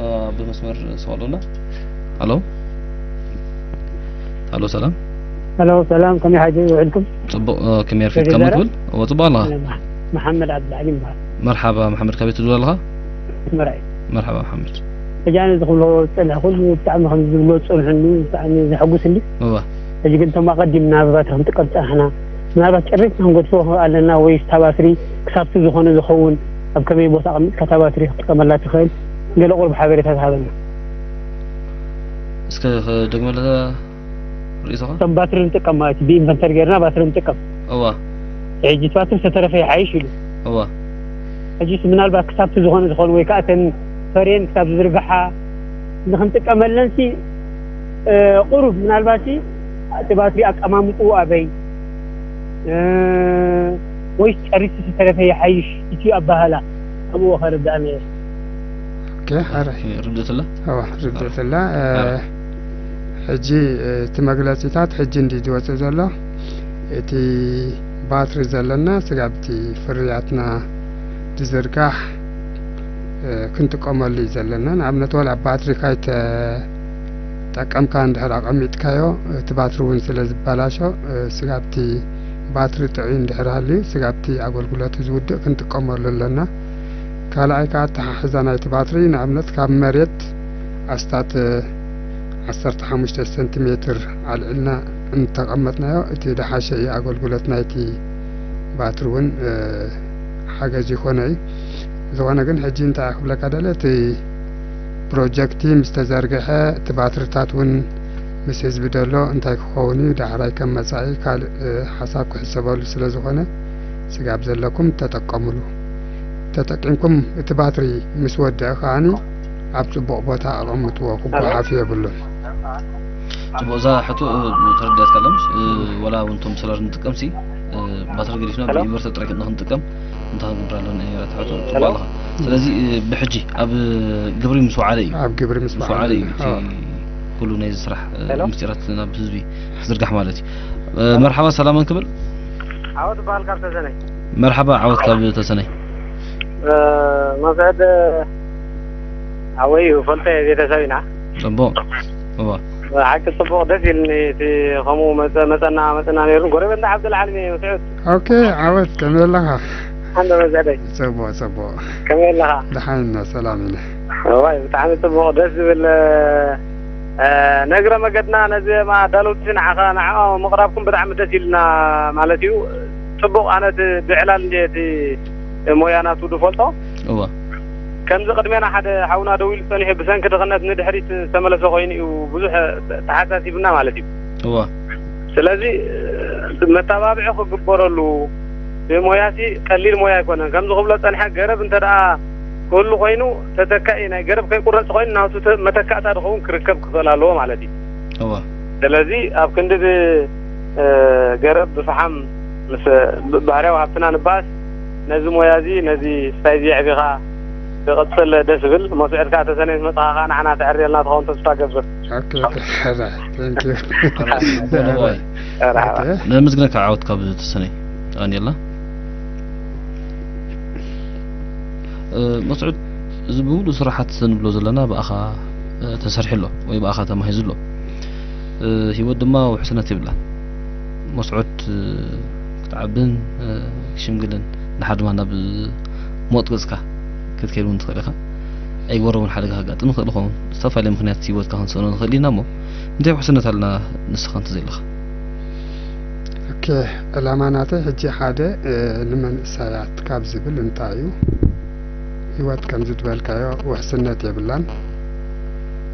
ኣብ መስመር ሰብ ኣሎ ኣሎ። ሃሎ። ሃሎ፣ ሰላም። ሃሎ፣ ሰላም፣ ከመይ ሓጂ ውዕልኩም? ጽቡቕ፣ እ፣ ከመይ ኣርፊድካ ከመይ እሞ ትብል? እዎ፣ ጽቡቕ ኣለኻ? መሓ-፣ መሓመድ ዓብዱልዓሊ ይበሃል። መርሓባ መሓመድ፣ ካበይ ትድውል ኣለኻ? ኣስመራ እዩ። መርሓባ መሓመድ። ሕጂ ኣነ እዚ ክብሎ ዝጸንሐ ኩሉ ብጣዕሚ ከም ዝብሎ ዝጸንሐኒ ብጣዕሚ ዘሐጉስኒ። እዋ። ሕጂ ግን እቶም ኣቐዲምና ብባትሪ ክንጥቀም ዝጸናሕና፣ ምናልባት ጨሪስና ክንገድፎ ኣለና ወይስ እታ ባትሪ ክሳብቲ ዝኾነ ዝኸውን ኣብ ከመይ ቦታ ኣቐሚጥካ እታ ባትሪ ክትጥቀመላ ትኽእል? ገለ ቁሩብ ሓበሬታ ትሃበና። እስከ ክደግመላ ርእይቶኻ? እቶም ባትሪ ንጥቀም ማለት እዩ። ብኢንቨንተር ጌርና ባትሪ ንጥቀም። እዋ። ሕጂ እቲ ባትሪ ዝተረፈ ይሓይሽ ኢሉ። እዋ። ሕጂስ ምናልባት ክሳብቲ ዝኾነ ዝኾነ ወይ ከዓ እተን ፈርየን ክሳብ ዝዝርግሓ ንክንጥቀመለንሲ፣ እ፣ ቁሩብ ምናልባት እቲ ባትሪ ኣቀማምጥኡ ኣበይ፣ እ፣ ወይስ ጨሪሱ ዝተረፈ ይሓይሽ? እቲ ኣባህላ ኣብኡ ከረዳእና እየ። ኦኬ፣ ሓራይ። ኦኬ፣ ርድእትላ? እዋ፣ ርድእትላ። እ፣ ሓራይ። ሕጂ፣ እ፣ እቲ መግለጺታት ሕጂ እንዲ ዝወጽእ ዘሎ፣ እቲ ባትሪ ዘለና ስጋብ እቲ ፍርያትና ዝዝርጋሕ፣ እ፣ ክንጥቀመሉ እዩ ዘለና። ንኣብነት፣ ዋላ ባትሪ ካይተጠቀምካ እንድሕር ኣቐሚጥካዮ፣ እቲ ባትሪ እውን ስለ ዝበላሾ፣ እ፣ ስጋብ እቲ ባትሪ ጥዑይ እንድሕር ሃልዩ፣ ስጋብ እቲ ኣገልግሎቱ ዝውድእ ክንጥቀመሉ ኣለና። ካልኣይ ከዓ ኣተሓሕዛ ናይቲ ባትሪ፣ ንኣብነት፣ ካብ መሬት ኣስታት ዓሰርተ ሓሙሽተ ሰንቲሜትር ኣልዒልና እንተቐመጥናዮ፣ እቲ ዝሓሸ እዩ። ኣገልግሎት ናይቲ ባትሪ እውን፣ እ፣ ሓገዝ ይኾኖ እዩ። ዝኾነ ግን ሕጂ እንታይ ክብለካ ደለ፣ እቲ ፕሮጀክቲ ምስ ተዘርግሐ፣ እቲ ባትርታት እውን ምስ ህዝቢ ደሎ እንታይ ክኸውን እዩ፣ ዳሕራይ ከም መጻኢ ካልእ፣ እ፣ ሓሳብ ክሕሰበሉ ስለ ዝኾነ፣ ስጋብ ዘለኩም ተጠቀሙሉ። ተጠቂምኩም እቲ ባትሪ ምስ ወደአ ከዓኒ ኣብ ጽቡቕ ቦታ ኣቐምጥዎ፣ ክጓሓፍ የብሉን። ጽቡቕ፣ እዛ ሕቶ፣ እ፣ ተረዲኣትካ ኣላ፣ ምሽ? እ፣ ወላ እውን እቶም ሶላር ንጥቀምሲ፣ እ፣ ባትሪ ገዲፍና ሄሎ? ብኢንቨርተር ጥራይ ንኽንጥቀም እንታይ ክንገብር ኣለና? እያ እታ ሕቶ። ጽቡቕ ሄሎ? ኣለኻ። ስለዚ፣ እ፣ ብሕጂ ኣብ ግብሪ ምስ ወዓለ እዩ። ኣብ ግብሪ ምስ ምስ ወዓለ ወዓለ እዩ እዩ። እቲ ኣዎ። ኩሉ ናይዚ ስራሕ፣ እ፣ ሄሎ? ምስጢራት ናብ ህዝቢ ክዝርጋሕ ማለት እዩ። እ፣ መርሓባ፣ ሰላም እንክብል። ዓወት በሃል ካብ ተሰነይ። መርሓባ፣ ዓወት ካብ ተሰነይ። እ፣ መስዕድ ሓወይ እዩ፣ ፈልጦ እየ፣ ቤተሰብ ኢና። ጽቡቕ። እዋ። ሓቂ ጽቡቕ፣ ደስ ኢልኒ እቲ ከምኡ መጸ-፣ መጸና፣ መጸና ነይሩ። ጎረቤትና ዓብደልዓለም እየ፣ መስዑድ። ኦኬ፣ ዓወት፣ ከመይ ኣለኻ? ሓንደ መስዕደይ። ጽቡቕ፣ ጽቡቕ። ከመይ ኣለኻ? ደሓን ኢና፣ ሰላም ኢና። እዋይ፣ ብጣዕሚ ጽቡቕ፣ ደስ ዝብል፣ እ፣ ነግረ መገድና ነዚ ኣዳለውቲ ንዓኻ፣ ንዓኦም ምቕራብኩም ብጣዕሚ ደስ ኢልና ማለት እዩ። ጽቡቕ፣ ኣነ እቲ ብዕላል እንደ እቲ ሞያ ናቱ ዝፈልጦ። እዋ። ከምዚ ቅድሜና ሓደ ሓውና ደው ኢሉ ጸኒሑ ብሰንኪ ድኽነት ንድሕሪት ዝተመለሰ ኮይኑ እዩ ብዙሕ ተሓሳሲብና ማለት እዩ። እዋ። ስለዚ መተባብዒ ክግበረሉ፣ ሞያሲ ቀሊል ሞያ ኣይኮነን። ከምዚ ክብሎ ጸንሐ ገረብ እንተ ደኣ ክህሉ ኮይኑ ተተካኢ ናይ ገረብ ከይቁረጽ ኮይኑ ናቱ ተ-፣ መተካእታ ዝኸውን ክርከብ ክኽእል ኣለዎ ማለት እዩ። እዋ። ስለዚ ኣብ ክንዲ ብ-፣ እ፣ ገረብ ብፈሓም ምስ ብ-፣ ባህርያዊ ሃብትና ንባእስ ነዚ ሞያ እዚ ነዚ ስታይ እዚ የዕቢኻ ክቕጽል ደስ ዝብል። መስዕድ ከኣ ተሰነይ ምስ መጻኻ ከኣ ንዓና ተዕርየልና ትኸውን ተስፋ ገብር። ኦኬ፣ ኦኬ። ራይት፣ ቴንክ ዩ። ራይት፣ ራይት። መርሓባ። ኦኬ። ነመስግነካ ዓወት ካብ ተሰነይ። ኣንየላ። እ፣ መስዑድ፣ እዚ ብምሉእ ስራሓት ንብሎ ዘለና ብኣኻ፣ እ፣ ተሰሪሑ ኣሎ ወይ ብኣኻ ተማሂዙ ኣሎ። እ፣ ህይወት ድማ ውሕስነት የብላን። መስዑድ፣ እ፣ ክትዓብን፣ እ፣ ክትሽምግልን፣ ድሓር ድማ ናብ ሞት ገጽካ ክትከይድ እውን ትኽእል ኢኻ። ኣይግበሮ እውን ሓደጋ ከጋጥም ይኽእል ይኸውን። ዝተፈላለየ ምኽንያት ህይወትካ ክንስእኖ ንኽእል ኢና እሞ፣ እንታይ ውሕስነት ኣለና ንስኻ እንተዘየለኻ? ኦኬ፣ ዕላማ ናተይ ሕጂ ሓደ፣ እ፣ ንመንእሰያት ካብ ዝብል እንታይ እዩ? ህይወት ከምዚ ዝበልካዮ ውሕስነት የብላን።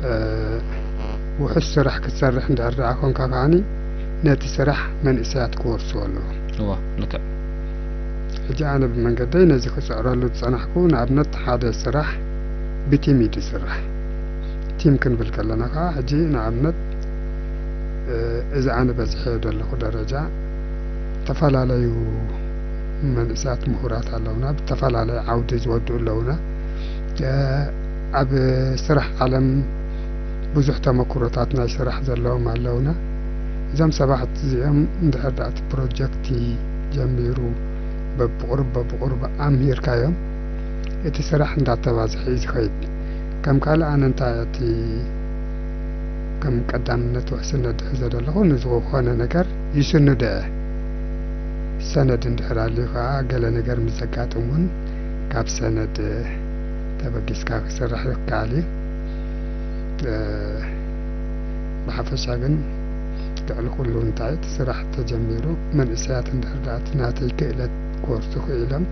እ፣ ውሑስ ስራሕ ክትሰርሕ እንድሕር ደኣ ኮንካ ከዓኒ ነቲ ስራሕ መንእሰያት ክወርስዎ ኣለዎም። እዋ፣ ልክዕ። ሕጂ ኣነ ብመንገደይ ነዚ ክጽዕረሉ ዝጸናሕኩ፣ ንኣብነት ሓደ ስራሕ ብቲም እዩ ዝስራሕ። ቲም ክንብል ከለና ከኣ ሕጂ ንኣብነት፣ እ፣ እዚ ኣነ በጺሐዮ ዘለኹ ደረጃ፣ ዝተፈላለዩ መንእሰያት ምሁራት ኣለውና፣ ብተፈላለየ ዓውዲ ዝወድኡ ኣለውና። እ፣ ኣብ ስራሕ ዓለም ብዙሕ ተመኩሮታት ናይ ስራሕ ዘለዎም ኣለውና። እዞም ሰባት እዚኦም እንድሕር ደኣ እቲ ፕሮጀክት ጀሚሩ በብቑሩብ በብቑሩብ ኣምሂርካዮም፣ እቲ ስራሕ እንዳተባዝሐ እዩ ዝኸይድ። ከም ካልእ ኣነ እንታይ እቲ ከም ቀዳምነት ውሕስነት ዝሕዞ ዘለኹ፣ ንዝኾነ ነገር ይስንዶ እየ። ሰነድ እንድሕር ኣልዩ ከኣ፣ ገለ ነገር ምስ ዘጋጥም እውን ካብ ሰነድ ተበጊስካ ክስራሕ ይከኣል እዩ። እ፣ ብሓፈሻ ግን ልዕሊ ኩሉ እንታይ እቲ ስራሕ ተጀሚሩ፣ መንእሰያት እንድሕር ደኣ እቲ ናተይ ክእለት ክወርሱ ክኢሎም፣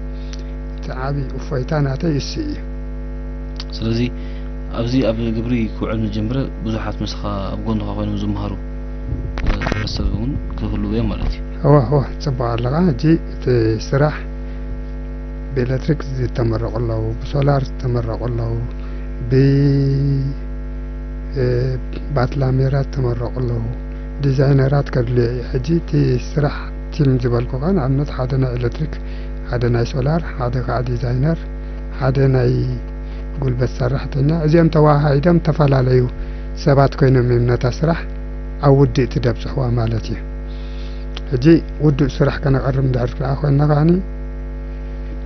እቲ ዓብዪ እፎይታ ናተይ እሱ እዩ። ስለዚ ኣብዚ ኣብ ግብሪ ክውዕል ምጀምረ ብዙሓት ምስኻ ኣብ ጎንኻ ኮይኖም ዝመሃሩ፣ እ፣ ሕብረተሰብ እውን ክህልዉ እዮም ማለት እዩ። እወ፣ እወ፣ ጽቡቕ ኣለኻ። ሕጂ እቲ ስራሕ ብኤሌክትሪክ ዝተመረቑ ኣለዉ፣ ብሶላር ዝተመረቑ ኣለዉ፣ ብ፣ እ፣ ባትላሜራ ዝተመረቑ ኣለዉ። ዲዛይነራት ከድልዮ እዩ። ሕጂ እቲ ስራሕ ቲም ዝበልኩኻ፣ ንኣብነት ሓደ ናይ ኤሌክትሪክ፣ ሓደ ናይ ሶላር፣ ሓደ ከዓ ዲዛይነር፣ ሓደ ናይ ጉልበት ሰራሕተኛ፣ እዚኦም ተዋሃሂዶም ዝተፈላለዩ ሰባት ኮይኖም እዮም ነታ ስራሕ ኣብ ውድእቲ ደብፅሕዋ ማለት እዩ። ሕጂ ውዱእ ስራሕ ከነቐርብ እንድሕር ደኣ ኮይንና ከዓኒ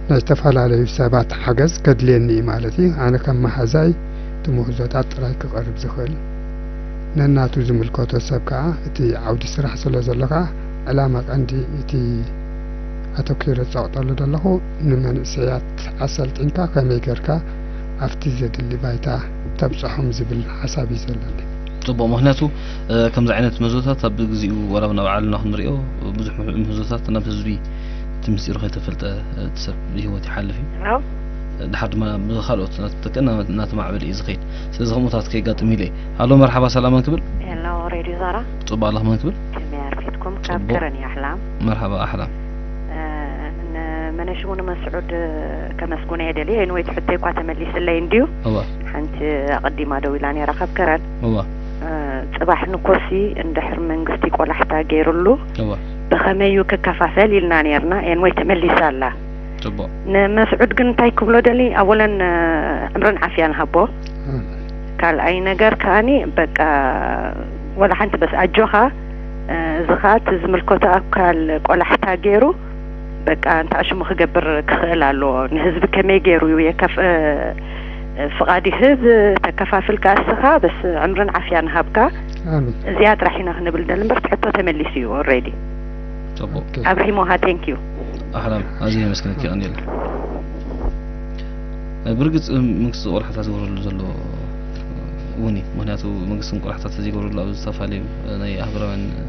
ናይ ዝተፈላለዩ ሰባት ሓገዝ ከድልየኒ እዩ ማለት እዩ። ኣነ ከም መሓዛይ እቲ ምህዞታት ጥራይ ክቐርብ ዝኽእል፣ ነናቱ ዝምልከቶ ሰብ ከዓ እቲ ዓውዲ ስራሕ ስለ ዘሎ ከዓ ዕላማ ቀንዲ እቲ ኣተኲረ ዝጸቕጠሉ ዘለኹ ንመንእሰያት ኣሰልጢንካ ከመይ ጌርካ ኣብቲ ዘድሊ ባይታ ተብጽሖም ዝብል ሓሳብ እዩ ዘለኒ። ጽቡቕ፣ ምኽንያቱ፣ እ፣ ከምዚ ዓይነት ምህዞታት ኣብ ግዜኡ ዋላ እውን ኣብ ዓለምና ክንሪኦ ብዙሕ ምህዞታት ናብ ህዝቢ እቲ ምስጢሩ ከይተፈልጠ እቲ ሰብ ብህይወት ይሓልፍ እዩ። ኣዎ። ድሓር ድማ ብኻልኦት እናተተክአ እናተማዕበለ እዩ ዝኸይድ። ስለዚ ከምኡታት ከይጋጥም ኢለ እየ። ሃሎ፣ መርሓባ፣ ሰላም መን ክብል? ሄሎ፣ ሬድዮ ዛራ። ጽቡቕ ኣለኽ፣ መን ክብል? ከመይ ኣርፊድኩም? ካብ ጽቡቕ። ከረን እየ፣ ኣሕላም። መርሓባ፣ ኣሕላም። እ፣ ንመነሽሙ ንመስዑድ ከመስግኖ እየ ደልየ። ኤንወይ፣ እቲ ሕቶይ እኳ ተመሊስለይ እንድዩ። እዋ። ሓንቲ ኣቐዲማ ደው ኢላ ነይራ ካብ ከረን። እዋ። እ፣ ጽባሕ ንኮሲ እንድሕር መንግስቲ ቆላሕታ ገይሩሉ፣ እዋ። ብኸመይ እዩ ክከፋፈል ኢልና ነይርና። ኤንወይ፣ ተመሊሳ ኣላ። ጽቡቕ። ንመስዑድ ግን እንታይ ክብሎ ደሊ፣ ኣወለን፣ እ፣ ዕምርን ዓፍያን ሃቦ። ኣሜን። ካልኣይ ነገር ከኣኒ፣ በቃ፣ ወላ ሓንቲ በስ ኣጆኻ፣ እ፣ እዚ ኸኣ እቲ ዝምልከቶ ኣካል ቆላሕታ ገይሩ፣ በቃ፣ እንተ ኣሽሙ ክገብር ክኽእል ኣለዎ። ንህዝቢ ከመይ ገይሩ የከፍ-፣ እ፣ ፍቓድ ይህብ፣ ተከፋፍል ከኣ እስኻ፣ በስ ዕምርን ዓፍያን ሃብካ። ኣሜን። እዚኣ ጥራሕ ኢና ክንብል ደሊ እምበር፣ እቲ ሕቶ ተመሊሱ እዩ ኦልሬዲ። ጽቡቕ። ኦኬ። ኣብርሂሞሃ፣ ቴንክ ዩ። ኣሕላም፣ ኣዝየ የመስግነኪ፣ የቐንየለይ። እ፣ ብርግጽ፣ እ፣ መንግስቲ ቆላሕታ ዝገብረሉ ዘሎ እውን እዩ። ምኽንያቱ መንግስትን ቆላሕታ ተዘይገብረሉ ኣብ ዝተፈላለዩ፣ እ፣ ናይ ኣህጉራውያን፣ እ፣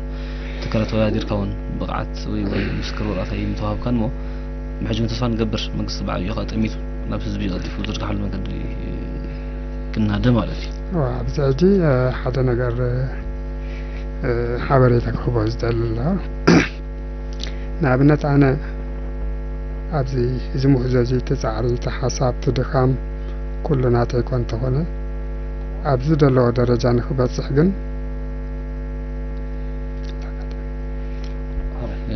ትካላት ተወዳዲርካ እውን ብቕዓት ወይ እውን ምስክር ወረቐት ኣይምተዋህብካን እሞ፣ ብሕጂ እውን ተስፋ ንገብር መንግስቲ ብዓብዩ ከኣ ጠሚቱ ናብ ህዝቢ ቀልጢፉ ዝርግሓሉ መንገዲ ክናደ ማለት እዩ። እዋ፣ ኣብዚ ሕጂ፣ እ፣ ሓደ ነገር፣ እ፣ እ፣ ሓበሬታ ክህቦ ዝደሊ ኣሎ። ንኣብነት ኣነ ኣብዚ እዚ ምህዞ እዚ እቲ ጻዕሪ፣ እቲ ሓሳብ፣ እቲ ድኻም ኩሉ ናተይ እኳ እንተኾነ ኣብዚ ዘለዎ ደረጃ ንክበጽሕ ግን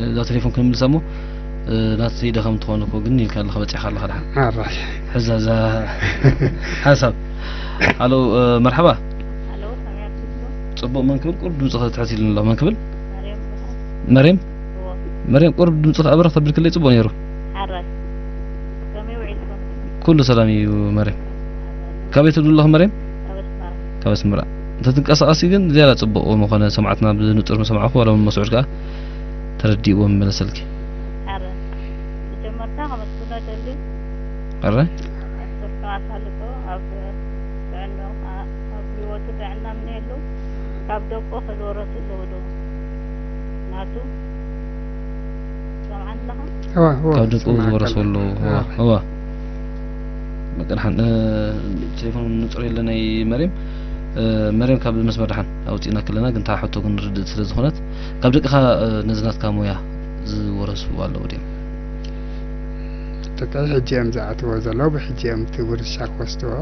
እዛ ቴሌፎን ክንምልሳ እሞ፣ እ፣ ናተይ ድኻም እንተኾነ እኮ ግን ኢልካ ኣለኻ፣ በጺሕካ ኣለኻ ድሓን። ኣራይ። ሕዛ እዛ ሓሳብ። ሃሎ፣ እ፣ መርሓባ። ሃሎ፣ ከመይ ኣርፊድኩም? ጽቡቕ፣ መን ክብል? ቁሩብ ድምጽኺ ትሕት ኢሉኒ ኣሎ። መን ክብል? መርየም ይበሃል። መርየም? እዎ። መርየም፣ ቁሩብ ድምጽኺ ኣብረኽ ተብልክለይ ጽቡቕ ነይሩ። ሓራይ። ከመይ ውዒልኩም? ኩሉ ሰላም እዩ መርየም። ካበይ ትብሉ ኣለኹ መርየም? ካብ ኣስመራ። ካብ ኣስመራ። እንተትንቀሳቐሲ ግን ዝያዳ ጽቡቕ ምኾነ፣ ሰማዕትና ብንጹር ምሰማዕኹ፣ ዋላ እውን መስዑድ ከኣ ተረዲእዎ ምመለሰልኪ። ሓራይ። መጀመርታ ከመስግኖ እደሊ። ሓራይ? ኣስርካ ኣሳልጦ ኣብ ጥዕንኡ፣ ኣብ ህይወቱ ጥዕና እምነየሉ። ካብ ደቁ ከዝወረሱ ኣለዎ ዶ? ናቱ? ትሰምዓኒ ኣለኻ? እዋ፣ እዋ፣ ካብ ደቁ ዝወረሱ ኣለዉ። እዋ፣ እዋ። እዋ። በቃ፣ ደሓን፣ እ፣ ቴሌፎን ንጹር የለን ናይ መርየም። እ፣ መርየም ካብ መስመር ደሓን ኣውጺእና ከለና፣ ግን እታ ሕቶ ግን ርድእቲ ስለ ዝኾነት፣ ካብ ደቅኻ፣ እ፣ ነዚ ናትካ ሞያ ዝወረሱ ኣለዉ ድዮም? ተካይ ሕጂ እዮም ዝኣትዎ ዘለዉ፣ ብሕጂ እዮም እቲ ውርሻ ክወስድዎ።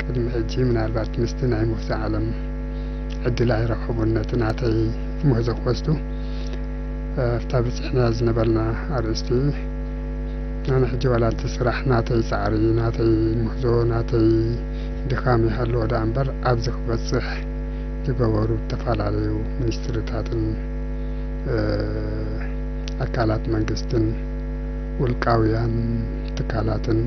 ቅድሚ ሕጂ ምናልባት ምስቲ ናይ ምህዞ ዓለም ዕድል ኣይረኸቡን፣ ነቲ ናተይ ምህዞ ክወስዱ። ኣብታ በጺሕናያ ዝነበርና ኣርእስቲ፣ ኣነ ሕጂ ዋላ እቲ ስራሕ ናተይ ጻዕሪ፣ ናተይ ምህዞ፣ ናተይ ድኻም ይሃልዎ ደኣ እምበር፣ ኣብዚ ክበጽሕ ዝገበሩ ዝተፈላለዩ ሚኒስትሪታትን፣ እ፣ ኣካላት መንግስትን ውልቃውያን ትካላትን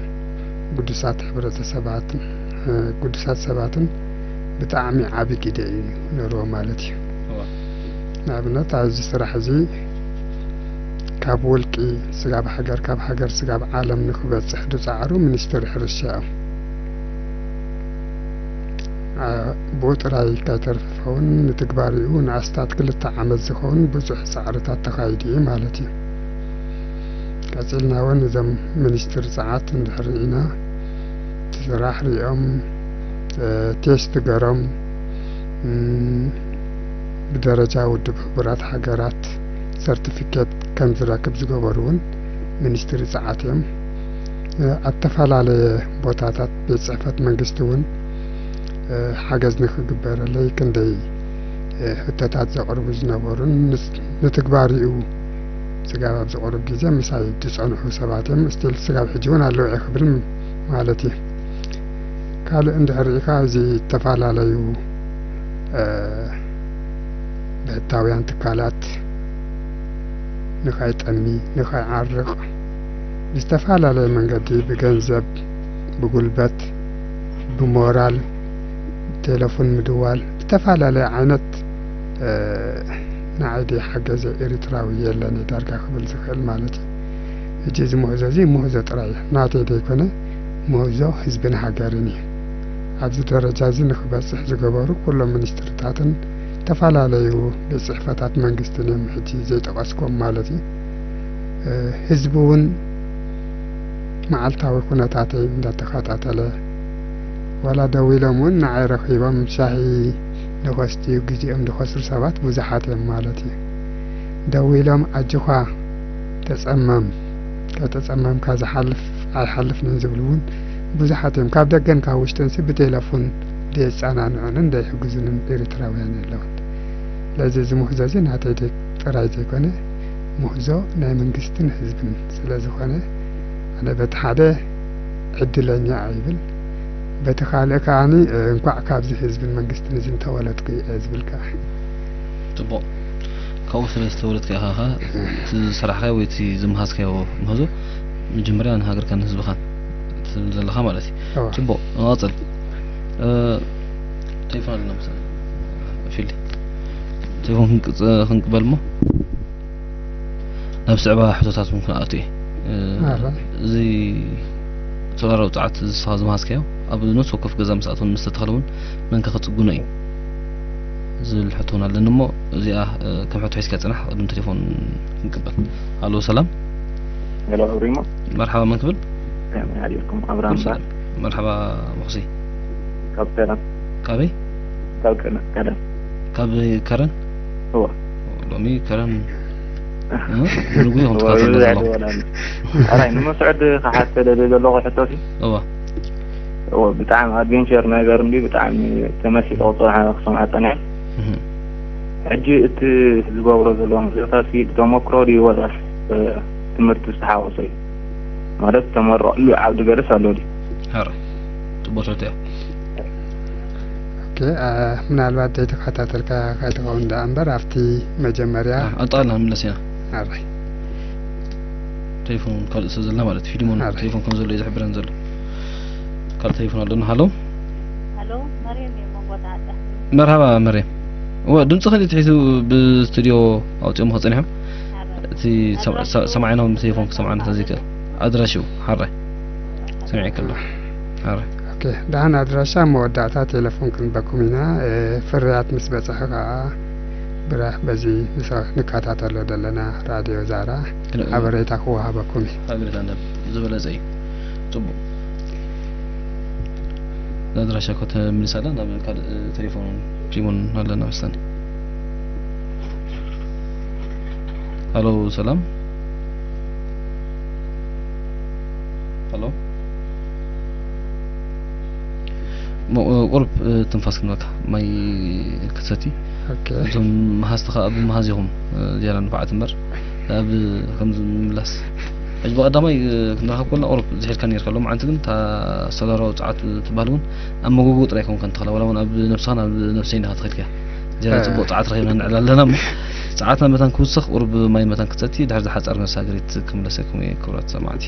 ግዱሳት ሕብረተሰባትን፣ እ፣ ግዱሳት ሰባትን ብጣዕሚ ዓቢ ግደ እዩ ነይርዎ ማለት እዩ። እዋ። ንኣብነት ኣብዚ ስራሕ እዚ ካብ ውልቂ ስጋብ ሃገር፣ ካብ ሃገር ስጋብ ዓለም ንክበጽሕ ዝጸዓሩ ሚኒስትሪ ሕርሻ እዮም። አ፣ ብኡ ጥራይ ከይተርፈ እውን ንትግባሪኡ ንኣስታት ክልተ ዓመት ዝኸውን ብዙሕ ጻዕርታት ተኻይዱ እዩ ማለት እዩ። ቀጺልና እውን እዞም ሚኒስትሪ ጸዓት እንድሕር ርኢና፣ እቲ ስራሕ ሪኦም፣ እ፣ ቴስት ገሮም፣ እም፣ ብደረጃ ውድብ ሕቡራት ሃገራት ሰርቲፊኬት ከም ዝረክብ ዝገበሩ እውን ሚኒስትሪ ጸዓት እዮም። እ፣ ኣብ ዝተፈላለየ ቦታታት ቤት ጽሕፈት መንግስቲ እውን፣ እ፣ ሓገዝ ንክግበረለይ ክንደይ፣ እ፣ ሕቶታት ዘቕርቡ ዝነበሩን ንስ-፣ ንትግባሪኡ ስጋብ ኣብዚ ቁሩብ ግዜ ምሳይ ዝጸንሑ ሰባት እዮም። ስቲል ስጋብ ሕጂ እውን ኣለዉ እየ ክብል ማለት እዩ። ካልእ እንድሕር ርኢኻ፣ እዚ ዝተፈላለዩ፣ እ፣ ብሕታውያን ትካላት ንኸይጠሚ፣ ንኸይዓርቕ ብዝተፈላለየ መንገዲ፣ ብገንዘብ፣ ብጉልበት፣ ብሞራል፣ ብቴሌፎን ምድዋል፣ ብዝተፈላለየ ዓይነት፣ እ፣ ንዓይ ዘይሓገዘ ኤርትራዊ የለን እዩ ዳርጋ ክብል ዝኽእል ማለት እዩ። ሕጂ እዚ ምህዞ እዚ ምህዞ ጥራይ ናተይ ዘይኮነ፣ ምህዞ ህዝብን ሃገርን እዩ። ኣብዚ ደረጃ እዚ ንክበጽሕ ዝገበሩ ኩሎም ሚኒስትሪታትን ዝተፈላለዩ ቤት ጽሕፈታት መንግስትን እዮም፣ ሕጂ ዘይጠቐስኮም ማለት እዩ። እ፣ ህዝቢ እውን መዓልታዊ ኩነታተይ እንዳተኸታተለ፣ ዋላ ደዊሎም እውን ንዓይ ረኺቦም ሻሂ ንኸስትዩ ግዜኦም ዝኸስሩ ሰባት ብዙሓት እዮም ማለት እዩ። ደዊሎም፣ "ኣጆኻ፣ ተጸመም፣ ከተጸመምካ ዝሓልፍ ኣይሓልፍን" ዝብሉ እውን ብዙሓት እዮም። ካብ ደገን ካብ ውሽጥንሲ ብቴሌፎን ዘየጸናንዑንን ዘይሕግዙንን ኤርትራውያን የለውን። ስለዚ እዚ ምህዞ እዚ ናተይ ደይ-፣ ጥራይ ዘይኮነ፣ ምህዞ ናይ መንግስትን ህዝብን ስለ ዝኾነ፣ ኣነ በቲ ሓደ ዕድለኛ እየ ይብል፣ በቲ ካልእ ከኣኒ፣ እ፣ እንኳዕ ካብዚ ህዝብን መንግስትን እዚ እንተወለድኩ እየ ዝብል ከኣ። ጽቡቕ። ካብኡ ስለ ዝተወለድካ ኢኻ ኸኣ እቲ ዝሰራሕካዮ ወይ እቲ ዝመሃዝካዮ ምህዞ መጀመርያ ንሃገርካን ንህዝብኻን ትብል ዘለኻ ማለት እዩ። እወ። ጽቡቕ፣ ንቐጽል። እ፣ ቴሌፎን ኣለና መሰለኝ። ፊሊ። ቴሌፎን ክንቅጽ-፣ ክንቅበል እሞ ናብ ዝስዕባ ሕቶታት እውን ክንኣቱ እየ። እ፣ ኣረ። እዚ ተወራራዊ ጸዓት ንስኻ ዝመሃዝካዮ ኣብ ነፍሲ ወከፍ ገዛ ምስ ኣተወን ምስ ተተኸለ እውን መን ከ ክጽግኖ እዩ ዝብል ሕቶ እውን ኣለኒ እሞ እዚኣ፣ እ፣ ከም ሕቶ ሒዝካ ጽናሕ፣ ቅድሚ ቴሌፎን ክንቅበል። ኣሎ፣ ሰላም። ሄሎ፣ ሪሞ። መርሓባ፣ መን ክብል? ከመይ ሓዲርኩም? ኣብርሃም ኩሉ ሰላም። ይበሃል። መርሓባ፣ መኹሲ። ካብ ከረን። ካበይ? ካብ ከረን፣ ከረን። ካብ ከረን? እወ። ሎሚ ከረን፣ እ? ብንጉ ኢኹም እወ፣ ትኸታተሉ ብብዝሒ ዘለኹም። ደወል ኣሎ። ኣራይ፣ ንመስዑድ ክሓቶ ደልየ ዘለኹ ሕቶሲ። እወ። እወ፣ ብጣዕሚ ኣድቬንቸር ነገር እንዲ ብጣዕሚ ተመሲጠ ክጸንሐ፣ ክሰምዖ ጸኒሐ። እህ። ሕጂ እቲ ዝገብሮ ዘሎ ምህዞታትሲ ብተመክሮ ድዩ ወላስ፣ እ፣ ትምህርቲ ዝተሓወሶ እዩ? ማለት ተመረቕሉ ዓውዲ ገለስ ኣሎ ድዩ? ሕራይ። ጽቡቕ ሕቶ እያ። ኦኬ፣ እ፣ ምናልባት ዘይተኸታተልካ ከይትኸውን ደኣ እምበር ኣብቲ መጀመርያ እ፣ ኣጠቓልና ንምለስ ኢና። ሕራይ። ቴሌፎን ካልእ ሰብ ዘለና ማለት ፊልሞን ኣረ። ቴሌፎን ከም ዘሎ እዩ ዝሕብረን ዘሎ። ካልእ ቴሌፎን ኣለና። ሃሎ። ሃሎ፣ መርየም እየ፣ መንጎ ተዓጻሕቲ። መርሃባ መርየም። እወ፣ ድምጽኺ ትሒቱ ብስቱድዮ ኣውጺኦምኺ ጸኒሖም። ኣረ። እቲ ሰም-፣ ኣድራሽኡ ሰ-፣ ሰማዕናዊ ቴሌፎን ክሰምዓና ኣድራሽኡ ተዘይክእል። ኣድራሽኡ፣ ሓራይ። ሰሚዐኪ ኣለኹ። ሓራይ። ኦኬ፣ ደሓን ኣድራሻ መወዳእታ ቴሌፎን ክንበኩም ኢና። እ፣ ፍርያት ምስ በጽሐ ከኣ ብራ-፣ በዚ ንሰ-፣ ንከታተሎ ዘለና ራድዮ ዛራ ክነ-፣ ሓበሬታ ክወሃበኩም እዩ። ሓበሬታ እንዳ-፣ ዝበለጸ እዩ። ጽቡቕ። ንኣድራሻ እኮ ተመሊሳ ኣላ፣ ናብ ካልእ ቴሌፎን ሪሞን ኣለና መስለኒ። ሃሎ፣ ሰላም። ኣሎ። ሞ-፣ ቁሩብ፣ እ፣ ትንፋስ ክንበካ፣ ማይ ክትሰቲ። ኦኬ። እዞም መሃዝቲ ከኣ ብመሃዝ ኢኹም፣ እ፣ ዝያዳ ንፉዓት እምበር፣ ኣብ ከምዚ ምምላስ። ሕጂ ብቐዳማይ፣ እ፣ ክንራኸብ ከለና ቁሩብ ዝሒልካ ነይርካ። ሎማዓንቲ ግን እታ ሶላራዊ ጸዓት ትበሃል እውን ኣብ መጎጎ ጥራይ ኮንካ ንተኽላ፣ ዋላ እውን ኣብ ነብስኻን ኣብ ነብሰይን ኢኻ ተኺልካያ። ዝያዳ እ። ጽቡቕ ጸዓት ረኺብና ንዕላ ኣለና እሞ፣ ጸዓትና መታን ክውስኽ ቁሩብ ማይ መታን ክትሰቲ፣ ድሕሪ ዝሓጻር መሳገሪት ክምለሰኩም እየ ክቡራት ሰማዕቲ።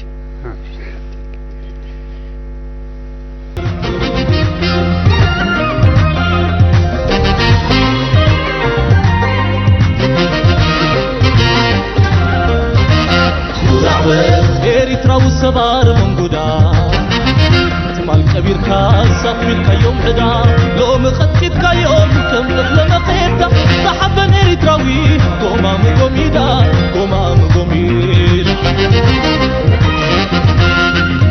ኩራዕ በል ኤሪትራዊ ሰባር መንጉዳ፣ ትማል ቀቢርካ ሳፊልካዮም ዕዳ፣ ሎሚ ቀጥቂጥካዮም ከም እኽሊ መኼዳ። ዝሓበን ኤሪትራዊ ጎማሙ ጎሚዳ፣ ጎማሙ ጎሚዳ።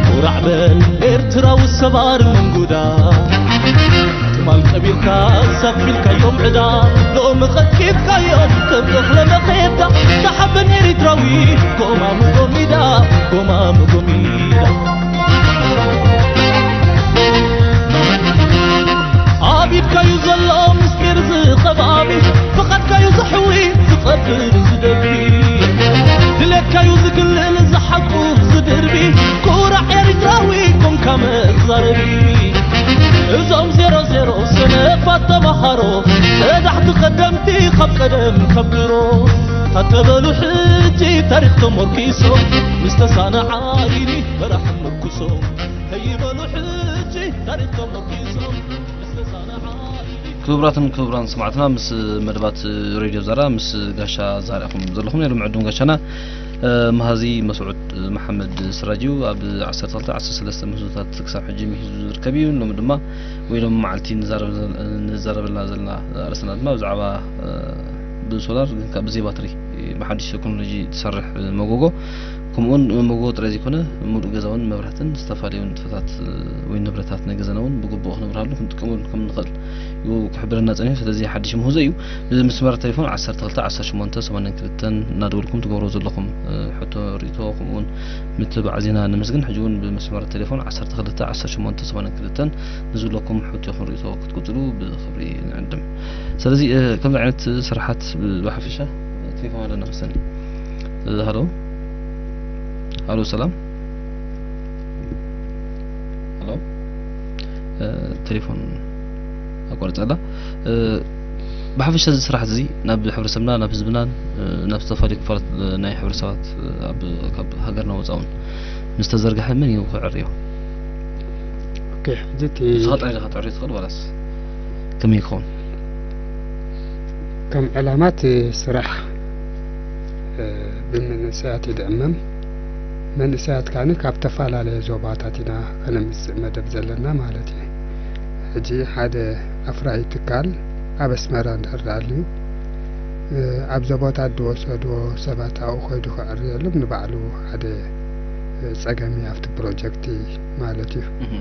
ኩራዕ በል ኤርትራዊ ሰባር መንጉዳ፣ ትማል ቀቢርካ ሳፊልካዮም ዕዳ፣ ሎሚ ቀጥቂጥካዮም ከም እኽሊ መኼዳ። ዝሓበን ኤሪትራዊ ጎማሙ ጎሚዳ፣ ጎማሙ ጎሚዳ። ኣብ ኢድካዩ ዘሎ ምስጢር ዝኸባቢ፣ ፍቓድካዩ ዘሕዊ ዝቐትል ዝደቢ፣ ድሌትካዩ ዝግልል ዝሓቁር ዝድርቢ፣ ኩራዕ ኤሪትራዊ ኮንካ መዛረቢ። እዞም ዜሮ ዜሮ ሰነፋት ተማሃሮ፣ ቀዳሕቲ ቀደምቲ ካብ ቀደም ካብ ድሮ፣ ታተበሉ ሕጂ ታሪኽ ተመርኪሶም፣ ምስ ተሳነ ዓይኒ መራሕ ምርኩሶም፣ ተይበሉ ሕጂ ታሪኽ ተመርኪሶም፣ ምስ ተሳነ ዓይኒ። ክቡራትን ክቡራን ሰማዕትና፣ ምስ መደባት ሬድዮ ዛራ ምስ ጋሻ ዛሪኹም ዘለኹም ነይሩ ምዕዱም ጋሻና፣ እ፣ መሃዚ መስዑድ መሓመድ ስራጅ እዩ። ኣብ ዓሰርተ ክልተ ዓሰርተ ሰለስተ ምህዞታት ክሳብ ሕጂ ምሂዙ ዝርከብ እዩ። ሎሚ ድማ ወይ ሎም መዓልቲ ንዛረብ-፣ ንዛረበልና ዘለና ኣርእስትና ድማ ብዛዕባ፣ እ፣ ብሶላር ግን ካብ ብዘይ ባትሪ ብሓድሽ ቴክኖሎጂ ትሰርሕ መጎጎ፣ ከምኡውን መጎጎ ጥራይ ዘይኮነ፣ ምሉእ ገዛ እውን መብራህትን ዝተፈላለዩ ንጥፈታት ወይ ንብረታት ናይ ገዛና እውን ብግቡእ ክነብርሃሉ ክንጥቀመሉ ከም ንኽእል እዩ ክሕብረና ጸኒሑ። ስለዚ ሓድሽ ምህዞ እዩ። ብመስመር ቴሌፎን ዓሰርተ ክልተ ዓሰርተ ሸሞንተ ሰማንያን ክልተን እናደወልኩም ትገብሮ ዘለኹም፣ እ፣ ሕቶ፣ ርእይቶ፣ ከምኡውን ምትብባዕ ዜና ነመስግን። ሕጂ እውን ብመስመር ቴሌፎን ዓሰርተ ክልተ ዓሰርተ ሸሞንተ ሰማንያን ክልተን ንዝብለኩም ሕቶ ይኹን ርእይቶ ክትቅጽሉ ብኽብሪ ንዕድም። ስለዚ፣ እ፣ ከምዚ ዓይነት ስራሓት ብ-፣ ብሓፈሻ ቴሌፎን ኣለና መሰለኒ። እ፣ ሃሎ፣ ሃሎ፣ ሰላም። ሃሎ፣ እ፣ ቴሌፎን ኣቋሪጻ ኣላ። እ፣ ብሓፈሻ እዚ ስራሕ እዚ ናብ ሕብረተሰብና፣ ናብ ህዝብናን፣ እ፣ ናብ ዝተፈላለዩ ክፋላት፣ እ፣ ናይ ሕብረተሰባት፣ እ፣ ኣብ፣ ካብ ሃገርና ወጻኢ እውን ምስ ተዘርግሐ መን እዩ ክዕርዮ? ኦኬ፣ ሕጂ እቲ ንስኻ ጥራይ ዲኻ ትዕርዮ ትኽእል ዋላስ ከመይ ክኸውን? ከም ዕላማ እቲ ስራሕ፣ እ፣ ብመንእሰያት እዩ ዝዕመም። መንእሰያት ከኣ ካብ ተፈላለየ ዞባታት ኢና ከነምጽእ መደብ ዘለና ማለት እዩ። ሕጂ ሓደ ኣፍራዪ ትካል ኣብ ኣስመራ እንድሕር ደኣ ኣልዩ፣ እ፣ ኣብ ዞባታት ዝወሰድዎ ሰባት ኣብኡ ከይዱ ከዕርየሎም ንባዕሉ ሓደ፣ እ፣ ጸገም እዩ ኣብቲ ፕሮጀክት ማለት እዩ። እህ።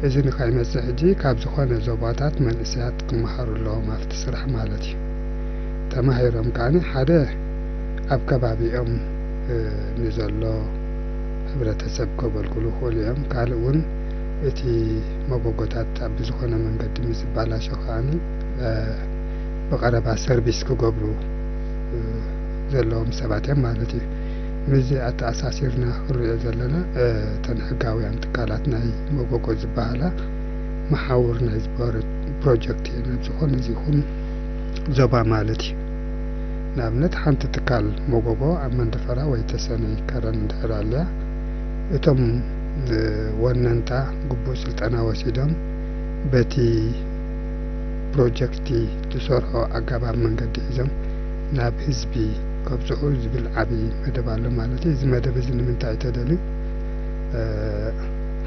እዚ ንኸይመጽእ ሕጂ ካብ ዝኾነ ዞባታት መንእሰያት ክመሃሩ ኣለዎም ኣብቲ ስራሕ ማለት እዩ። ተማሂሮም ከኣ ሓደ ኣብ ከባቢኦም፣ እ፣ ንዘሎ ሕብረተሰብ ከገልግሉ ይኽእሉ እዮም። ካልእ እውን እቲ መጎጎታት ኣብ ብዝኾነ መንገዲ ምስ ዝባላሾ ከኣ፣ እ፣ ብቐረባ ሰርቪስ ክገብሩ፣ እ፣ ዘለዎም ሰባት እዮም ማለት እዩ። ምስዚ ኣተኣሳሲርና ክንሪኦ ዘለና፣ እ፣ እተን ሕጋውያን ትካላት ናይ መጎጎ ዝበሃላ መሓውር ናይ ዝበረ ፕሮጀክት እየን ኣብ ዝኾነ እዚ ይኹን ዞባ ማለት እዩ። ንኣብነት ሓንቲ ትካል መጎጎ ኣብ መንደፈራ ወይ ተሰነይ ከረን እንድሕር ኣልያ፣ እቶም፣ እ፣ ወነንታ ግቡእ ስልጠና ወሲዶም በቲ ፕሮጀክቲ ዝሰርሖ ኣገባብ መንገዲ ሒዞም ናብ ህዝቢ ከብጽሑ ዝብል ዓቢ መደብ ኣሎ ማለት እዩ። እዚ መደብ እዚ ንምንታይ እዩ ተደልዩ? እ፣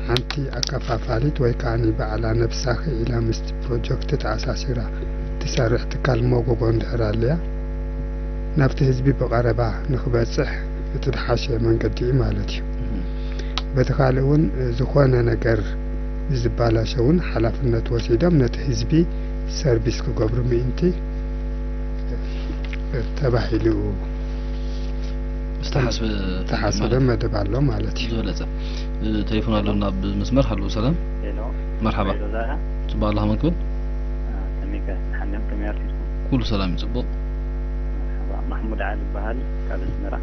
ሓንቲ ኣከፋፋሊት ወይ ከኣ ባዕላ ነብሳ ክኢላ ምስቲ ፕሮጀክት ተኣሳሲራ ትሰርሕ ትካል መጎጎ እንድሕር ኣልያ፣ ናብቲ ህዝቢ ብቐረባ ንኽበጽሕ እቲ ዝሓሸ መንገዲ እዩ ማለት እዩ። በቲ ካልእ እውን ዝኾነ ነገር ንዝባላሸ እውን ሓላፍነት ወሲዶም ነቲ ህዝቢ ሰርቪስ ክገብሩ ምእንቲ ተባሂሉ ዝተሓስበ ተሓስበ ማለት መደብ ኣሎ ማለት እዩ። ዝበለጸ እ፣ ቴሌፎን ኣለና ኣብ መስመር። ሃሎ ሰላም። ሄሎ መርሓባ። ሄሎ ዛራ ጽቡቅ ኣለኻ መክብል። ተሚከ ሓንደም ከመይ ኣርፊድኩም? ኩሉ ሰላም እዩ ጽቡቅ። መርሓባ ማሕሙድ ዓሊ ይበሃል ካብ ኣስመራ።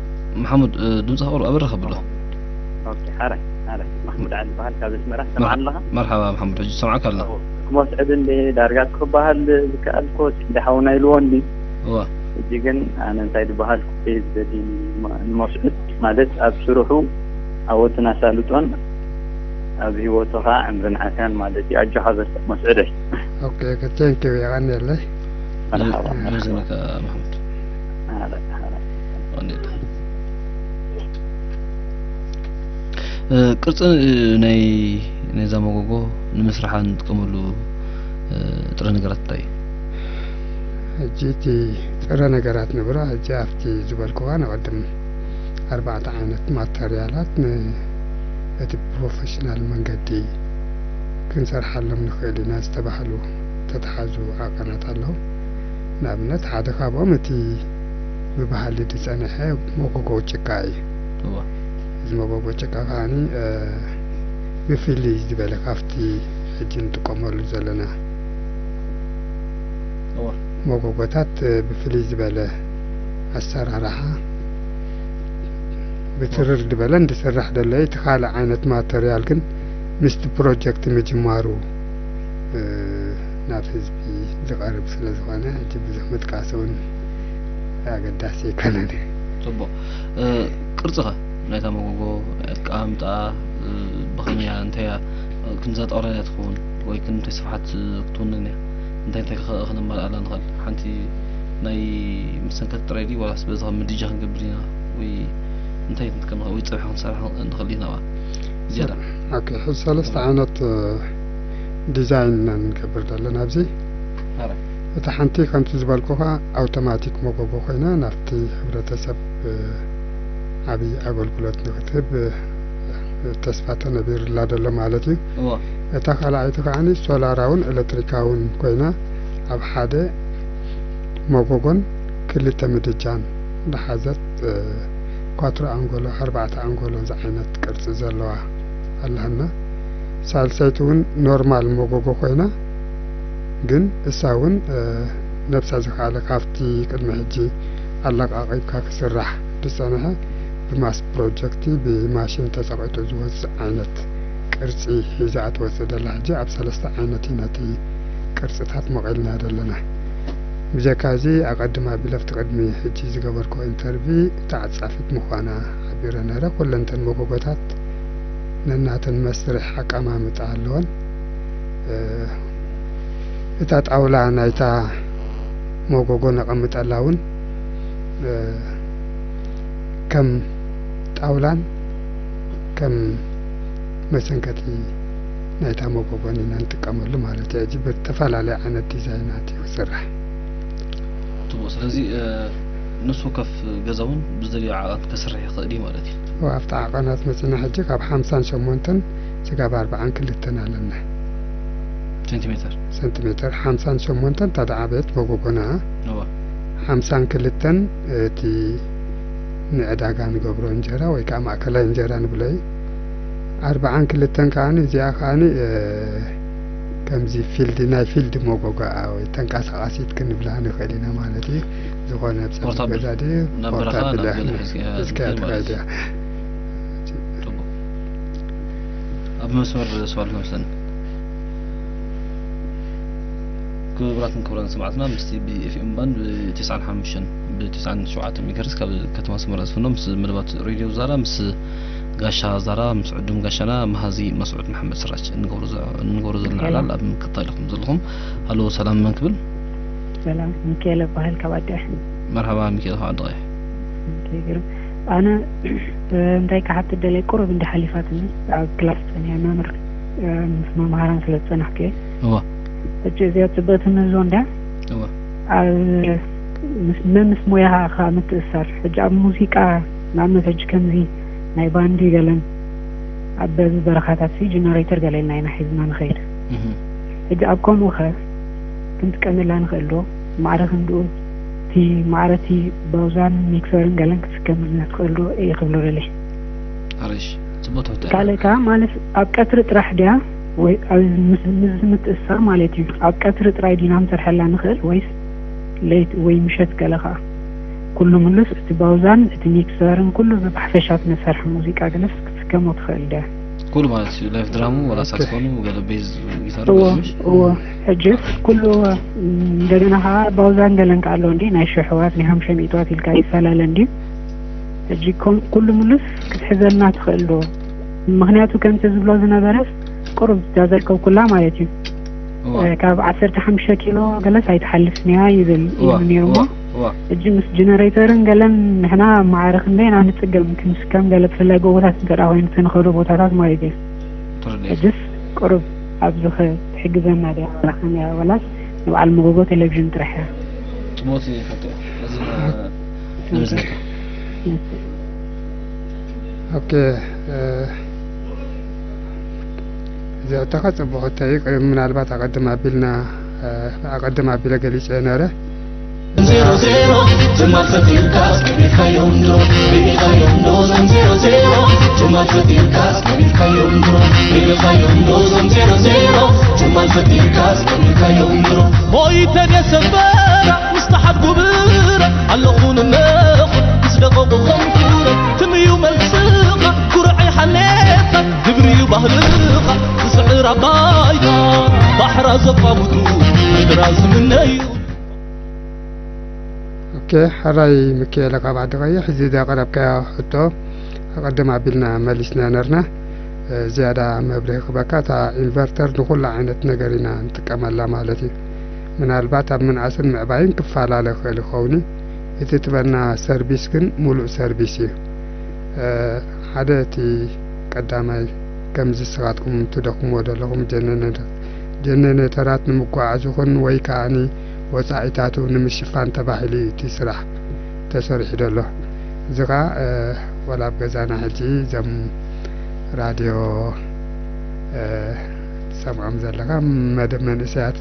መሓሙድ እ፣ ድምጽኻ ቁሩብ ኣበርኽ ኣብሎ። ኦኬ ሓራይ ሓራይ ማሕሙድ ዓሊ ይበሃል ካብ ኣስመራ። ትሰምዓ ኣለኻ? መርሓባ መሓሙድ፣ ሕጂ ሰምዓካ ኣለና። ክሞስዕድ እንደ ዳርጋ ክበሃል ዝከኣል ኮስ እንደ ሓውና ኢልዎ እንዲ እዋ ሕጂ ግን ኣነ እንታይ ዝበሃልኩ ዝደሊ ንመስዑድ ማለት ኣብ ስርሑ ኣወትን ኣሳልጦን ኣብ ህይወቱ ከዓ ዕምርን ዓስያን ማለት እዩ። ኣጆኻ በርትዕ መስዑደይ። ኦኬ፣ ተንኪው፣ የቐንየለይ። መርሓባ ጀዘመካ መሓሙድ። ሓራይ ሓራይ ቀንየለ። እ፣ ቅርፂ ናይ ናይዛ መጎጎ ንምስራሓ እንጥቀመሉ እ፣ ጥረ ነገራት እንታይ እዩ? ሕጂ እቲ ጥረ ነገራት ንብሎ ሕጂ ኣብቲ ዝበልኩዋ ንቐድም ኣርባዕተ ዓይነት ማተርያላት ን እቲ ፕሮፌሽናል መንገዲ ክንሰርሓሎም ንኽእል ኢና ዝተባህሉ ተተሓዙ ዓቐናት ኣለዉ። ንኣብነት ሓደ ካብኦም እቲ ብባህሊ ዝጸንሐ መጎጎ ጭቃ እዩ። እዋ እዚ መጎጎ ጭቃ ከዓኒ እ፣ ብፍልይ ዝበለ ካብቲ ሕጂ ንጥቀመሉ ዘለና እዋ መጎጎታት እ፣ ብፍልይ ዝበለ ኣሰራርሓ ብትርር ዝበለ እንድስራሕ ደሎ እቲ ካልእ ዓይነት ማተርያል ግን ምስቲ ፕሮጀክት ምጅማሩ እ፣ ናብ ህዝቢ ዝቐርብ ስለ ዝኾነ ሕጂ ብዙሕ ምጥቃስ እውን ኣገዳሲ ኣይኮነን። ጽቡቕ። እ፣ ቅርጽኸ ናይታ መጎጎ፣ ኣቀማምጣ፣ እ፣ ብኸመይ እያ፣ እንታይ እያ፣ ክንዛ ጣውላ እያ ትኸውን ወይ ክንታይ ስፍሓት ክትውንን እያ? እንታይ እንታይ ከ-፣ ከነማልኣላ ንኽእል? ሓንቲ ናይ መሰንከቲ ጥራይ ድዩ ዋላስ በዚ ከም ምድጃ ክንገብር ኢና ወይ እንታይ ክንጥቀም ንኽእል ወይ ጸብሒ ክንሰርሕ ንኽእል ኢና ኣብኣ? ዝያዳ። ኦኬ፣ ሕዚ ሰለስተ ዓይነት እ፣ ዲዛይን ኢና ንገብር ዘለና ኣብዚ። ኣረ። እታ ሓንቲ ከምቲ ዝበልኩኻ ኣውቶማቲክ መጎጎ ኮይና ናብቲ ሕብረተሰብ እ፣ ዓብዪ ኣገልግሎት ንክትህብ እ፣ ተስፋ ተነቢሩላ ዘሎ ማለት እዩ። እዋ። እታ ካልኣይቲ ከዓኒ ሶላራውን ኤሌክትሪካውን ኮይና ኣብ ሓደ መጎጎን ክልተ ምድጃን ዝሓዘት እ፣ ኳትሮ ኣንጎሎ ኣርባዕተ ኣንጎሎ ዝዓይነት ቅርፂ ዘለዋ ኣለና። ሳልሰይቲ እውን ኖርማል መጎጎ ኮይና ግን እሳ እውን እ፣ ነብሳ ዝኸኣለ ካብቲ ቅድሚ ሕጂ ኣለቃቂብካ ክስራሕ ዝፀንሐ ብማስ ፕሮጀክቲ ብማሽን ተፀቒጡ ዝወፅእ ዓይነት ቅርፂ ሒዛ ትወፅእ ዘላ። ሕጂ ኣብ ሰለስተ ዓይነት እዩ ነቲ ቅርፅታት መቒልና ዘለና። ብጀካ እዚ ኣቐድም ኣቢለ ኣብቲ ቅድሚ ሕጂ ዝገበርኩ ኢንተርቪ ተዓፃፊት ምዃና ሓቢረ ነይረ። ኩለንተን መጎጎታት ነናተን መስርሕ ኣቀማምጣ ኣለወን። እ፣ እታ ጣውላ ናይታ መጎጎ ነቐምጠላ እውን እ፣ ከም ጣውላን ከም መሰንከቲ ናይታ መጎጎን ኢና ንጥቀመሉ ማለት እዩ። ሕጂ ብዝተፈላለየ ዓይነት ዲዛይናት እዩ ክስራሕ። ጽቡቕ። ስለዚ እ፣ ነፍሲ ወከፍ ገዛ እውን ብዝደልዮ ዓቐን ከስርሕ ይኽእል እዩ ማለት እዩ። ኣብቲ ዓቐናት መፂና ሕጂ ካብ ሓምሳን ሸሞንተን ስጋብ ኣርባዓን ክልተን ኣለና። ሴንቲሜተር። ሴንቲሜተር ሓምሳን ሸሞንተን እታ ዝዓበየት መጎጎና፣ እዋ። ሓምሳን ክልተን እቲ ንዕዳጋ ንገብሮ እንጀራ ወይ ከዓ ማእከላይ እንጀራ ንብሎ እዩ። ኣርባዓን ክልተን ከዓኒ እዚኣ ከዓኒ እ፣ ከምዚ ፊልድ ናይ ፊልድ መጎጎኣ ወይ ተንቀሳቓሲት ክንብላ ንኽእል ኢና ማለት እዩ። ዝኾነ ኣብ ጸቢብ ፖርታብል። ገዛ ድዩ ናብ በረኻ፣ ፖርታብል ናብ እያ ገለ ሒዝካ ሒዝካያ ትኸይድ ማለት ትኸይድ እዩ። እያ። ጽቡቕ። ኣብ መስመር ሰው ኣሎ መሰለኒ። ክቡራትን ክቡራን ሰማዕትና ምስቲ ብ ኤፍ ኤም ባንድ ብ ተስዓን ሓሙሽተን ብ ተስዓን ሸውዓተን ሜጋሄርዝ ካብ ከተማ ኣስመራ ዝፍኖ ምስ መደባት ሬድዮ ዛራ ምስ ጋሻ ዛራ ምስ ዕዱም ጋሻና መሃዚ መስዑድ መሓመድ ስራጅ እንገብሮ ዘ-፣ እንገብሮ ዘለና ሄሎ። ዕላል ኣብ ምክትታል ኢኹም ዘለኹም። ሃሎ ሰላም መን ክብል? ሰላም ሚካኤል እበሃል ካብ ኣዲሕ። መርሓባ ሚካኤል ካብ ዓዲ ቀይሕ። ኦኬ፣ ግርም። ኣነ እ፣ እንታይ ክሓትት ደልየ ቁሩብ እንዲ ሓሊፋትኒ ኣብ ክላስ ጸኒሐ መምህር እ፣ ምስ መምሃራን ስለ ዝጸናሕኩ እየ። እዋ። ሕጂ እዚኣ ጽብቕቲ ምህዞ እንድያ እዋ። ኣብ ምስ መምስ ሞያኻ ካብ ምትእሳር ሕጂ ኣብ ሙዚቃ ንኣብነት ሕጂ ከምዚ ናይ ባንዲ ገለን ኣብ በዚ በረኻታት ሲ ጀነሬተር ገለ ኢልና ኢና ሒዝና ንኸይድ። እህ። ሕጂ ኣብ ከምኡ ኸ ክንጥቀመላ ንኽእል ዶ? ማዕረ ክንድኡ እቲ ማዕረ እቲ ባውዛን ሚክሰርን ገለን ክትስከምልና ትኽእል ዶ እየ ክብሎ ደልየ። ኣረሽ ጽቡቅ ትሕቶ እያ። ካልእ ከኣ ማለት ኣብ ቀትሪ ጥራሕ ድያ ወይ ኣብ ምስ ምስ ምትእስሳር ማለት እዩ። ኣብ ቀትሪ ጥራይ ዲና ንሰርሐላ ንኽእል ወይስ ለይት ወይ ምሸት ገለ ከኣ? ኩሉ ምሉስ እቲ ባውዛን እቲ ሚክሰርን ኩሉ ብሓፈሻ እቲ መሳርሒ ሙዚቃ ገለስ ክትስከሞ ትኽእል ድያ? ኩሉ ማለት እዩ። ላይፍ ድራሙ ወላ ሳክስፎኑ ገለ ቤዝ ጊታር እዎ ገለ ምሽ? እዎ። ሕጅስ ኩሉ እንደገና ከዓ ባውዛን ገለን ከዓ ኣሎ እንዲ ናይ ሽሕዋት ናይ ሓምሸ ሚእትዋት ኢልካ ይፈላለ እንዲ። ሕጂ ኮም- ኩሉ ምሉስ ክትሕዘልና ትኽእል ዶ? ምኽንያቱ ከምቲ ዝብሎ ዝነበረስ ቁሩብ እዛ ዘርከብኩላ ማለት እዩ። እዋ እ፣ ካብ ዓሰርተ ሓሙሽተ ኪሎ ገለስ ኣይትሓልፍን እያ ይብል እዩ እዋ ነይሩ እሞ እዋ እዋ ሕጂ ምስ ጀነሬተርን ገለን ንሕና ማዕረ ክንደይና ንጽገም ክንስከም ገለ ብፍላይ ጎቦታት እንተ ደኣ ኮይኑ እቲ ንኸዶ ቦታታት ማለት እዩ። ትርድእ ሕጅስ ቁሩብ ኣብዚ ኸ ትሕግዘና ድያ ዋላ ከመይ እያ ዋላስ ንበዓል መጎጎ ቴሌቪዥን ጥራሕ እያ? ጽሞት ይፈትያ እዚ ንብዝነታ ኦኬ። እዚኣተኸ ጽቡቕ ሕቶ እዩ። ምናልባት ኣቐድም ኣቢልና ኣቐድም ኣቢለ ገሊጸ ነረ። ዜሮ ዜሮ ትማል ፈቲንካ ሪኢኻዮም ዶ ሪኢኻዮም ዶ ዞም ዜሮ ዜሮ ትማል ፈቲንካ ሪኢኻዮም ዶ ሪኢኻዮም ዶ ዞም ዜሮ ዜሮ ትማል ፈቲንካ ሪኢኻዮም ዶ ሞይተን የሰበራ ምስ ተሓድ ጉብረ ኣለኹ ንነኹ ምስ ደቐቑ ኸንኩረ ትምዩ መልስኻ ኩርዐይ ሓሌኻ ግብሪ እዩ ባህልኻ ዝስዕር ኣባይካ ባሕራ ዘቋምቱ ምድራ ዝምነዩ ኦኬ፣ ሕራይ ሚካኤለ ካብ ዓዲ ቀይሕ፣ እዚ ዘቕረብካዮ ሕቶ ኣቐድም ኣቢልና መሊስና ነርና። ዝያዳ መብርሂ ክበካ፣ እታ ኢንቨርተር ንኹሉ ዓይነት ነገር ኢና ንጥቀመላ ማለት እዩ። ምናልባት ኣብ ምንኣስን ምዕባይን ክፈላለ ይኽእል ይኸውን እዩ። እቲ ትበና ሰርቪስ ግን ሙሉእ ሰርቪስ እዩ። ሓደ እቲ ቀዳማይ ከምዚ ስኻትኩም ትደክምዎ ዘለኹም ጀነሬተር ጀነሬተራት ንምጉዓዝ ይኹን ወይ ከኣኒ ወጻኢታቱ ንምሽፋን ተባሂሉ እዩ እቲ ስራሕ ተሰሪሑ ዘሎ። እዚ ኸኣ ወላ ኣብ ገዛና ሕጂ እዞም ራድዮ ትሰምዖም ዘለኻ መደብ መንእሰያት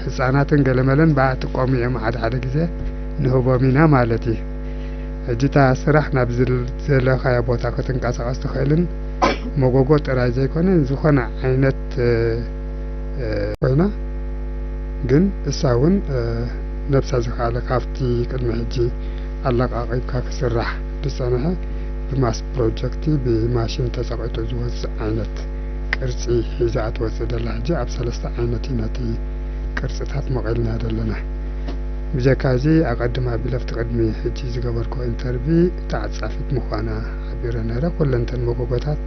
ህጻናትን ገለመለን ብኣ ጥቀሙ እዮም ሓደ ሓደ ግዜ ንህቦም ኢና ማለት እዩ። ሕጂ እታ ስራሕ ናብ ዝደለኻዮ ቦታ ክትንቀሳቐስ ትኽእልን መጎጎ ጥራይ ዘይኮነ ዝኾነ ዓይነት ኮይና ግን እሳ እውን ነብሳ ዝኸኣለ ካብቲ ቅድሚ ሕጂ ኣለቓቒብካ ክስራሕ ዝጸንሐ ብማስ ፕሮጀክቲ ብማሽን ተጸቒጡ ዝወጽእ ዓይነት ቅርጺ ሒዛ እትወጽእ ዘላ ሕጂ ኣብ ሰለስተ ዓይነት እዩ ነቲ ቅርጽታት መቒልና ዘለና። ብጀካ እዚ ኣቐድም ኣቢለ ኣብቲ ቅድሚ ሕጂ ዝገበርክዎ ኢንተርቪ ተዓጻፊት ምዃና ሓቢረ ነይረ። ኩለንተን መጎጎታት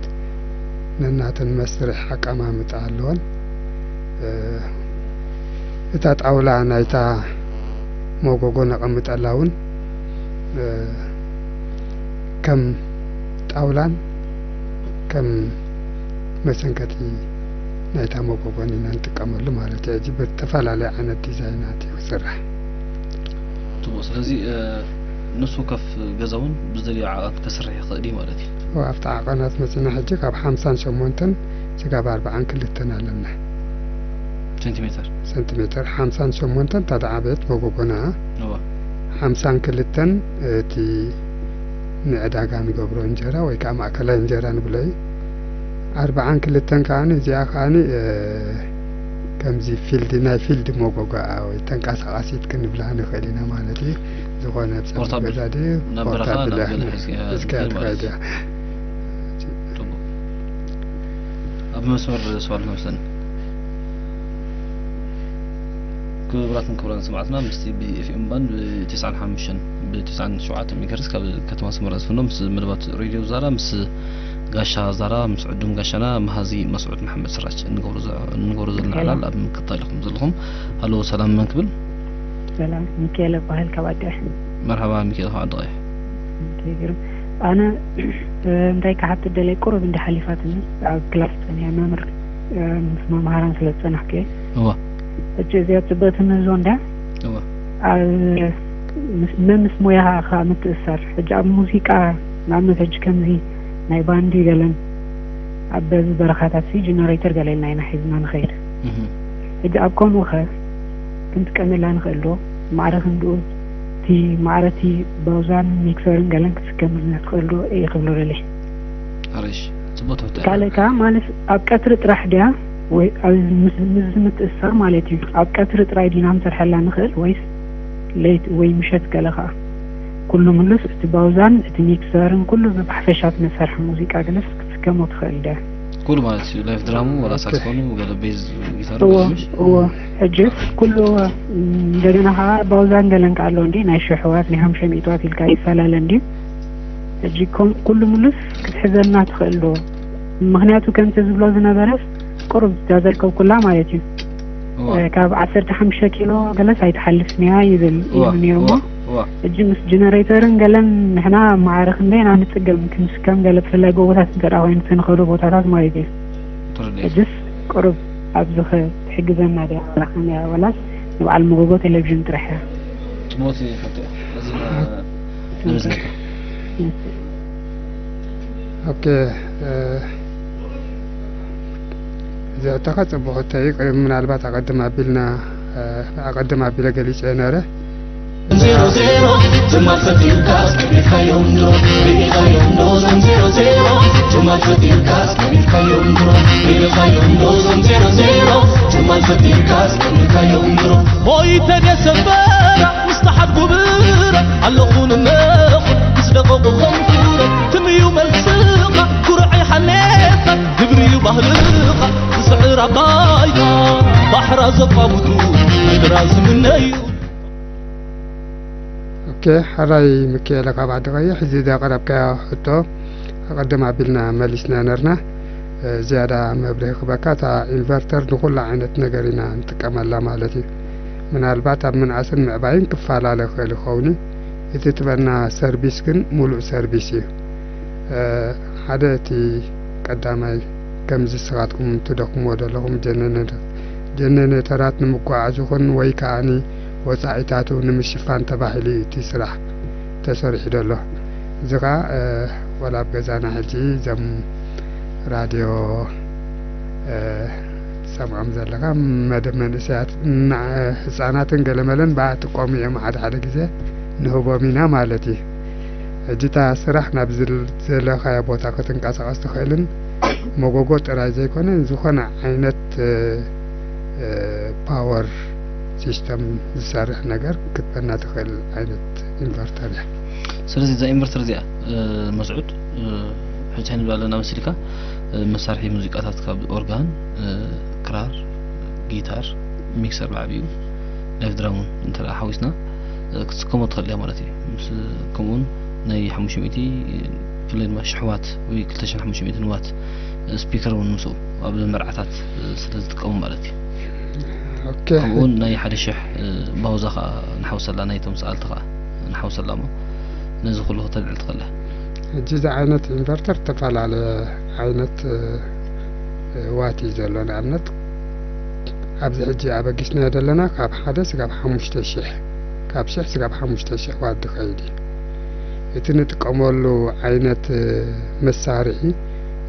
ነናተን መስርሕ ኣቀማምጣ ኣለወን። እታ ጣውላ ናይታ መጎጎ ነቐምጠላ እውን ከም ጣውላን ከም መሰንከቲ ናይታ መጎጎን ኢና ንጥቀመሉ ማለት እዩ። እዚ ብዝተፈላለየ ዓይነት ዲዛይናት እዩ ክስራሕ። ጽቡቕ። ስለዚ ንሱ ከፍ ገዛ እውን ብዝደልዮ ዓቐን ከስርሕ ይኽእል እዩ ማለት እዩ። ኣብቲ ዓቐናት መጺና ሕጂ ካብ ሓምሳን ሸሞንተን ስጋብ ኣርባዓን ክልተን ኣለና። ሴንቲሜተር ሴንቲሜተር ሓምሳን ሸሞንተን እታ ዝዓበየት መጎጎና ሓምሳን ክልተን እቲ ንዕዳጋ ንገብሮ እንጀራ ወይ ከዓ ማእከላይ እንጀራ ንብሎ እዩ። ኣርባዓን ክልተን ከዓኒ እዚኣ ከዓኒ ከምዚ ፊልድ ናይ ፊልድ መጎጎኣ ወይ ተንቀሳቓሲት ክንብላ ንኽእል ኢና ማለት እዩ። ዝኾነ ኣብ ጸቢብ ፖርታብል። ገዛ ድዩ ናብ በረኻ ፖርታብል ናብ እያ ገለ ሒዝካ ሒዝካ ትኸይድ ማለት ትኸይድ እያ። ጽቡቕ። ኣብ መስመር ሰዋል መሰለኒ ክቡራትን ክቡራን ሰማዕትና ምስቲ ብ ኤፍ ኤም ባንድ ብ ትስዓን ሓሙሽተን ብ ትስዓን ሸውዓተን ሜጋሄርዝ ካብ ከተማ ኣስመራ ዝፍኖ ምስ መደባት ሬድዮ ዛራ ምስ ጋሻ ዛራ ምስ ዕዱም ጋሻና መሃዚ መስዑድ መሓመድ ስራጅ እንገብሮ ዘ- እንገብሮ ዘለና ዕላል ኣብ ምክትታል ኢኹም ዘለኹም። ሃሎ ሰላም መን ክብል? ሰላም ሚካኤል እባሃል ካብ ኣደ መርሓባ ሚካኤል ካብ ዓዲ ቀይሕ። ኦኬ፣ ግርም። ኣነ እንታይ ክሓትት ደለይ ቁሩብ እንዲ ሓሊፋትኒ ኣብ ክላስ ጸኒሐ መምህር ምስ መምሃራን ስለ ዝጸናሕኩ እየ። እዋ ሕጂ እዚኣ ጽበትኒ ዞ እንዳ እዋ ኣብ ምስ መምስ ሞያኻ ምትእሳር ሕጂ ኣብ ሙዚቃ ንኣብነት ሕጂ ከምዚ ናይ ባንዲ ገለን ኣብ በዚ በረኻታት ሲ ጀነሬተር ገለ ኢልና ኢና ሒዝና ንኸይድ። እህ ሕጂ ኣብ ከምኡ ኸ ክንጥቀመላ ንኽእል ዶ? ማዕረ ክንድኡ ማዕረቲ ባውዛን ሚክሰርን ገለን ክትስከምልና ትኽእል ዶ እየ ክብሎ ደልየ። ኣረሽ ጽቡቅ ትሕቶ። ካልእ ከኣ ማለት ኣብ ቀትሪ ጥራሕ ድያ ወይ ኣብ ምስ ምስ ምትእስሳር ማለት እዩ? ኣብ ቀትሪ ጥራይ ዲና ንሰርሐላ ንኽእል ወይስ ለይት ወይ ምሸት ገለ ከኣ? ኩሉ ምሉስ እቲ ባውዛን እቲ ሚክሰርን ኩሉ ብሓፈሻ እቲ መሳርሒ ሙዚቃ ገለስ ክትስከሞ ትኽእል ድያ? ኩሉ ማለት እዩ። ላይፍ ድራሙ ወላ ሳክስፎኑ ገለ ቤዝ ጊታር እዎ ገለ ምሽ? እዎ ሕጂ ኩሉ እንደገና ከዓ ባውዛን ገለን ከዓ ኣለዎ እንዲ ናይ ሽሕዋት ናይ ሓሙሽተ ሚእትዋት ኢልካ ይፈላለ እንዲ ሕጂ ከም ኩሉ ምሉስ ክትሕዘልና ትኽእል ዶ? ምክንያቱ ከምቲ ዝብሎ ዝነበረስ ቁሩብ እዛ ዘርከብኩላ ማለት እዩ እዋ እ፣ ካብ ዓሰርተ ሓሙሽተ ኪሎ ገለስ ኣይትሓልፍን እያ ይብል እዩ እዋ ነይሩ እሞ እዋ ሕጂ ምስ ጀነሬተርን ገለን ንሕና ማዕረ ክንደይ ኢና ንፅገም ክንስከም ገለ ብፍላይ ጎቦታት እንተ ደኣ ኮይኑ እቲ ንኸዶ ቦታታት ማለት እዩ ትርድእ ሕጅስ ቁሩብ ኣብዚ ኸ ትሕግዘና ድያ ዋላ ከመይ እያ ዋላስ ንበዓል መጎጎ ቴሌቪዥን ጥራሕ እያ ጽሞት ይፈትያ እዚ ንመዝነካ ኦኬ እዚኣተኻ ጽቡቕ ሕቶ እዩ። ምናልባት ኣቐድም ኣቢልና ኣቐድም ኣቢለ ገሊጸ ነረ። ዜሮ ዜሮ ትማል ፈቲንካ ሪኢኻዮም ዶ ሪኢኻዮም ዶ ዞም ዜሮ ዜሮ ትማል ፈቲንካ ሪኢኻዮም ዶ ሪኢኻዮም ዶ ዞም ዜሮ ዜሮ ትማል ፈቲንካ ሪኢኻዮም ዶ ሆይ ተደሰበራ ውስጥ ሓድ ጉብረ ኣለኹ ንነኹ ምስ ደቐቑ ኸንኩረ ትምዩ መልስኻ ኩርዐይ ሓሌኻ ግብርዩ ባህልኻ ዝስዕር ኣባይካ ባሕራ ዘቋምቱ ምድራ ዝምነዩ ኦኬ ሕራይ ሚካኤለ ካብ ዓዲ ቀይሕ እዚ ዘቕረብካዮ ሕቶ ኣቐድም ኣቢልና መሊስና ነርና። ዝያዳ መብርሂ ክበካ እታ ኢንቨርተር ንኹሉ ዓይነት ነገር ኢና ንጥቀመላ ማለት እዩ። ምናልባት ኣብ ምንኣስን ምዕባይን ክፈላለ ይኽእል ይኸውን እዩ። እቲ ትበና ሰርቪስ ግን ሙሉእ ሰርቪስ እዩ። ሓደ እቲ ቀዳማይ ከምዚ ስኻትኩም ትደክምዎ ዘለኹም ጀነሬተራት ንምጉዓዝ ይኹን ወይ ከዓኒ ወፃኢታቱ ንምሽፋን ተባሂሉ እዩ እቲ ስራሕ ተሰሪሑ ዘሎ። እዚ ከዓ ወላ ኣብ ገዛና ሕጂ እዞም ራድዮ ትሰምዖም ዘለኻ መደብ መንእሰያት ህፃናትን ገለመለን ብኣ ጥቀሙ እዮም ሓደ ሓደ ግዜ ንህቦም ኢና ማለት እዩ። ሕጂ እታ ስራሕ ናብ ዝደለኻዮ ቦታ ክትንቀሳቐስ ትኽእልን መጎጎ ጥራይ ዘይኮነ ዝኾነ ዓይነት ፓወር ሲስተም ዝሰርሕ ነገር ክትበና ትኽእል ዓይነት ኢንቨርተር እያ። ስለዚ እዛ ኢንቨርተር እዚኣ መስዑድ ሕጂ ንብላ ኣለና መሲልካ መሳርሒ ሙዚቃታት ካብ ኦርጋን፣ ክራር፣ ጊታር፣ ሚክሰር ብዓቢኡ ላይፍ ድራም እውን እንተ ሓዊስና ክትስከሞ ትኽእል እያ ማለት እዩ። ምስ ከምኡውን ናይ ሓሙሽተ ሚእቲ ብፍላይ ድማ ሽሕዋት ወይ ክልተ ሽሕን ሓሙሽተ ሚእትን ዋት ስፒከር እውን ምስኡ ኣብ መርዓታት ስለ ዝጥቀሙ ማለት እዩ። ኦኬ ከምኡውን ናይ ሓደ ሽሕ ባውዛ ከዓ ንሓውሰላ ናይቶም ሰኣልቲ ከዓ ንሓውሰላ እሞ ነዚ ኩሉ ከተልዕል ትኽእል እያ። ሕጂ እዚ ዓይነት ኢንቨርተር ዝተፈላለየ ዓይነት ዋት እዩ ዘሎ። ንኣብነት ኣብዚ ሕጂ ኣበጊስናዮ ዘለና ካብ ሓደ ስጋብ ሓሙሽተ ሽሕ ካብ ሽሕ ስጋብ ሓሙሽተ ሽሕ ዋት ዝኸይድ እዩ። እቲ ንጥቀመሉ ዓይነት መሳርሒ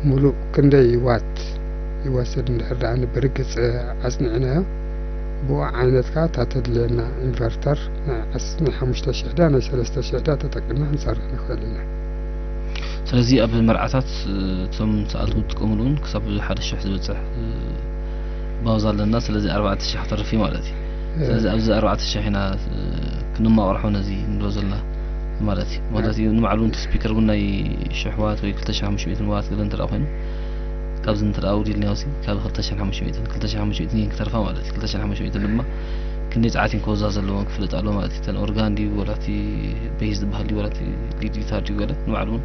ሙሉእ ክንደይ ዋት ይወስድ እንድሕር ደኣ ንብርግፅ ኣፅኒዕናዮ ብኡ ዓይነት ከዓ እታ ተድልየና ኢንቨርተር ናይ ዓስ ናይ ሓሙሽተ ሽሕ ድያ ናይ ሰለስተ ሽሕ ድያ ተጠቂምና ክንሰርሕ ንኽእል ኢና። ስለዚ ኣብ መርዓታት እቶም ሰኣልቲ ዝጥቀምሉ እውን ክሳብ ሓደ ሽሕ ዝበፅሕ ባውዛ ኣለና። ስለዚ ኣርባዕተ ሽሕ ክተርፍ እዩ ማለት እዩ። ስለዚ ኣብዚ ኣርባዕተ ሽሕ ኢና ክንማቕርሖ ነዚ ንብሎ ዘለና ማለት እዩ። ማለት እዩ ንባዕሉ እቲ ስፒከር እውን ናይ ሽሕ ዋት ወይ ክልተ ሽሕ ሓሙሽተ ሚእትን ዋት ገለ እንተ ኮይኑ ካብዚ እንተ ኣውዲልናዮ ሲ ካብ ክልተ ሽሕን ሓሙሽተ ሚእትን ክልተ ሽሕን ሓሙሽተ ሚእትን እየን ክተርፋ ማለት እዩ። ክልተ ሽሕን ሓሙሽተ ሚእትን ድማ ክንደይ ጸዓት እየን ክወዛ ዘለወን ክፍለጥ ኣለዎ ማለት እዩ። እተን ኦርጋን ድዩ ወላ እቲ ቤዝ ዝበሃል ድዩ ወላ እቲ ሊድ ጊታር ድዩ ገለ ንባዕሉ እውን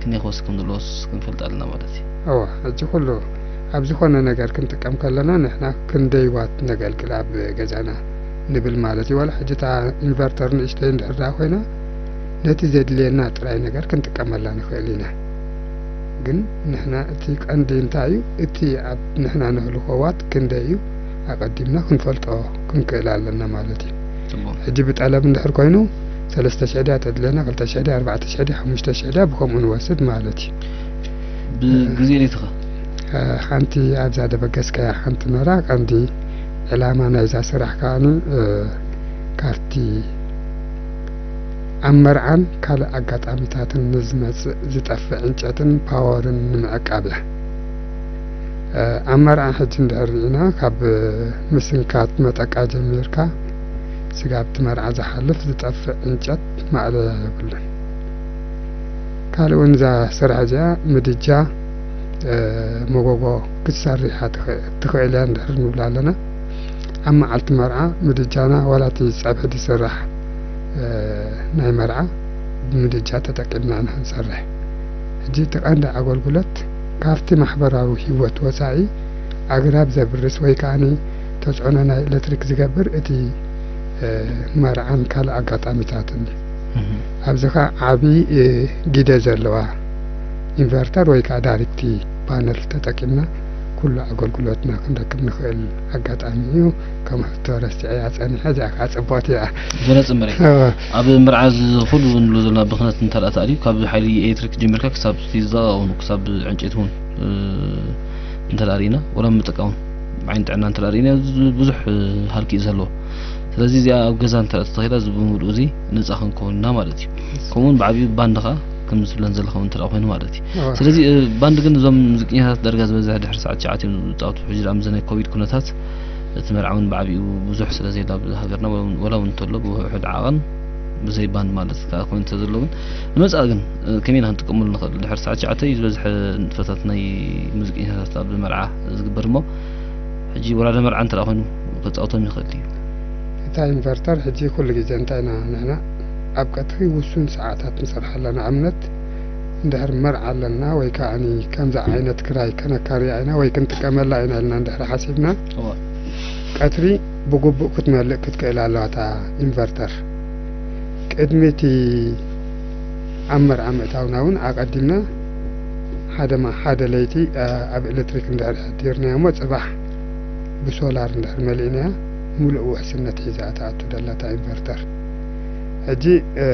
ክንደይ ክወስድ ከም ዘለዎስ ክንፈልጥ ኣለና ማለት እዩ። እወ፣ ሕጂ ኩሉ ኣብ ዝኾነ ነገር ክንጥቀም ከለና ንሕና ክንደይ ዋት ነገልግል ኣብ ገዛና ንብል ማለት እዩ። ዋላ ሕጂ እታ ኢንቨርተር ንእሽተይ እንድሕር ደኣ ኮይና ነቲ ዘድልየና ጥራይ ነገር ክንጥቀመላ ንኽእል ኢና። ግን ንሕና እቲ ቀንዲ እንታይ እዩ? እቲ ኣብ ንሕና ነህልኾ ዋት ክንደይ እዩ? ኣቐዲምና ክንፈልጦ ክንክእል ኣለና ማለት እዩ። ጽቡቕ። ሕጂ ብጠለብ እንድሕር ኮይኑ ሰለስተ ሽሕ ድያ ተድልየና፣ ክልተ ሽሕ ድያ፣ ኣርባዕተ ሽሕ ድያ፣ ሓሙሽተ ሽሕ ድያ ብኸምኡ ንወስድ ማለት እዩ። ብግዜ ሌትኻ እ፣ ሓንቲ ኣብዛ ደበገስካያ ሓንቲ ነራ ቀንዲ ዕላማ ናይዛ ስራሕ ከዓኒ እ፣ ካብቲ ኣብ መርዓን ካልእ ኣጋጣሚታትን ንዝመጽእ ዝጠፍእ ዕንጨትን ፓወርን ንምዕቃብ እያ። ኣብ መርዓ ሕጂ እንድሕር ርኢና፣ ካብ ምስንካት መጠቃ ጀሚርካ ስጋብ እቲ መርዓ ዝሓልፍ ዝጠፍእ ዕንጨት ማእለያ የብሉን። ካልእ እውን እዛ ስራሕ እዚኣ ምድጃ፣ መጎጎ ክትሰርሕ እያ ትኽእል እያ እንድሕር ንብላ ኣለና። ኣብ መዓልቲ መርዓ ምድጃና ዋላ እቲ ጸብሒ ዝስራሕ ናይ መርዓ ብምድጃ ተጠቂምና ኢና ክንሰርሕ። ሕጂ እቲ ቀንዲ ኣገልግሎት ካብቲ ማሕበራዊ ህይወት ወጻኢ ኣግራብ ዘብርስ ወይ ከኣ ተጽዕኖ ናይ ኤሌክትሪክ ዝገብር እቲ መርዓን ካልእ ኣጋጣሚታትን እዩ። ኣብዚ ኸኣ ዓቢ ግደ ዘለዋ ኢንቨርተር ወይ ከኣ ዳይሬክት ፓነል ተጠቂምና ኩሉ ኣገልግሎትና ክንረክብ ንኽእል ኣጋጣሚ እዩ። ከም ሕቶ ረሲዐያ ጸኒሐ፣ እዚኣ ከኣ ጽብቕቲ እያ። ብነጽ መሬት እወ። ኣብ መርዓ እዚ ኩሉ ንብሎ ዘለና ብኽነት እንተ ደኣ ተኣልዩ፣ ካብ ሓይሊ ኤሌክትሪክ ጀሚርካ ክሳብ እቲ ዝዘቐቐኑ፣ ክሳብ ዕንጨይቲ እውን፣ እ፣ እንተ ደኣ ርኢና፣ ወላ ምጥቃም እውን ብዓይኒ ጥዕና እንተ ደኣ ርኢና፣ ብዙ-፣ ብዙሕ፣ እ፣ ሃልኪ እዩ ዘለዎ። ስለዚ እዚኣ ኣብ ገዛ እንተ ደኣ ተተኺላ፣ እዚ ብምሉኡ እዚ ነጻ ክንከውን ኢና ማለት እዩ። ከምኡ እውን ብዓቢኡ ባንድ ኸኣ ከምዚ ትብለን ዘለኻ እውን እንተ ደኣ ኮይኑ ማለት እዩ። እወ። ስለዚ፣ እ፣ ባንድ ግን እዞም ሙዚቀኛታት ዳርጋ ዝበዝሕ ድሕሪ ሰዓት ትሽዓተ እዮም ዝጻወቱ። ሕጂ ደኣ ምስዚ ናይ ኮቪድ ኩነታት እቲ መርዓ እውን ብዓቢኡ ብዙሕ ስለ ዘየለ ኣብ ሃገርና፣ ወላ እውን፣ ወላ እውን እንተሎ ብውሑድ ዓቐን ብዘይ ባንድ ማለት ከኣ ኮይኑ እንተዘሎ እውን ንመጻኢ ግን፣ እ፣ ከመይ ኢና ክንጥቀመሉ ንኽእል? ድሕሪ ሰዓት ትሽዓተ እዩ ዝበዝሐ ንጥፈታት ናይ ሙዚቀኛታት ኣብ መርዓ ዝግበር እሞ፣ ሕጂ ወራደ መርዓ እንተ ደኣ ኮይኑ ከጻውቶም ይኽእል ድዩ? እታ ኢንቨርተር ሕጂ ኩሉ ግዜ እንታይ ኢና ንሕና ኣብ ቀትሪ ውሱን ሰዓታት ንሰርሓ ኣለና። ኣብነት እንድሕር መርዓ ኣለና ወይ ከኣ ከምዚ ዓይነት ክራይ ከነካርያ ኢና ወይ ክንጥቀመላ ኢና ኢልና እንድሕር ሓሲብና፣ እወ። ቀትሪ ብግቡእ ክትመልእ ክትክእል ኣለዋ እታ ኢንቨርተር። ቅድሚ እቲ ኣብ መርዓ ምእታውና እውን ኣቐዲምና ሓደ ማ-፣ ሓደ ለይቲ፣ ኣ፣ ኣብ ኤሌክትሪክ እንድሕር ኣሕዲርናዮ እሞ ጽባሕ ብሶላር እንድሕር መሊእናያ፣ ምሉእ ውሕስነት ሒዛ እያ ትኣቱ ደላ እታ ኢንቨርተር። ሕጂ፣ እ፣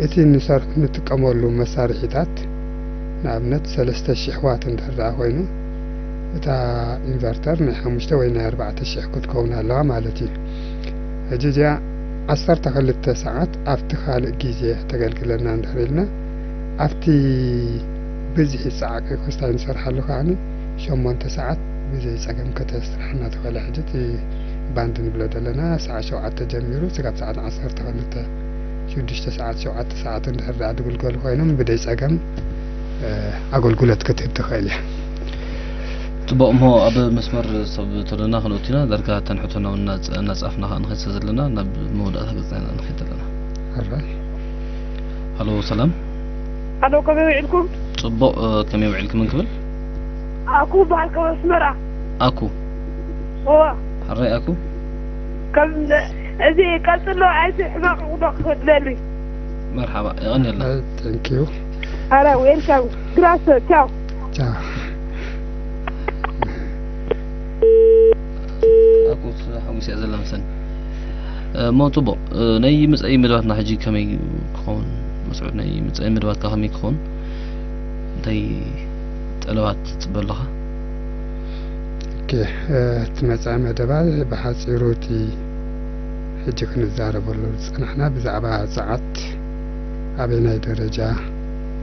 እቲ ንሰርሕ-፣ ንጥቀመሉ መሳርሒታት፣ ንኣብነት ሰለስተ ሽሕ ዋት እንድሕር ደኣ ኮይኑ፣ እታ ኢንቨርተር ናይ ሓሙሽተ ወይ ናይ ኣርባዕተ ሽሕ ክትከውን ኣለዋ ማለት እዩ። ሕጂ እዚኣ ዓሰርተ ክልተ ሰዓት ኣብቲ ካልእ ግዜ ተገልግለና እንድሕር ኢልና፣ ኣብቲ ብዝሒ ጻዕቂ ክስታይ ንሰርሓሉ ከኣ ሸሞንተ ሰዓት ብዘይ ጸገም ከተስርሓና ትኽእል እያ። ሕጂ እቲ ባንድ ንብሎ ዘለና ሰዓት ሸውዓተ ጀሚሩ ስጋብ ሰዓት ዓሰርተ ክልተ፣ ሽዱሽተ ሰዓት፣ ሸውዓተ ሰዓት እንድሕር ደኣ ዝግልገሉ ኮይኖም ብደይ ጸገም፣ እ፣ ኣገልግሎት ክትህብ ትኽእል እያ። ጽቡቕ፣ እሞ ኣብ መስመር ሰብ ተሎና ክንእቱ ኢና። ዳርጋ እተን ሕቶና እውን እናጸ-፣ እናጻፍና ከኣ ንኸይድ ስለ ዘለና ናብ መወዳእታ ገጽና ኢና ንኸይድ ዘለና። ሕራይ። ሃሎ፣ ሰላም። ሃሎ፣ ከመይ ውዒልኩም? ጽቡቕ፣ እ፣ ከመይ ውዒልኩም እንክብል? ኣኩ በሃል ካብ ኣስመራ። ኣኩ። እዋ። ሕራይ ኣኩ። ከም እዚ ቀጽሎ፣ ኣይሲ ሕማቕ ዶ ክፍለሉ? መርሓባ፣ የቐንየልና። ኣይ፣ thank you። ኣረ፣ ዌልካም። ግራስ፣ ቻው። ቻው። ኣኩ ሓጒስ እያ ዘላ መሰለኒ። እሞ ጽቡቕ፣ እ፣ ናይ መጻኢ መደባትና ሕጂ ከመይ ክኸውን? መስዑድ፣ ናይ መጻኢ መደባትካ ከመይ ክኸውን? እንታይ ጠለባት ትጽበ ኣለኻ? ኦኬ፣ እ፣ እቲ መጻኢ መደባ ብሓጺሩ እቲ ሕጂ ክንዛረበሉ ዝጸናሕና ብዛዕባ ጸዓት ኣበየናይ ደረጃ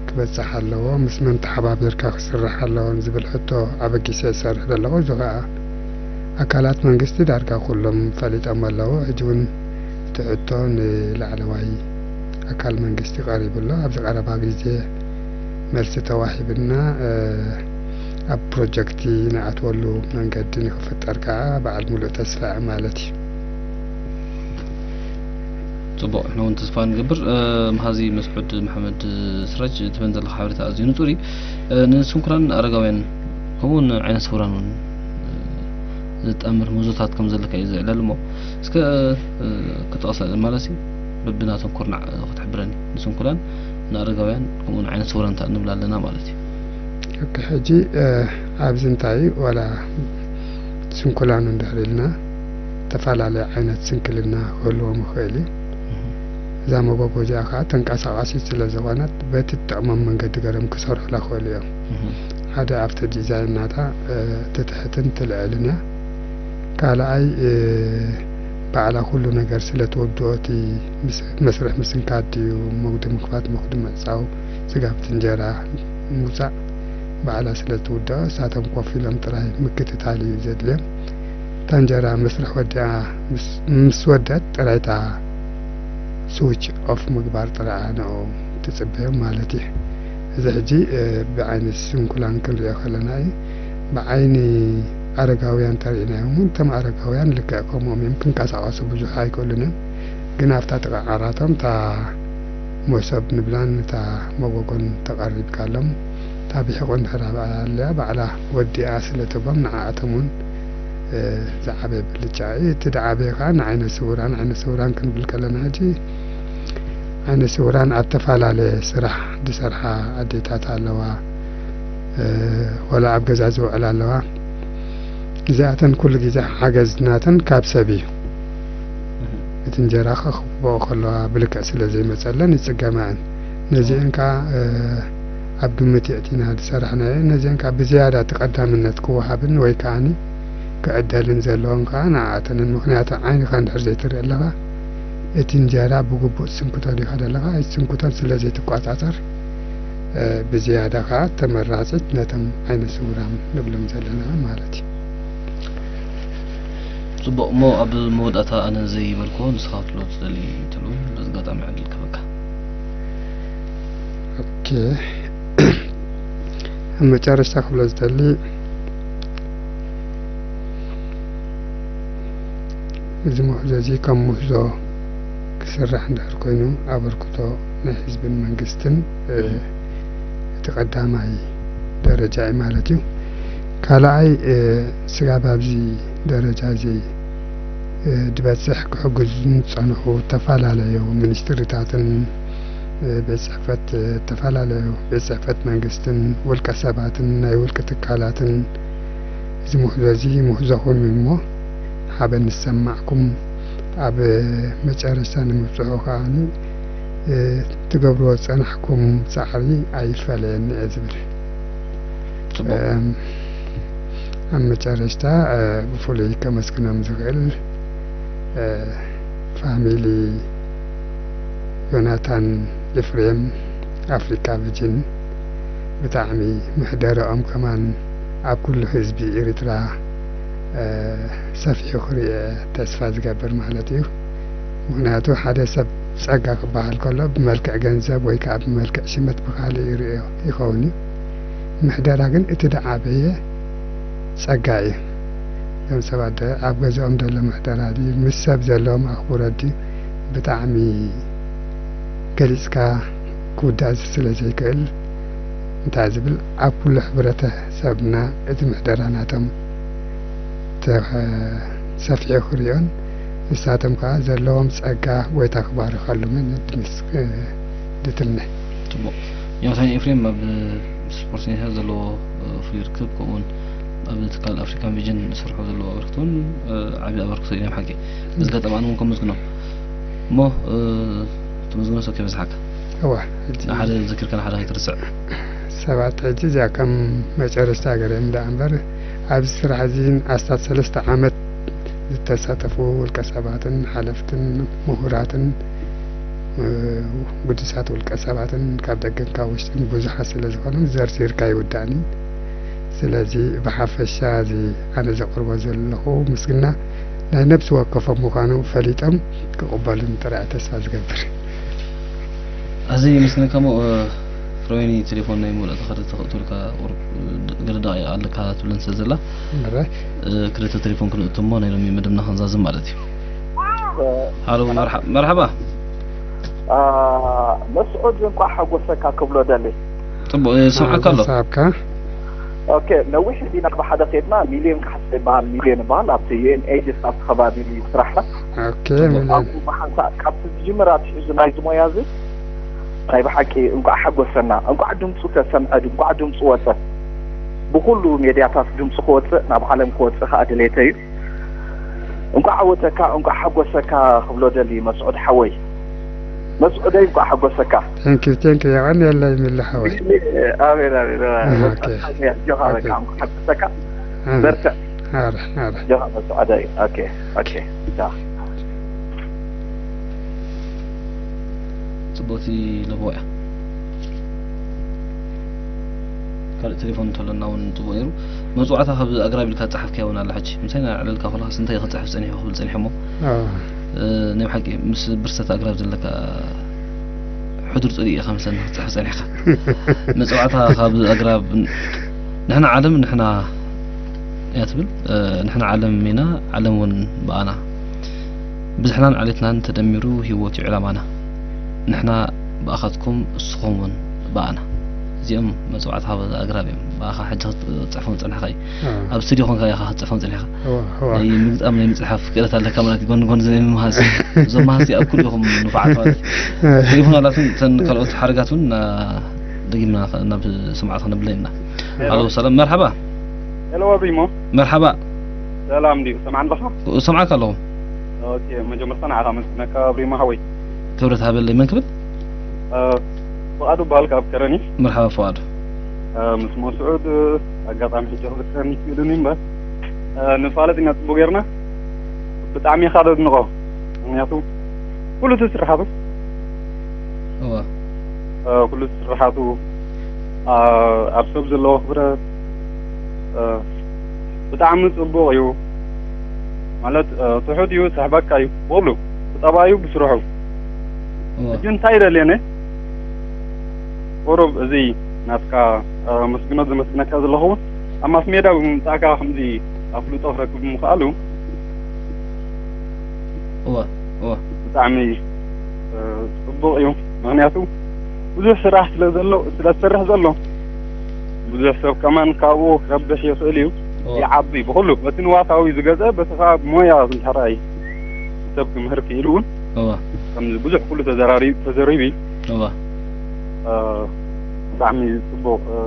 ክበጽሕ ኣለዎ፣ ምስ መን ተሓባቢርካ ክስራሕ ኣለዎን ዝብል ሕቶ ኣበጊሰ ዝሰርሕ ዘለኹ። እዚ ኸኣ ኣካላት መንግስቲ ዳርጋ ኩሎም ፈሊጦም ኣለዉ። ሕጂ እውን እቲ ሕቶ ንላዕለዋይ ኣካል መንግስቲ ቀሪቡ ኣሎ። ኣብዚ ቀረባ ግዜ መልሲ ተዋሂብና፣ እ፣ ኣብ ፕሮጀክት ንኣትወሉ መንገዲ ንክፍጠር ከኣ በዓል ሙሉእ ተስፋ እየ ማለት እዩ። ጽቡቕ፣ ንሕና እውን ተስፋ ንገብር። እ፣ መሓዚ መስዑድ መሓመድ ስራጅ፣ ትበን ዘለኻ ሓበሬታ ኣዝዩ ንጹር እዩ። እ፣ ንስንኩላን ኣረጋውያን ከምኡ እውን ዓይነ ስውራን እውን፣ እ፣ ዝጠምር ምህዞታት ከም ዘለካ እዩ ዝዕለል እሞ፣ እስከ፣ እ፣ ክጠቕሰ ማለት እዩ፣ በብናቶም ኩርናዕ ክትሕብረኒ። ንስንኩላን ንኣረጋውያን ከምኡ ንዓይነ ስውራን እንታይ ንብል ኣለና ማለት እዩ። ኦኬ፣ ሕጂ፣ እ፣ ኣብዚ እንታይ እዩ፣ ዋላ ስንኩላን እንድሕር ኢልና፣ ዝተፈላለየ ዓይነት ስንክልና ክህልዎም ይኽእል እዩ። እህ። እዛ መጎጎ እዚኣ ከዓ ተንቀሳቓሲት ስለ ዝኾነት፣ በቲ ትጠቕሞም መንገዲ ገይሮም ክሰርሑላ ይኽእሉ እዮም። እህ። ሓደ ኣብቲ ዲዛይን ናታ፣ እ፣ ትትሕትን ትልዕልን እያ። ካልኣይ፣ እ፣ ባዕላ ኩሉ ነገር ስለ ትውድኦ፣ እቲ ምስ-፣ መስርሕ ምስንካት ድዩ፣ መጉዲ ምኽፋት፣ መጉዲ ምዕጻው፣ ስጋብ እቲ እንጀራ ምውጻእ ባዕላ ስለ ትውድኦ፣ እሳቶም ኮፍ ኢሎም ጥራይ ምክትታል እዩ ዘድልዮም። እታ እንጀራ መስርሕ ወዲኣ ምስ፣ ምስ ወደት ጥራይ እታ ስዊች ኦፍ ምግባር ጥራይ ንዑ ትጽበዮም ማለት እዩ። እዚ ሕጂ፣ እ፣ ብዓይኒ ስንኩላን ክንሪኦ ከለና እዩ። ብዓይኒ ኣረጋውያን ተሪእናዮም እውን፣ እቶም ኣረጋውያን ልክዕ ከምኦም እዮም፣ ክንቀሳቐሱ ብዙሕ ኣይክእሉን እዮም። ግን ኣብታ ጥቓ ዓራቶም እታ መሶብ ንብላን እታ መጎጎን ተቐሪብካሎም፣ እታ ብሒቑ እንድሕር ኣብኣ ኣልያ ባዕላ ወዲኣ ስለ ትህቦም፣ ንዓኣቶም እውን፣ እ፣ ዝዓበየ ብልጫ እዩ። እቲ ዝዓበየ ከዓ ንዓይነ ስውራን፣ ዓይነ ስውራን ክንብል ከለና ሕጂ፣ ዓይነ ስውራን ኣብ ተፈላለየ ስራሕ ዝሰርሓ ኣዴታት ኣለዋ፣ እ፣ ወላ ኣብ ገዛ ዝውዕላ ኣለዋ። እዚኣተን ኩሉ ግዜ ሓገዝ ናተን ካብ ሰብ እዩ። እቲ እንጀራ ከኽብኦ ከለዋ ብልክዕ ስለ ዘይመጸለን ይጽገማ እየን። ነዚአን ከኣ፣ እ፣ ኣብ ግምት የእቲና ዝሰራሕናዮ፣ ነዚአን ከኣ ብዝያዳ እቲ ቀዳምነት ክወሃብን ወይ ከኣኒ ክዕደልን ዘለዎን ከኣ ንዓኣተንን። ምኽንያቱ ዓይንኻ እንድሕር ዘይትርኢ ኣለኻ፣ እቲ እንጀራ ብግቡእ ትስንክቶ ዲኻ ዘለኻ? ኣይትስንክቶን ስለ ዘይትቆጻጸር፣ እ፣ ብዝያዳ ከኣ ተመራጺት ነቶም ዓይነ ስውራን ንብሎም ዘለና ማለት እዩ። ጽቡቕ። እሞ ኣብ መወዳእታ ኣነ ዘይበልክዎ ንስኻ ክትብሎ ትደሊ እንተሎ በዚ ኣጋጣሚ ዕድል ክህበካ። ኦኬ። ኣብ መጨረሽታ ክብሎ ዝደሊ፣ እዚ ምህዞ እዚ ከም ምህዞ ክስራሕ እንድሕር ኮይኑ፣ ኣበርክቶ ናይ ህዝብን መንግስትን፣ እ፣ እህ። እቲ ቀዳማይ ደረጃ እዩ ማለት እዩ። ካልኣይ፣ እ፣ ስጋብ ኣብዚ ደረጃ እዚ፣ እ፣ ድበጽሕ ክሕግዙን ዝጸንሑ ዝተፈላለዩ ሚኒስትሪታትን፣ እ፣ ቤት ጽሕፈት፣ እ፣ ዝተፈላለዩ ቤት ጽሕፈት መንግስትን ውልቀ ሰባትን ናይ ውልቂ ትካላትን፣ እዚ ምህዞ እዚ ምህዞኹም እዩ እሞ፣ ሓበን ንሰማዕኩም። ኣብ መጨረሽታ ንምብጽሑ ከኣኒ፣ እ፣ ትገብርዎ ዝጸናሕኩም ጻዕሪ ኣይፈለየኒ እየ ዝብል። ጽቡቕ። እም፣ ኣብ መጨረሽታ፣ እ፣ ብፍሉይ ከመስግኖም ዝኽእል፣ እ፣ ፋሚሊ ዮናታን ኤፍሬም ኣፍሪካ ቪጅን ብጣዕሚ ምሕደረኦም ከማን ኣብ ኩሉ ህዝቢ ኤርትራ፣ እ፣ ሰፊሑ ክርኤ ተስፋ ዝገብር ማለት እዩ። ምኽንያቱ ሓደ ሰብ ጸጋ ክበሃል ከሎ ብመልክዕ ገንዘብ ወይ ከኣ ብመልክዕ ሽመት ብኻልእ ይርእዮ ይኸውን እዩ። ምሕደራ ግን እቲ ዝዓበየ ጸጋ እዩ። እዞም ሰባት ደ-፣ ኣብ ገዛኦም ዘሎ ምሕደራ ድዩ፣ ምስ ሰብ ዘለዎም ኣኽብሮት ድዩ፣ ብጣዕሚ ገሊጽካ ክውዳእ ስለ ዘይክእል፣ እንታይ ዝብል፣ ኣብ ኩሉ ሕብረተሰብና እቲ ምሕደራ ናቶም ተ-፣ ሰፊሑ ክርእዮን ንሳቶም ከኣ ዘለዎም ጸጋ ጎይታ ክባርኸሉምን ድምስ-፣ ድትምነ። ጽቡቕ። ዮናታን ኤፍሬም ኣብ ስፖርት ኔታ ዘለዎ፣ እ፣ ፍሉይ ርክብ፣ ከምኡውን ኣብ ትካል ኣፍሪካን ቪዥን ዝሰርሖ ዘለዎ ኣበርክቶ እውን፣ እ፣ ዓቢ ኣበርክቶ እዩ ናይ ሓቂ። በዚ ኣጋጣሚ ኣነ እውን ከመስግኖም። እሞ፣ እ፣ ተመስግኖ ሰብ ከይበዝሓካ። እዋ፣ ሕጂ ሓደ ዘኪርካና ሓደ ከይትርስዕ። ሰባት ሕጂ እዚኣ ከም መጨረሽታ ገረም ደኣ እምበር፣ ኣብዚ ስራሕ እዚ ኣስታት ሰለስተ ዓመት ዝተሳተፉ ውልቀ ሰባትን ሓለፍትን ምሁራትን፣ እ፣ ግዱሳት ውልቀ ሰባትን ካብ ደገን ካብ ውሽጥን ብዙሓት ስለ ዝኾኑ ዘርዚርካ ኣይውዳእን እዩ። ስለዚ ብሓፈሻ እዚ ኣነ ዘቕርቦ ዘለኹ ምስግና ናይ ነብሲ ወከፎም ምዃኑ ፈሊጦም ክቕበሉን ጥራይ ተስፋ ዝገብር። ኣዝየ የመስግነካ። እሞ፣ እ፣ ፍረወይኒ ቴሌፎን ናይ መወዳእታ ክልተ ክእትወልካ ቁሩብ፣ እ፣ ገለ ደቂቕ ኣለካ ትብለን ስለ ዘላ፣ እረ። እ፣ ክልተ ቴሌፎን ክንእቱ እሞ ናይ ሎሚ መደብና ክንዛዝም ማለት እዩ። እ፣ ሃሎ፣ መርሓ-፣ መርሓባ። አ፣ መስዑድ እንቋዕ ሓጎሰካ ክብሎ ደሊ። ጽቡቕ፣ እ፣ ሰምዓካ ኣሎ። ሓጎስ ኣብካ። ኦኬ፣ ነዊሕ ዲና ብሓደ ኬድና፣ ሚልዮን ካሕሳ ይበሃል፣ ሚልዮን ይበሃል፣ ኣብቲ ዩ ኤን ኤጀንሲ ኣብቲ ከባቢ እዩ ስራሕና። ኦኬ፣ ጽቡቕ። ሚልዮን። ኣብኡ ብሓንሳእ ካብቲ ዝጅምር ኣትሒዙ ናይዚ ሞያ እዚ ናይ ብሓቂ እንቋዕ ሓጎሰና፣ እንቋዕ ድምፁ ተሰምዐ፣ እንቋዕ ድምፁ ወፀ። ብኹሉ ሜድያታት ድምፁ ክወፅእ፣ ናብ ዓለም ክወፅእ ከዓ ድሌተይ እዩ። እንቋዕ ዓወተካ፣ እንቋዕ ሓጎሰካ ክብሎ ደሊ መስዑድ ሓወይ። መስዑደይ እንቋዕ ሓጎሰካ። Thank you, thank you። የቐንየለይ ሚሊ ሓወይ። ኣሜን፣ ኣሜን። ኦኬ። ኣጆኻ በቃ፣ ኦኬ። እንቋዕ ሓጎሰካ። ኣሜን። በርትዕ። ኣረ፣ ኣረ። ኣጆኻ መስዑደይ። ኦኬ፣ ኦኬ። ቻው። ቦቲ ለቦ እያ። ካልእ ቴሌፎን እንተሎና እውን ጽቡቕ ነይሩ። መጽዋዕታ ካብ ኣግራብ ኢልካ ዝጸሓፍካዮ እውን ኣላ። ሕጂ ምሳይ እናዕለልካ ከለኻስ እንታይ ክትጽሕፍ ጸኒሕካ ክብል ጸኒሐ እሞ፣ ኣዎ። እ፣ ናይ ብሓቂ ምስ ብርሰት ኣግራብ ዘለካ ሕዱር ጽልኢ ኢኻ መሰለኒ ክትጽሕፍ ጸኒሕካ። መጽዋዕታ ካብ ኣግራብ ን-፣ ንሕና ዓለም ንሕና እያ ትብል። እ፣ ንሕና ዓለም ኢና፣ ዓለም እውን ብኣና። ብዝሕናን ዓሌትናን ተደሚሩ ህይወት እዩ ዕላማና። ንሕና ብኣኻትኩም፣ እስኹም እውን ብኣና። እዚኦም መጽዋዕታ ካብ ኣግራብ እዮም። ብኣኻ ሕጂ ክትጽሕፎም ጸኒሕካ እዩ። ኣዎ። ኣብ ስቱዲዮ ኮንካ ኢኻ ክትጽሕፎም ጸኒሕካ። እዋ፣ እዋ። ናይ ምግጣም ናይ ምጽሓፍ ክእለት ኣለካ ማለት እዩ። ጎኒ ጎኒ ዘይ ምምሃዝ። እዞም መሃዝቲ ኣብ ኩሉ ኢኹም ንፉዓት ማለት እዩ። ቴሌፎን ኣላትን እተን ካልኦት ሓረጋት እውን ና-፣ ደጊምና ኸ-፣ ናብ ሰማዕቲ ክነብለን ኢና። ሄሎ። ኣሎ፣ ሰላም፣ መርሓባ። ሄሎ፣ ኣብሪሞ። መርሓባ። ሰላም ድዩ? ሰማዕን ኣለኻ? እሰምዓካ ኣለኹ። ኦኬ፣ መጀመርታ ንዓኻ መስግነካ ኣብሪሞ ሓወይ። ክብረት ሃበለይ። መን ክብል? እ፣ ፍቓዱ በሃል ካብ ከረን እዩ። መርሓባ ፍቓዱ። እ፣ ምስ መስዑድ፣ እ፣ ኣጋጣሚ ሕጂ ክዝክረኒ ይክእልን እዩ እምበር፣ እ፣ ንፋለጥ ኢና ጽቡቕ ጌርና። ብጣዕሚ ኢኻ ዘድንቖ። ምኽንያቱ ኩሉ እቲ ስርሓቱ፣ እዋ። እ፣ ኩሉ እቲ ስርሓቱ፣ እ፣ ኣብ ሰብ ዘለዎ ክብረት፣ እ፣ ብጣዕሚ ጽቡቕ እዩ። ማለት፣ እ፣ ትሑት እዩ፣ ስሕበካ እዩ። ብኹሉ ብጠባዩ፣ ብስርሑ። እዋ። ሕጂ እንታይ ይደልየነ? ቁሩብ እዚ ናትካ፣ እ፣ መስግኖት ዘመስግነካ ዘለኹ እውን ኣብ ማስ ሜድያ ብምምጻእካ ከምዚ ኣፍልጦ ክረክብ ምኽኣሉ እዋ፣ እዋ። ብጣዕሚ፣ እ፣ ጽቡቕ እዩ። ምኽንያቱ ብዙሕ ስራሕ ስለ ዘሎ፣ ስለ ዝሰርሕ ዘሎ፣ ብዙሕ ሰብ ከማን ካብኡ ክረብሕ ይኽእል እዩ። እዋ። ይዓቢ ብኹሉ፣ በቲ ንዋታዊ ዝገዝአ፣ በቲ ኸኣ ሞያ እንተራእይ ሰብ ክምህር ክኢሉ እውን እዋ። ከምዚ ብዙሕ ኩሉ ተዘራሪ-፣ ተዘሪቡ እዩ። እዋ። እ፣ ብጣዕሚ ጽቡቕ፣ እ፣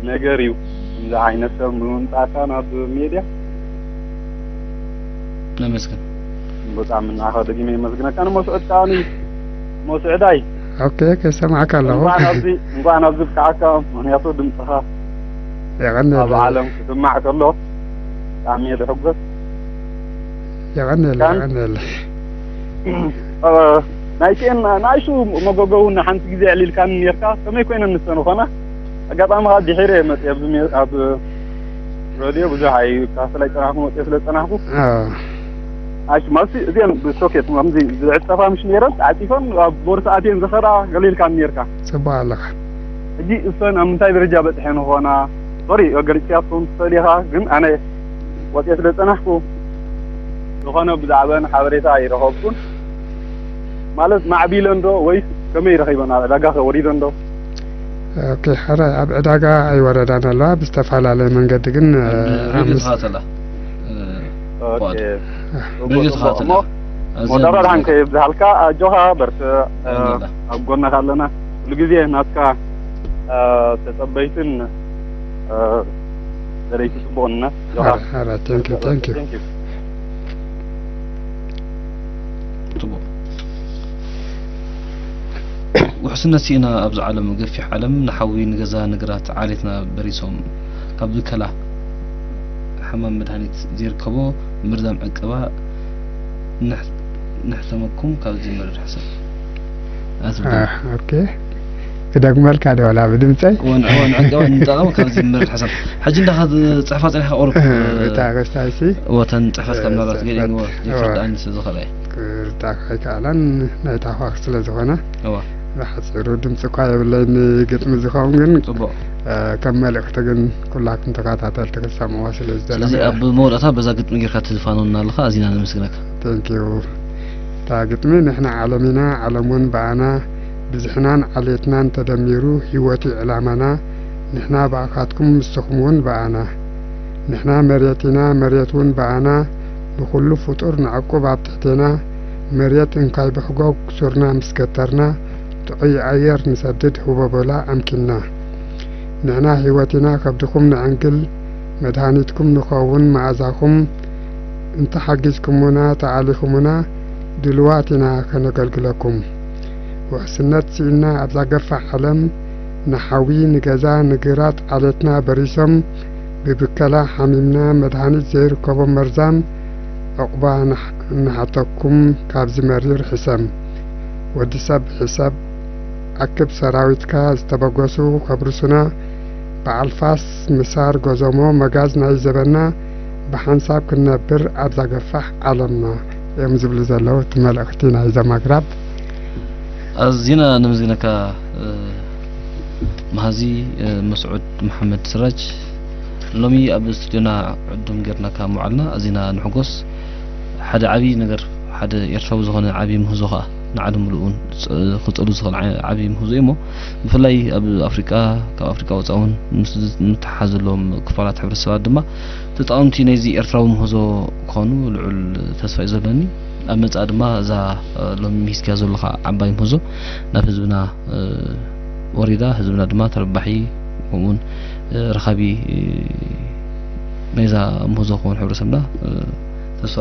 ነገር እዩ። ከምዚ ዓይነት ሰብ ምምጻእካ ናብ ሜድያ ነመስግን። ብጣዕሚ ንዓኻ ደጊመ የመስግነካ። ንመስዑድ ከኣ፣ መስዑዳይ። ኦኬ፣ ከይሰማዕካ ኣለኹ። እንኳዕ ኣብዚ፣ እንኳዕ ኣብዚ ብቅዓካ። ምኽንያቱ ድምፅኻ የቐንየለይ። ኣብ ዓለም ክስማዕ ከሎ ብጣዕሚ እየ ዝሕጎስ። የቐንየለይ፣ ካን-፣ የቐንየለይ። እ፣ ናይቲኤን ናይሱ መጎጎ እውን ሓንቲ ግዜ ኣዕሊልካኒ ነርካ። ከመይ ኮይነን ንሰን ዝኾና? ኣጋጣሚ ከዓ ድሒረ እየ መፅየ ኣብዚ ሜ-፣ ኣብ ሬድዮ ብዙሕ ኣይካፈል ኣይፀናሕኩ፣ መፅየ ስለ ዝፀናሕኩ። ኣዎ። ኣሽ፣ ማለት እዚአን ብሶኬት ከምዚ ዝዕፀፋ ምሽ ነይረን፣ ተዓፂፈን ኣብ ቦርሳ ኣትየን ዝኸዳ ገለ ኢልካኒ ነርካ። ፅቡቅ ኣለኻ። ሕጂ እሰን ኣብ ምንታይ ደረጃ በፅሐን ይኾና? ሶሪ፣ ገሊፅካዮ ክትኸውን ትኽእል ኢኻ፣ ግን ኣነ ወፅየ ስለ ዝፀናሕኩ ዝኾነ ብዛዕባን ሓበሬታ ኣይረኸብኩን። ማለት ማዕቢለን ዶ ወይስ ከመይ ረኺበን? ኣብ ዕዳጋ ከ ወሪደን ዶ? ኦኬ፣ ሕራይ ኣብ ዕዳጋ ኣይወረዳን ኣለዋ። ብዝተፈላለየ መንገዲ ግን፣ ኣብ ሬድዮ ኣምስ-፣ ተኸታተላ፣ እ፣ ኦኬ። ፍቓድ። ጽቡቅ፣ ሬድዮ ጽቡቅ። ተኸታተላ። እሞ፣ ኣዝያ ሞዳራ ድሓን ጽቡቅ። ከየብዝሃልካ፣ ኣጆኻ፣ በርትዕ፣ እ፣ ኣሜን። ኣብ ጎንኻ ኣለና። ኩሉ ግዜ ናትካ፣ እ፣ ተጸበይትን፣ እ፣ ደለይቲ ጽቡቅና። ኣጆኻ። ሕራይ፣ ሕራይ፣ thank you፣ thank you። Thank you። ጽቡቅ። ውሕስነት ስኢና ኣብዛ ዓለም፣ ገፊሕ ዓለም ንሓዊ ንገዛ ንግራት ዓሌትና በሪሶም፣ ካብ ብከላ ሕማም መድሃኒት ዘይርከቦ መርዛም ዕቀባ ንሕ-፣ ንሕሰመኩም ካብዚ መሪር ሕሰም። ኣትብሎ። አ፣ ኦኬ። ክደግመልካ ዶ ዋላ ብድምፀይ? ወን-፣ ወን ዕቀባ ንጠቐም ካብዚ መሪር ሕሰም። ሕጂ እንዳኻ ዝፅሕፋ ፀኒሕካ ቁሩብ፣ እ፣ እ፣ እታ ክስታይሲ? ወተን ፅሕፈት ካብ እ፣ ምናልባት ገሊኡ ጽሕፈት። ይፍርድኣኒ ስለ ዝኽእል እየ። ክርዳእካ ኣይከኣላን፣ ናይ ታኳክ ስለ ዝኾነ። እዋ። ብሓጺሩ ድምጺ እኳ የብለይን ግጥሚ ዝኸውን፣ ግን፣ ጽቡቕ። እ፣ ከም መልእኽቲ ግን ኩላኩም ተኸታተልቲ ክትሰምዕዎ ስለ ስለዚ ዝደለኹ እየ። ኣብ መወዳእታ በዛ ግጥሚ ጌርካ ትዝፋኖና ኣለኻ ኣዚና ነመስግነካ። Thank you። እታ ግጥሚ፣ ንሕና ዓለም ኢና፣ ዓለም እውን ብኣና፣ ብዝሕናን ዓሌትናን ተደሚሩ ህይወት እዩ ዕላማና፣ ንሕና ብኣኻትኩም ንስኹም እውን ብኣና። ንሕና መሬት ኢና፣ መሬት እውን ብኣና፣ ንኹሉ ፍጡር ነዕቁብ ኣብ ትሕቴና፣ መሬት እንካይ ብሕጎግ ሱርና ምስ ገተርና፣ ጥዑይ ኣየር ንሰድድ ህቦቦላ ኣምኪንና። ንሕና ህይወት ኢና፣ ከብድኹም ነዕንግል፣ መድሃኒትኩም ንኸውን መኣዛኹም፣ እንተሓጊዝኩሙና፣ ተኣሊኹሙና፣ ድሉዋት ኢና ከነገልግለኩም። ውሕስነት ስኢንና ኣብዛ ገፋሕ ዓለም፣ ንሓዊ፣ ንገዛ፣ ንግራት ዓሌትና በሪሶም፣ ብብከላ ሓሚምና፣ መድሃኒት ዘይርከቦ መርዛም ዑቕባ ንሕ-፣ ንሓተኩም ካብዚ መሪር ሕሰም። ወዲ ሰብ ብሒሳብ ኣክብ ሰራዊትካ ዝተበገሱ ከብርሱና፣ በዓል ፋስ ምሳር ጎዞሞ መጋዝ ናይ ዘበና ብሓንሳብ ክንነብር ኣብዛ ገፋሕ ዓለምና እዮም ዝብሉ ዘለዉ። እቲ መልእኽቲ ናይዞም ኣግራብ። ኣዚና ነመስግነካ፣ እ፣ መሃዚ፣ እ፣ መስዑድ መሓመድ ስራጅ። ሎሚ ኣብ ስቱድዮና ዕዱም ጌርናካ ምውዓልና ኣዚና ንሕጎስ። ሓደ ዓቢ ነገር፣ ሓደ ኤርትራዊ ዝኾነ ዓቢ ምህዞ ኸኣ ንዓለም ምሉእ እውን ጸ-፣ ክጸሉ ዝኽእል ዓ-፣ ዓቢ ምህዞ እዩ እሞ፣ ብፍላይ ኣብ ኣፍሪቃ፣ ካብ ኣፍሪቃ ወጻኢ እውን ምስ ዝ-፣ ንተሓሓዝ ዘለዎም ክፋላት ሕብረተሰባት ድማ ተጠቐምቲ ናይዚ ኤርትራዊ ምህዞ ክኾኑ ልዑል ተስፋ እዩ ዘለኒ። ኣብ መጻኢ ድማ እዛ፣ እ፣ ሎሚ ሚሂዝካያ ዘለኻ ዓባይ ምህዞ ናብ ህዝብና፣ እ፣ ወሪዳ፣ ህዝብና ድማ ተረባሒ፣ ከምኡውን፣ እ፣ ረኻቢ፣ እ፣ ናይዛ ምህዞ ክኸውን ሕብረተሰብና፣ እ፣ ተስፋ፣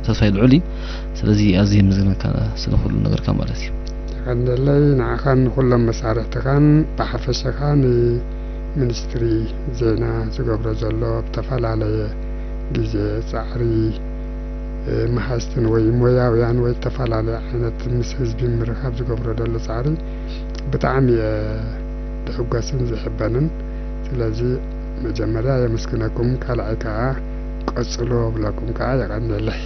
ተስፋይ ልዑል እዩ። ስለዚ ኣዝየ የመስግነካ ስለ ኩሉ ነገርካ ማለት እዩ። የቐንየለይ፣ ንዓኻን ንኹሎም መሳርሕትኻን ብሓፈሻ ኸኣ ንሚኒስትሪ ዜና ዝገብሮ ዘሎ ብተፈላለየ ግዜ ጻዕሪ፣ እ፣ መሃዝትን ወይ ሞያውያን ወይ ዝተፈላለየ ዓይነት ምስ ህዝቢ ምርኻብ ዝገብሮ ዘሎ ጻዕሪ ብጣዕሚ እየ ዝሕጎስን ዝሕበንን። ስለዚ መጀመርያ የመስግነኩም፣ ካልኣይ ከኣ ቀጽሎ ብለኩም ከኣ የቐንየለይ።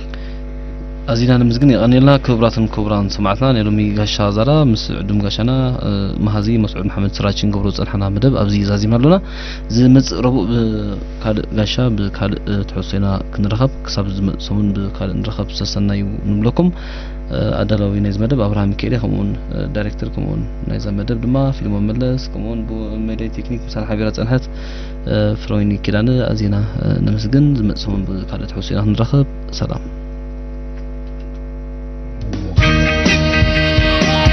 ኣዚና ነመስግን፣ የቐንየልና። ክቡራትን ክቡራን ሰማዕትና፣ ናይ ሎሚ ጋሻ ዛራ ምስ ዕዱም ጋሻና፣ እ፣ መሃዚ መስዑድ መሓመድ ስራችን ገብሮ ዝጸንሓና መደብ ኣብዚ ዛዚምና ኣሎና። ዝመጽእ ረቡዕ ብካልእ ጋሻ፣ ብካልእ፣ እ፣ ትሕዝቶ ኢና ክንራኸብ። ክሳብ ዝመጽእ ሰሙን ብካልእ ንራኸብ፣ ሰሰናዩ ንብለኩም። እ፣ ኣዳላዊ ናይዚ መደብ ኣብርሃም ሚካኤል፣ ከምኡውን፣ እ፣ ዳይሬክተር፣ ከምኡውን ናይዛ መደብ ድማ ፊልሞን መለስ፣ ከምኡውን ብሜዳይ ቴክኒክ ምሳና ሓቢራ ጸንሐት፣ እ፣ ፍረወይኒ ኪዳነ። ኣዚና፣ እ፣ ነመስግን። ዝመጽእ ሰሙን ብካልእ ትሕዝቶ ኢና ክንራኸብ። ሰላም።